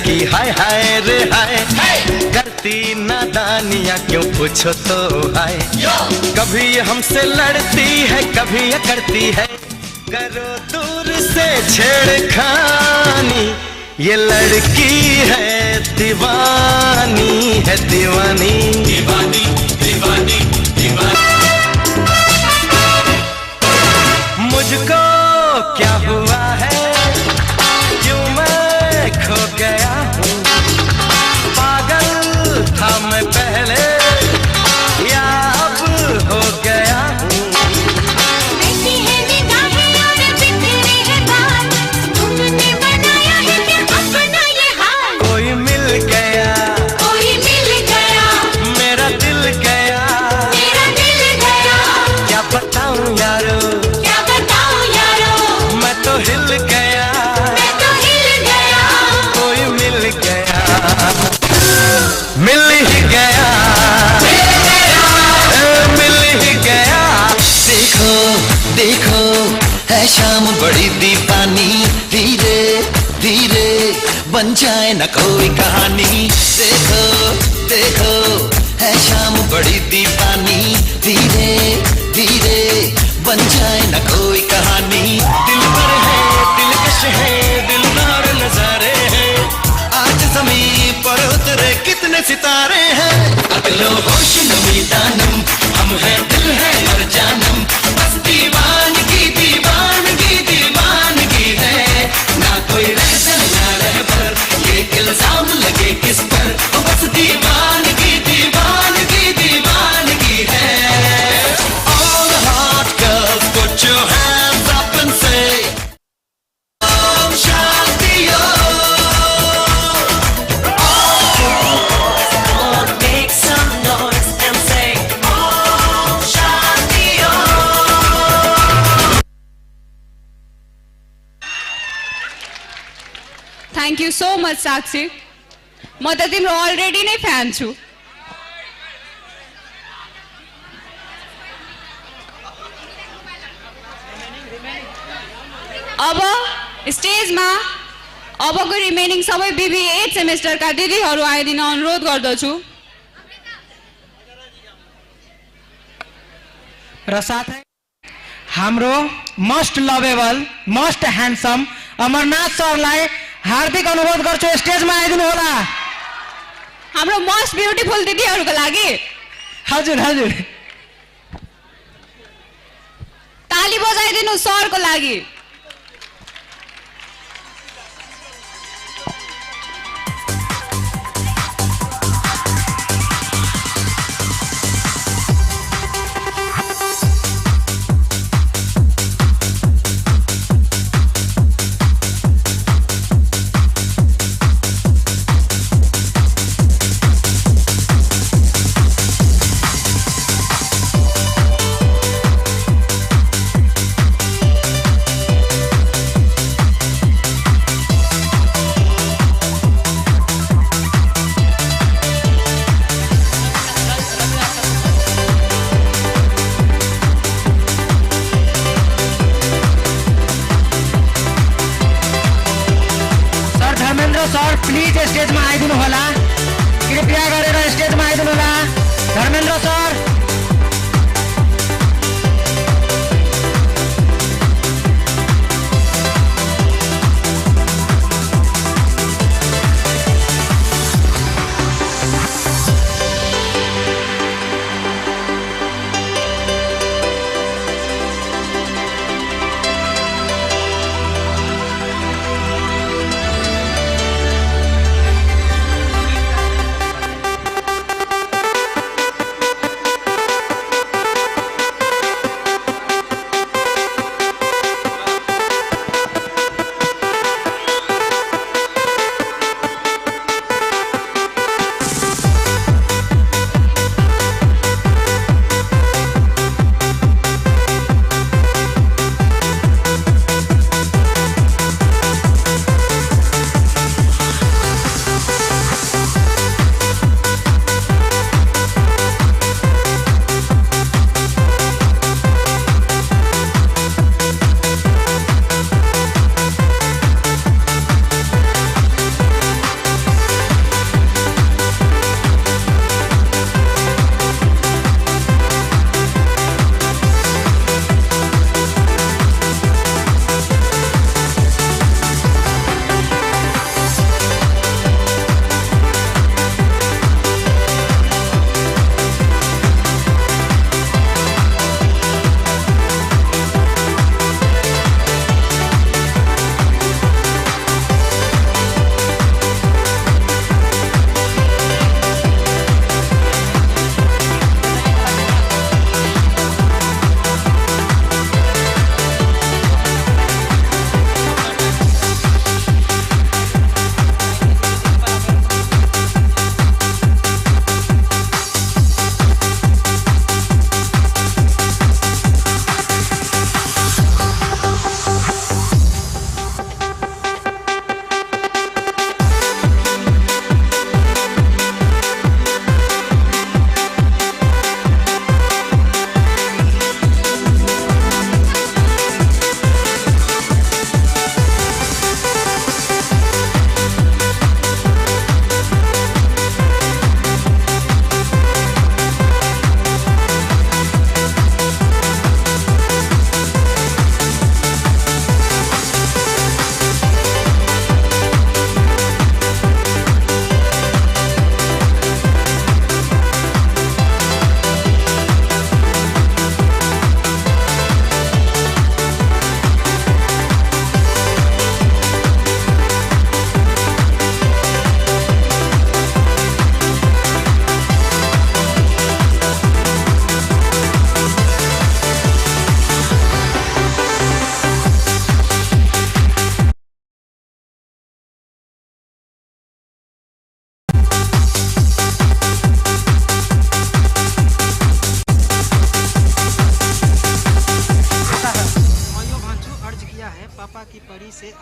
लड़की हाय हाय रे हाय, करती नादानियाँ क्यों पूछो तो हाय। कभी ये हमसे लड़ती है कभी ये करती है, करो दूर से छेड़खानी। ये लड़की है दीवानी है दीवानी दीवानी दीवानी दीवानी। मुझको क्या हुआ है क्यों मैं खो गया हूँ, पागल था मैं पहले या अब हो गया हूँ। ऐसी है निगाहें और बिखरे हैं बाल, तुमने बनाया है क्या अपना ये हाल। कोई मिल गया मेरा दिल गया क्या बताऊं यारो मैं तो हिल गया कोई मिल गया मिल ही गया मिल ही गया। देखो देखो है शाम बड़ी दीवानी, धीरे धीरे बन जाए न कोई कहानी। देखो देखो है शाम बड़ी दीवानी, धीरे धीरे बन जाए न कोई कहानी। दिल पर है दिलकश है दिलदार नजारे हैं, आज ज़मीं पर उतरे कितने सितारे हैं। अगलो होश नमी दानम हम हैं दिल है मर जानम, बस दीवानगी दीवानगी दीवानगी है। ना कोई रहसन ना रहबर ये इल्जाम लगे किस पर, बस दीवानगी दीवानगी दीवानगी है। All the hot girls put your hands up and say Om Shanti Om, make some noise and say Om Shanti Om. Thank you so much Sakshi, म त तिम्रो अलरेडी नै फ्यान छु। अब स्टेजमा अबको रिमेनिङ सबै बिबी 8 सेमेस्टरका दिदीहरू आइदिन अनुरोध गर्दछु। र साथै हाम्रो मोस्ट लभेबल मोस्ट ह्यान्डसम अमरनाथ सरलाई हार्दिक अनुरोध गर्छु स्टेजमा आइदिनु होला। हाम्रो मोस्ट ब्युटिफुल दिदीहरूको लागि हजुर हजुर ताली बजाइदिनु सरको लागि। सर प्लिज स्टेजमा आइदिनु होला, कृपया गरेर स्टेजमा आइदिनु होला। धर्मेन्द्र सर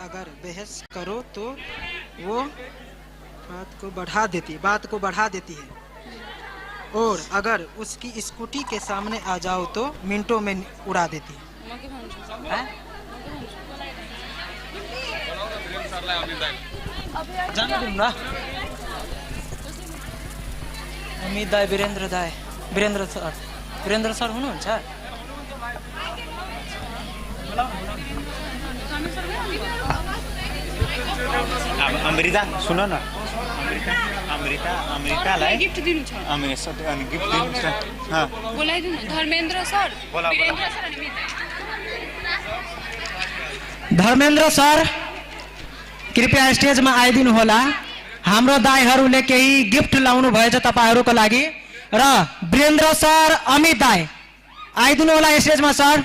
अगर बहस करो तो वो बात को बढ़ा देती है और अगर उसकी स्कूटी के सामने आ जाओ तो मिनटों में उड़ा देती है। जान दूंगा अमित दाई वीरेन्द्र सर हुनुहुन्छ अमृता सुन न अमृतालाई गिफ्ट दिनु छ गिफ्ट दिनु छ हाँ बोलाइदिनु धर्मेन्द्र सर वीरेन्द्र सर अनि मित धर्मेन्द्र सर कृपया स्टेजमा आइदिनु होला। हाम्रो दाईहरूले केही गिफ्ट ल्याउनु भएछ तपाईहरूको लागि र वीरेन्द्र सर अमित दाई आइदिनु होला स्टेजमा सर।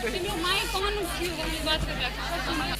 तिम्रो माइक कहाँ थियो बात गरिरहेको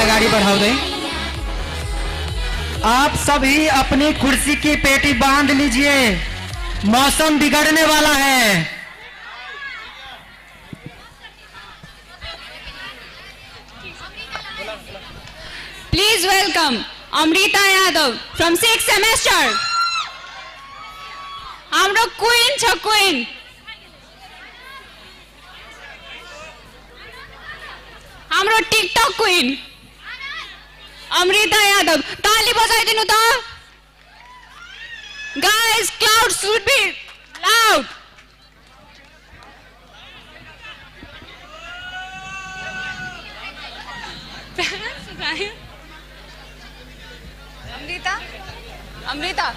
गाड़ी बढ़ाओ दे। आप सभी अपनी कुर्सी की पेटी बांध लीजिए, मौसम बिगड़ने वाला है। Please welcome Amrita Yadav from 6th semester. हाम्रो क्वीन छ क्वीन। हाम्रो टिकटक क्वीन अमृता यादव। ताली बजाइदिनु त। Guys, crowd should be loud. Amrita Amrita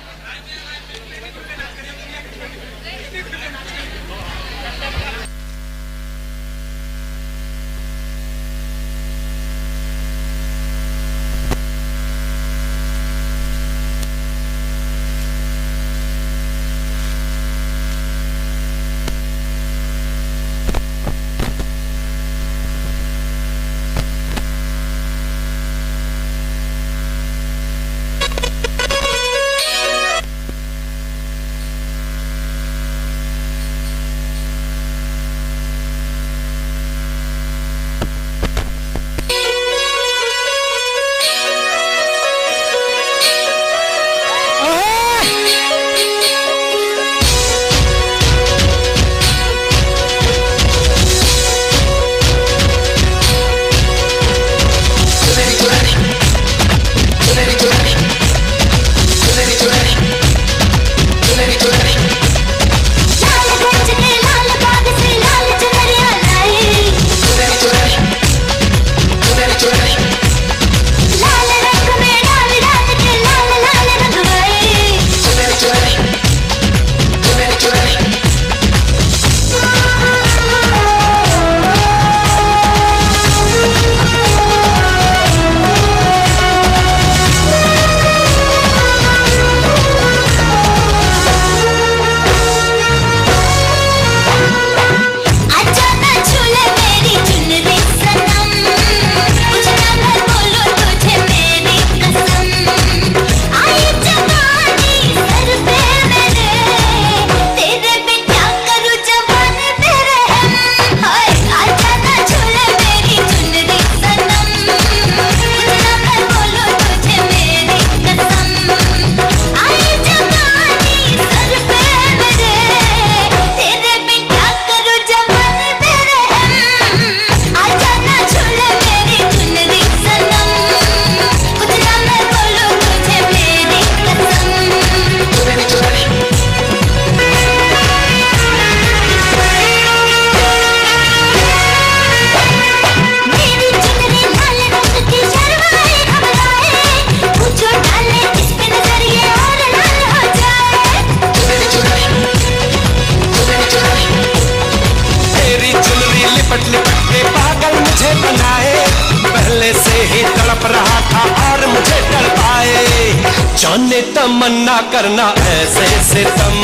जाने तमन्ना करना ऐसे सितम।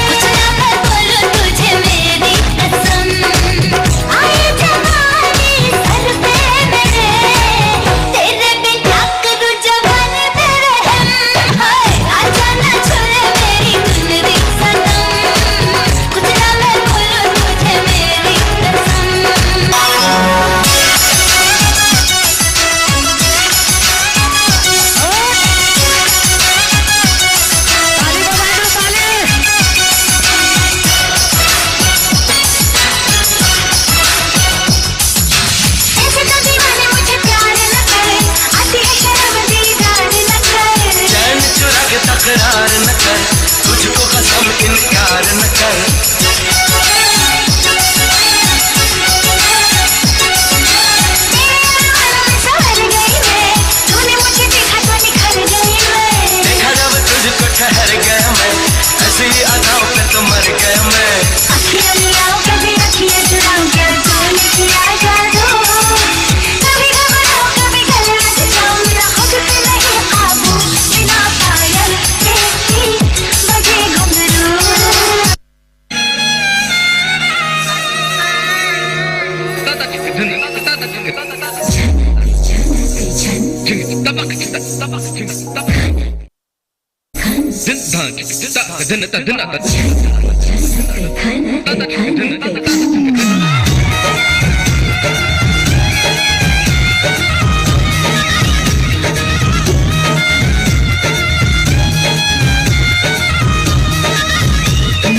कुछ ना मैं बोलूं तुझे मेरी कसम, आए जवानी सर पे मेरे, तेरे पे क्या करूं जवान तेरे हम। हाय आजा ना छोड़े मेरी चुनरी सनम, कुछ ना मैं बोलूं तुझे मेरी कसम।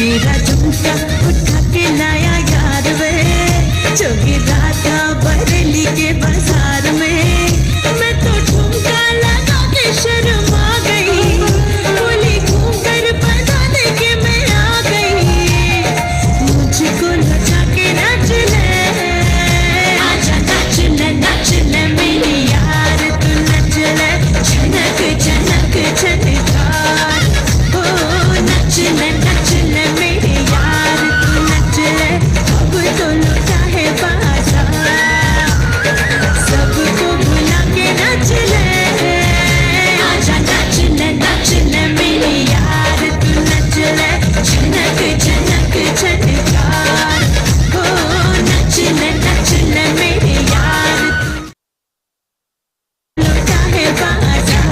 मेरा झुमका उठा के लाया यार वे जोगी राधा बरेली के बाजार में मैं तो झुमका लगा के शर्मा गई बोली घूम कर बता दे के मैं आ गई मुझको लगा के नाच ले आजा नाच ले मेरी यार तू नच ले झनक झनक झनकार ओ नच ले मेरे यार तू नच ले अब तो लौटा है बाजार सबको भुला के नच ले आजा नच ले मेरे यार तू नच ले झनक झनक झनकार ओ नच ले मेरे यार लौटा है बाजार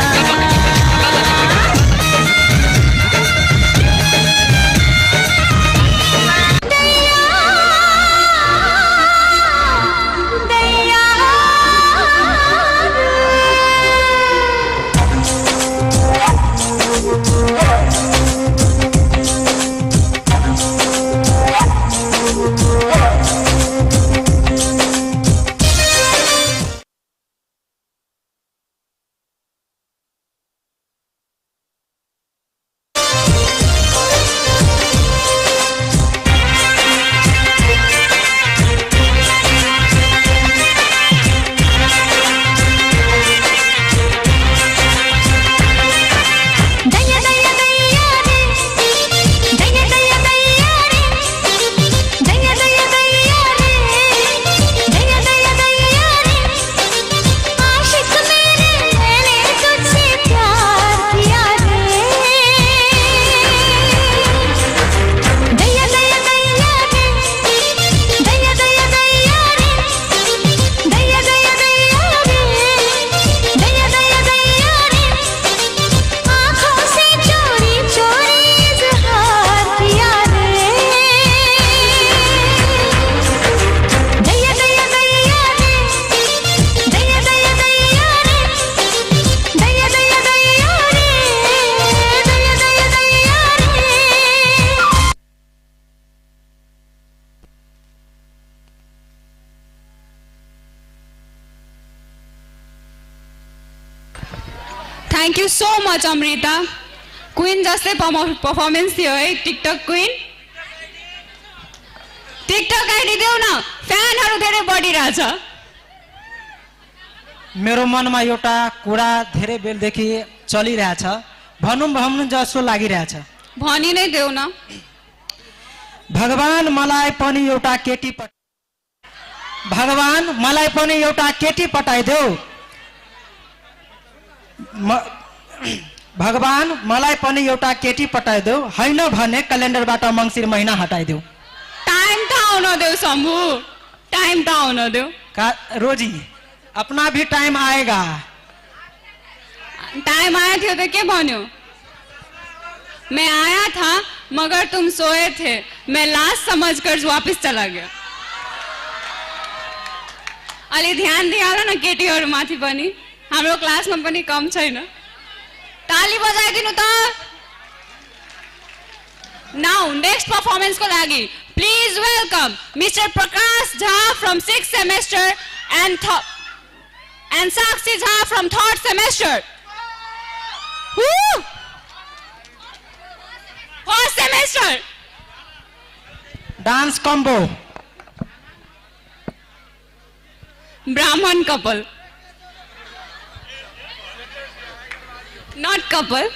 thank you so much Amrita queen जस्तै पर्फर्मेन्स थियो है टिकटक क्वीन टिकटक आइडी देऊ न फ्यानहरु धेरै बढिरहेछ मेरो मनमा एउटा कुरा धेरै बेलदेखि चलिरहेछ भन्नु जस्तो लागिरहेछ भनि नै देऊ न भगवान मलाई पनि एउटा केटी पठाइदेऊ भगवान मलाई पनि एउटा केटी पठाइदेऊ हैन भने क्यालेन्डरबाट मङ्सिर महिना हटाइदेऊ टाइम त आउन देऊ शम्भु टाइम त आउन देऊ रोजी अपना भी टाइम आएगा टाइम आया थियो तो क्या भन्यो मैं आया था मगर तुम सोए थे मैं लास्ट समझकर वापस चला गया अलि ध्यान दिहाल्नु न केटीहरु माथि पनि हाम्रो क्लासमा पनि कम छैन ताली बजाइदिनु त नाउ नेक्स्ट परफॉर्मेंस को लागि please welcome mister Prakash Jha from 6th semester and Sakshi Jha from 3rd semester. Woo! 1st semester. Dance combo. Brahman couple. Not couple.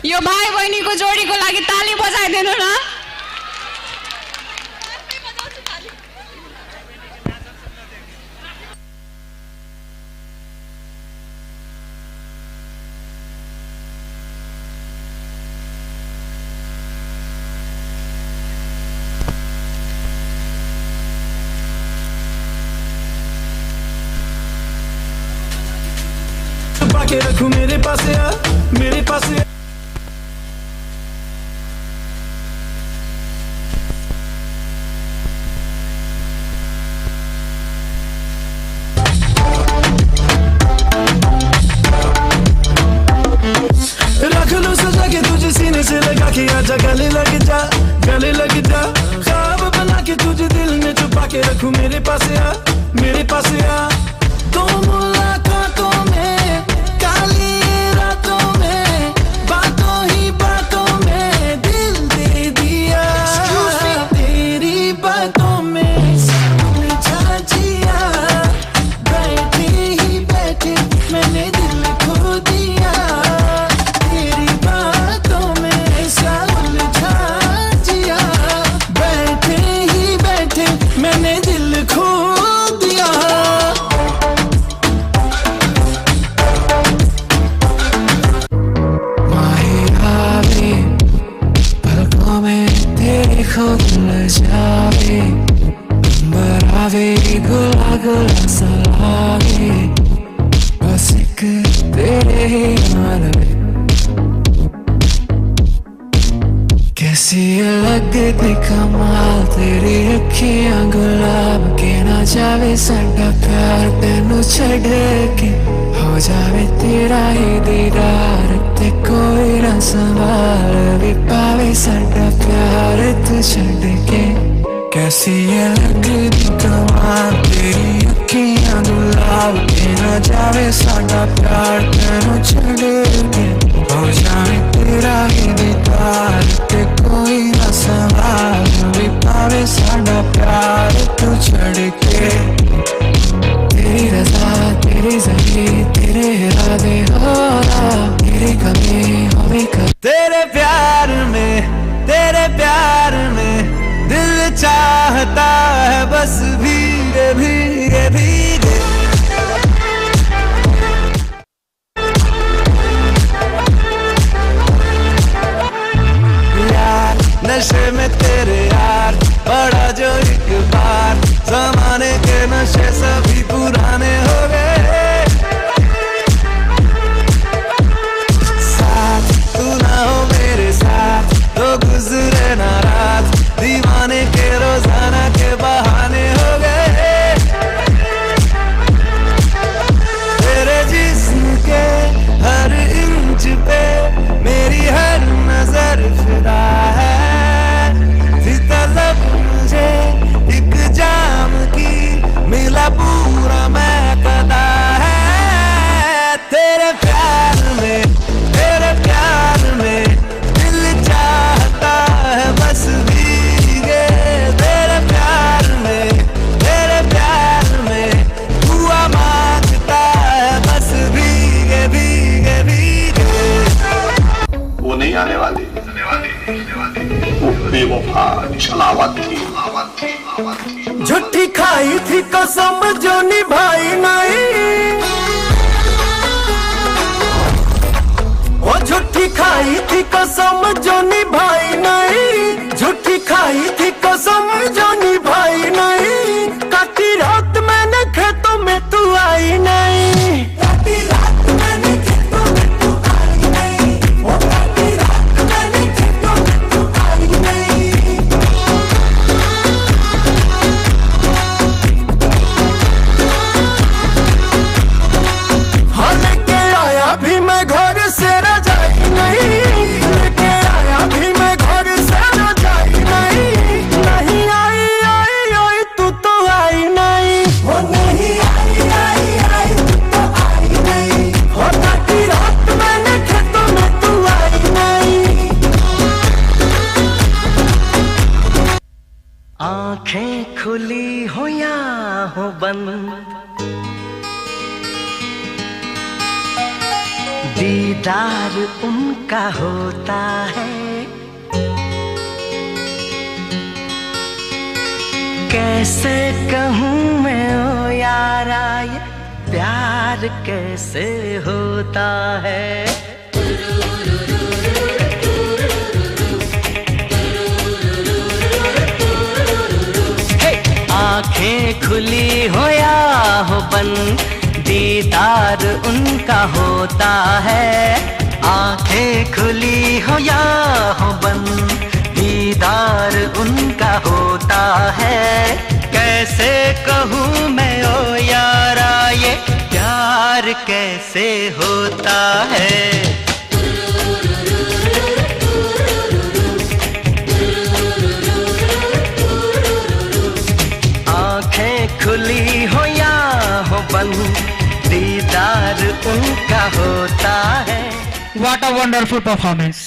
यो भाइ बहिनीको जोडीको लागि ताली बजाइदिनु न। के रखूं मेरे पास आ, मेरे पास आ। रख लो सजा के तुझे सीने से लगा के आजा गले लग जा, गले लग जा। ख्वाब बना के तुझे दिल में छुपा के रखूं मेरे पास आ, मेरे पास आ। तो मुलाकातों में काली रातों में बातों ही बातों में दिल दे दिया। तेरी बातों में उलझा जिया, बैठे ही बैठे मैंने दिल खो दिया। तेरी बातों में सा उलझा जिया, बैठे ही बैठे मैंने दिल खो दिया। खुद न जावे बरावे गुला गुला सा लागे, बस एक तेरे ही नाल कैसी लगती कमाल तेरी अखियां गुलाब के ना जावे साडा प्यार तेनू छड़ के हो जावे तेरा ही दीदार ते कोई ना संभाल भी पावे साडा प्यार तू छड़ के। कैसी ये लगती कमाल तेरी अखियां गुलाब के ना जावे साडा प्यार तेनू छड़ के हो जावे तेरा ही दीदार ते कोई ना संभाल भी पावे साडा प्यार तू छड़ के। तेरी रज़ा तेरी ज़मी तेरे इरादे हो तेरी कमी हो भी कर। तेरे प्यार में दिल चाहता है बस भीगे भीगे भीगे। यार नशे में तेरे यार बड़ा जो एक बार, ज़माने के नशे सभी पुराने हो गए। साथ तू ना हो मेरे साथ तो गुजरे ना रात, दीवाने के रोजाना के बहाने हो गए। तेरे जिस्म के हर इंच पे मेरी हर नजर फिदा है, थी तलब मुझे एक जाम की मिला पूरा मैं कदा है। तेरे प्यार में दिल चाहता है बस भीगे। तेरे प्यार में हुआ मांगता है बस भीगे भीगे भीगे। वो नहीं आने वाली, वो बेवफा छलावत थी। झूठी खाई थी कसम जो निभाई नहीं, वो झूठी खाई थी कसम जो निभाई नहीं। झूठी खाई थी कसम जो निभाई नहीं, काटी रात मैंने खेतों में तू आई नहीं। काटी रात मैंने खेतों में तू आई नहीं, वो काटी रात मैंने खेतों में तू आई नहीं। हाँ लेके आया भी मैं घर से रजाई नहीं, लेके आया भी मैं घर से रजाई नहीं। नहीं आई आई आई तू तो आई नहीं, वो नहीं आई आई आई तू तो आई नहीं। हो काटी रात मैंने खेतों में तू आई नहीं। आंखें खुली हो या हो बंद, दीदार उनका होता है। कैसे कहूँ मैं ओ यारा ये प्यार कैसे होता है। आंखें खुली हो या हो बंद दीदार उनका होता है। आंखें खुली हो या हो बंद दीदार उनका होता है। कैसे कहूँ मैं ओ यारा ये प्यार कैसे होता है। आंखें खुली हो या हो बंद दीदार उनका होता है। What a wonderful performance.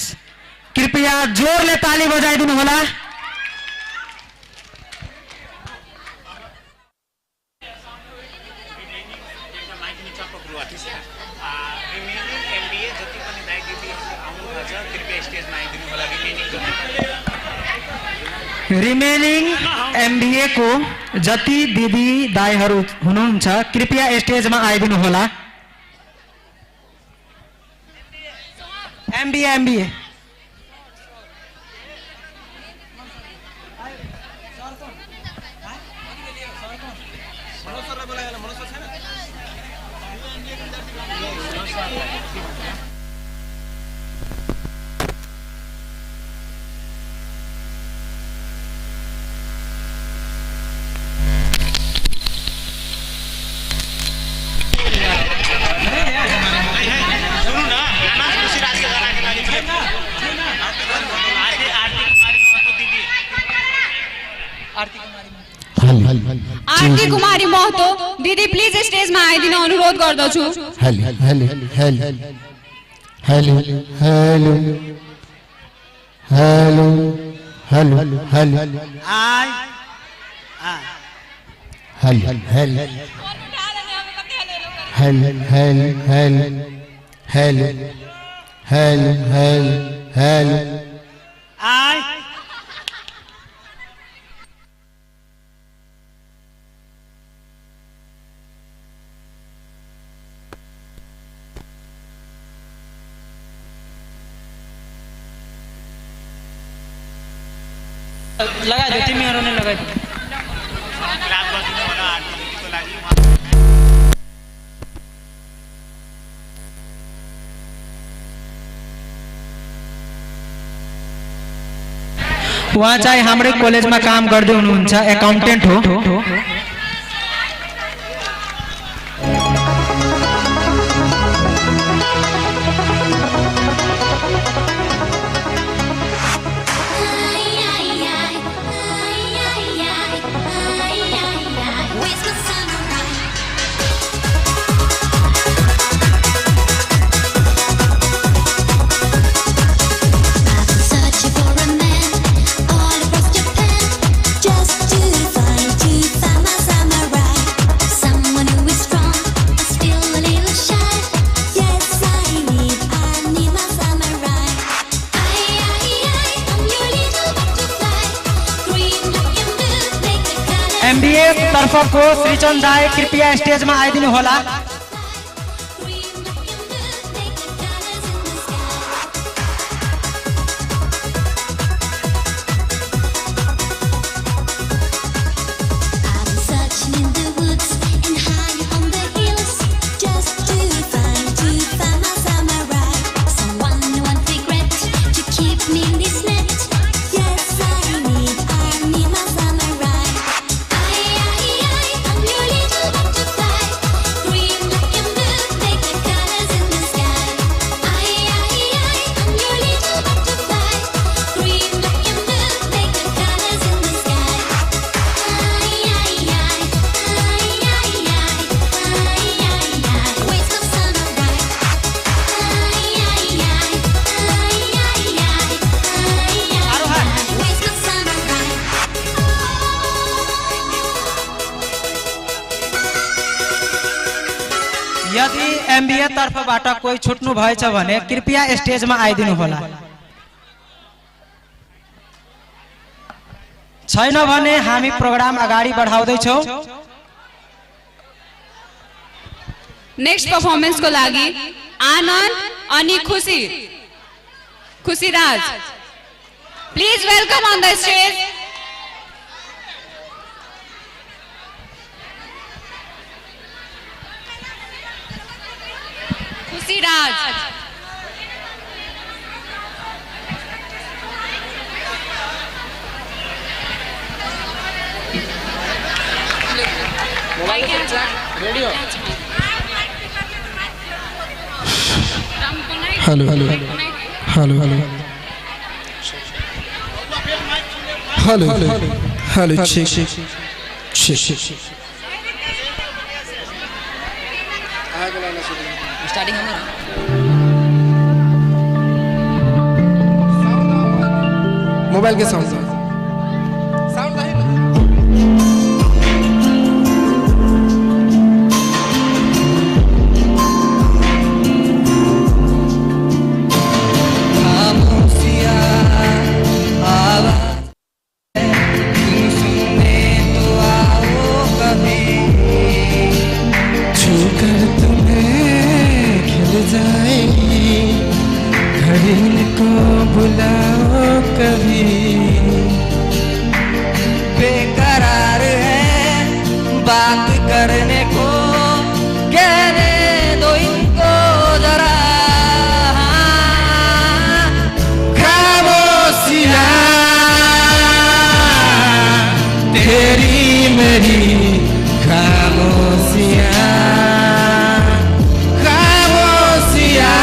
कृपया जोर ले ताली बजाइदिनु होला। रिमेनिङ एमबीए को जति दिदी दाइहरू हुनुहुन्छ कृपया स्टेजमा आइदिनु होला। एमबीए आरती कुमारी महतो दिदी प्लिज स्टेजमा आइदिन अनुरोध गर्दछु। लगा दो तिमीहरुले लगाइ दो। उहाँ चाहिँ हाम्रै कलेजमा काम गर्दै हुनुहुन्छ, एकाउन्टेन्ट हो। एमबीए तर्फको श्रीचन्द्र दाई कृपया स्टेजमा आइदिनु होला। Green यदि एमबीए तर्फबाट कोही छुट्नु भएछ भने कृपया स्टेजमा आइदिनु होला। छैन भने हामी प्रोग्राम अगाडि बढाउँदैछौँ। नेक्स्ट परफॉर्मेंस को लागि आनंद अनि खुशी Khushiraj, please welcome on the stage. Khushiraj, radio. Hello hello hello hello hello hello hello check check check. Starting हमारा मोबाइल के साउंड बेकरार है बात करने को, कहने दो इनको जरा। खामोशियाँ तेरी मेरी खामोशियाँ, खामोशियाँ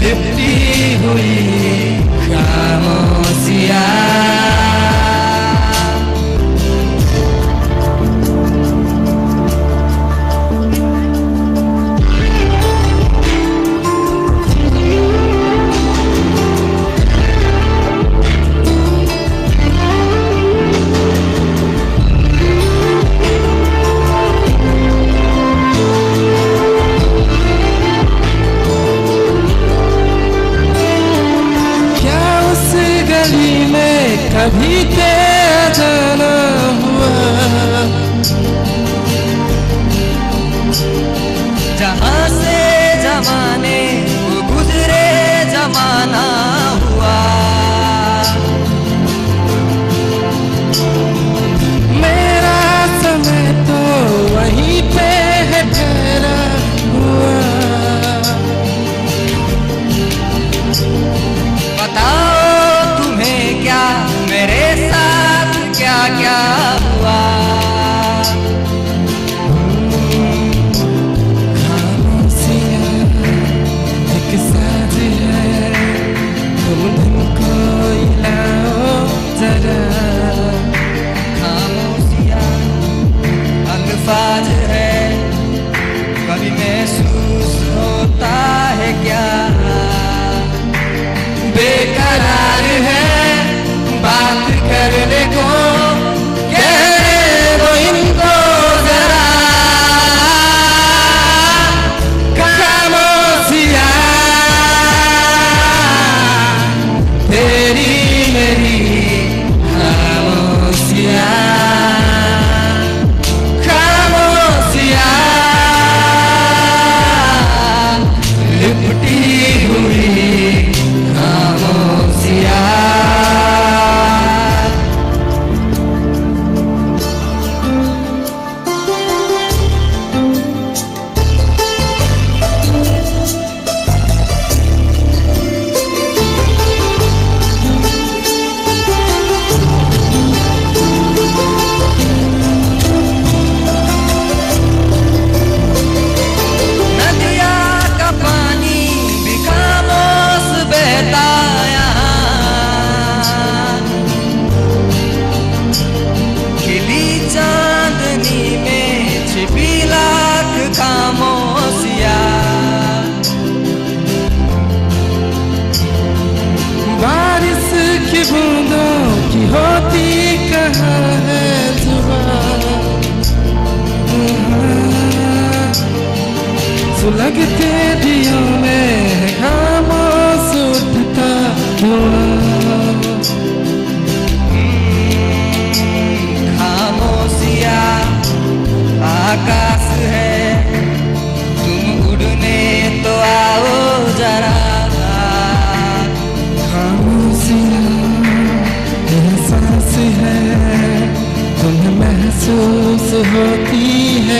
लिपटी हुई खामोशियाँ। कभी तेरा न हुआ जहाँ से जमाने वो गुजरे जमाना हुआ। मेरा समय तो वहीं पे है ठहरा हुआ। बताओ तुम्हें क्या मेरे साथ क्या क्या हुआ। खामोशियाँ एक साथ है, तुम धुन को हिलाओ जरा। खामोशियाँ अल्फाज है, कभी महसूस होता है क्या। बेकरार है बात करने को, कहने दो इनको जरा। खामोशियाँ तेरी मेरी खामोशियाँ, खामोशियाँ लिपटी हुई खामोशियाँ।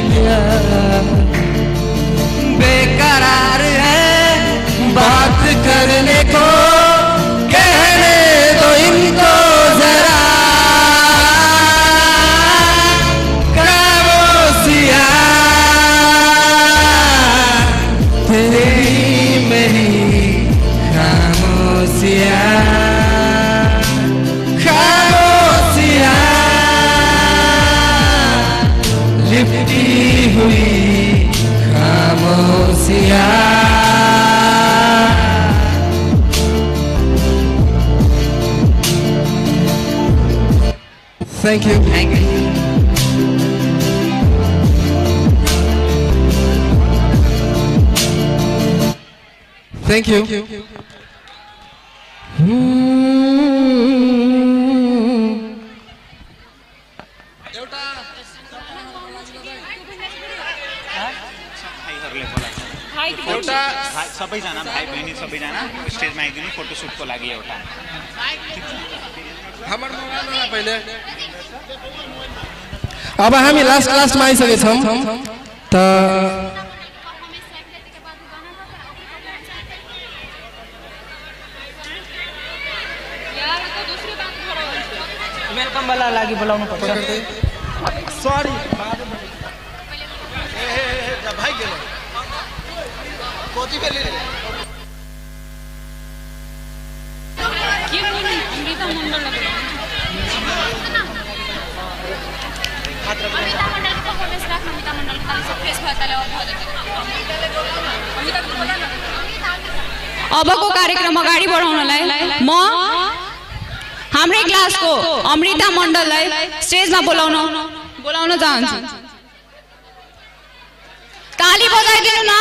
क्या बेकरार है बात करने को, कहने दो इनको जरा खामोशियां तेरी मेरी खामोशियां खामोशियां लिपटी हुई खामोशियां। Thank you. Thank you. Thank you. सबैजना भाइ बहिनी सबैजना स्टेजमा आइदिनु फोटोसुटको लागि एउटा। अब हामी लास्टमा आइसकेछौँ त वेलकम वाला लागि बोलाउनु पर्छ। सरी भाइ गेलो कति बेले अबको कार्यक्रम अगाडि बढाउनलाई म हाम्रै क्लासको अमृता मण्डललाई स्टेजमा बोलाउन चाहन्छु। ताली बजाइदिनु न।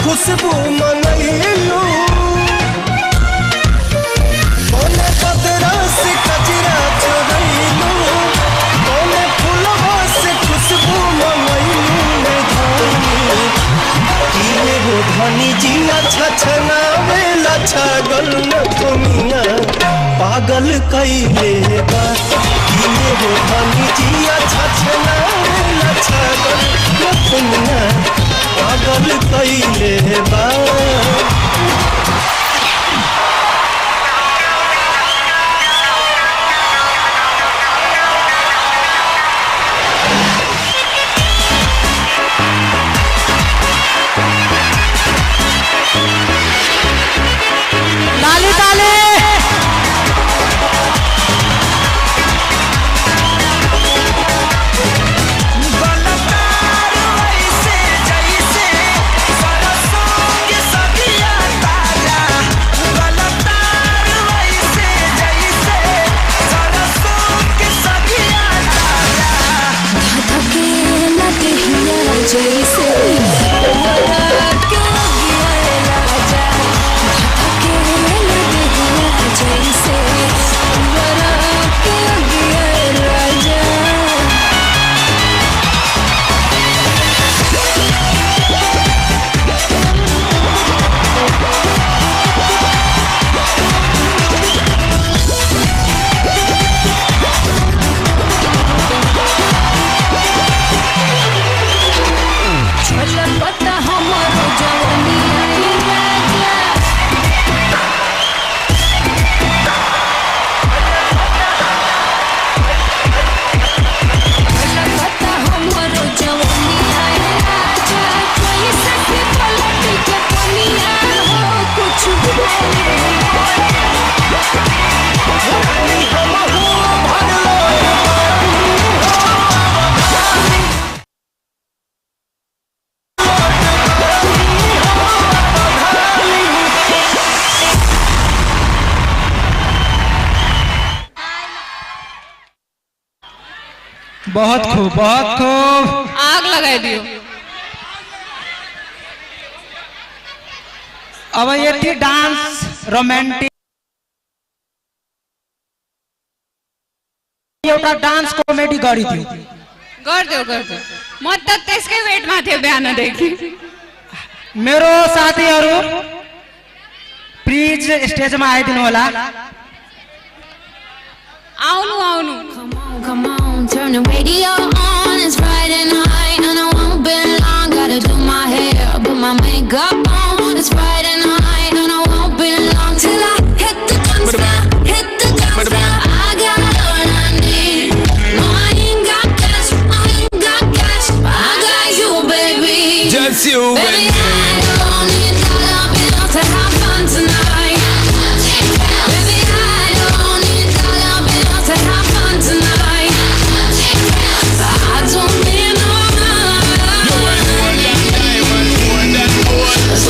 खुशबू मनैलू कोने बदरा से कजरा चोरैलू कोने फूलवा से खुशबू मनैलू कीने हो धनी जिया छछनावेला छागल न दुनिया पागल कैले बा कीने हो धनी जिया छछनावेला छागल न दुनिया पागल कैले बा ताली ताली बहुत खूब बहुत खूब आग लगा दियो। अब ये थी डांस रोमांटिक एउटा डांस कॉमेडी गरी थी कर दो मत त त्यसकै वेट माथि बिहान देखि मेरो साथीहरु प्लिज स्टेजमा आइदिनु होला। आउनु Come on, turn the radio on. It's Friday night and I won't be long. Gotta do my hair, put my makeup on. It's Friday night and I won't be long till I hit the dance floor, hit the dance floor. I got all I need. No, I ain't got cash, but I got you, baby. Just you, baby. I don't need dollar bills to have fun tonight. Baby, I don't need dollar bills to have fun tonight. I don't need no money. You ain't more than diamond, more than gold.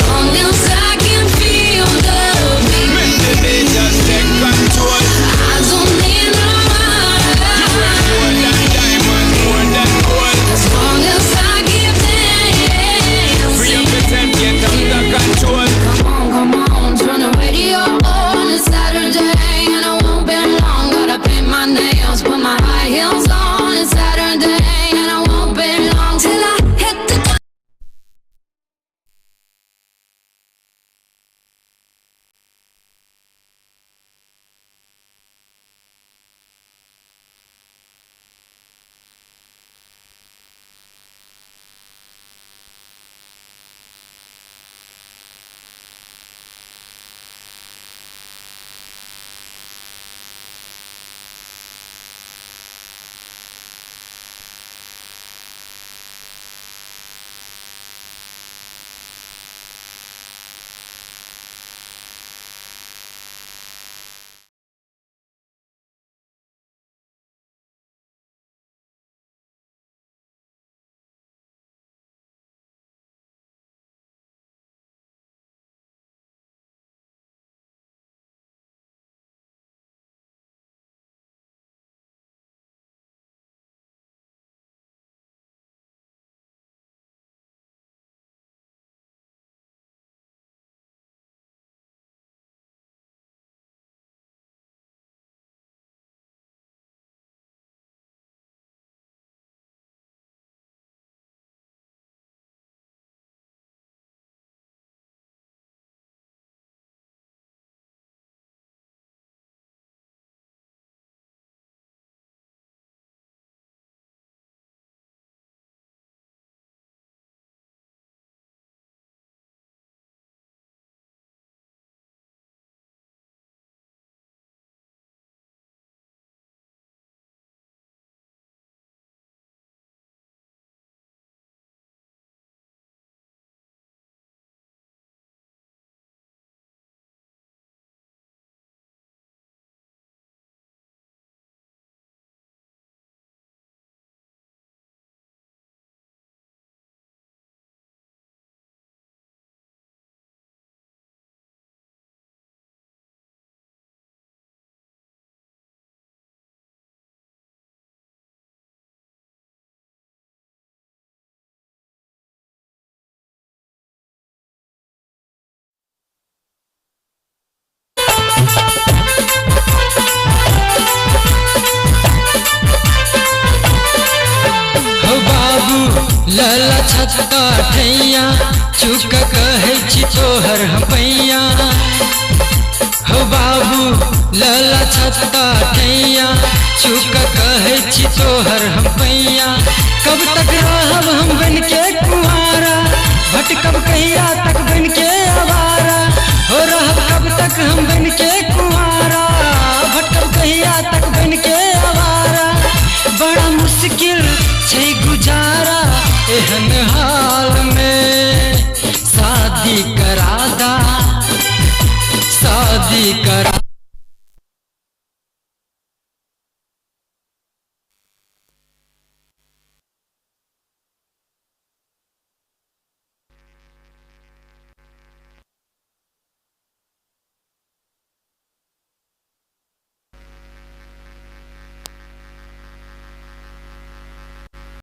लला छत्ता ठैया चुक कहे छी तोहर हपैया हो बाबू लला छत्ता ठैया चुक कहे छी तोहर हपैया कब तक रहब हम बन के कुंवारा भटकब कहिया तक बन के आवारा हो रहब कब तक हम बन के कुंवारा भटकब कहिया तक बन के आवारा बड़ा मुश्किल छै गुजारा एहन हाल में शादी करा दा शादी करा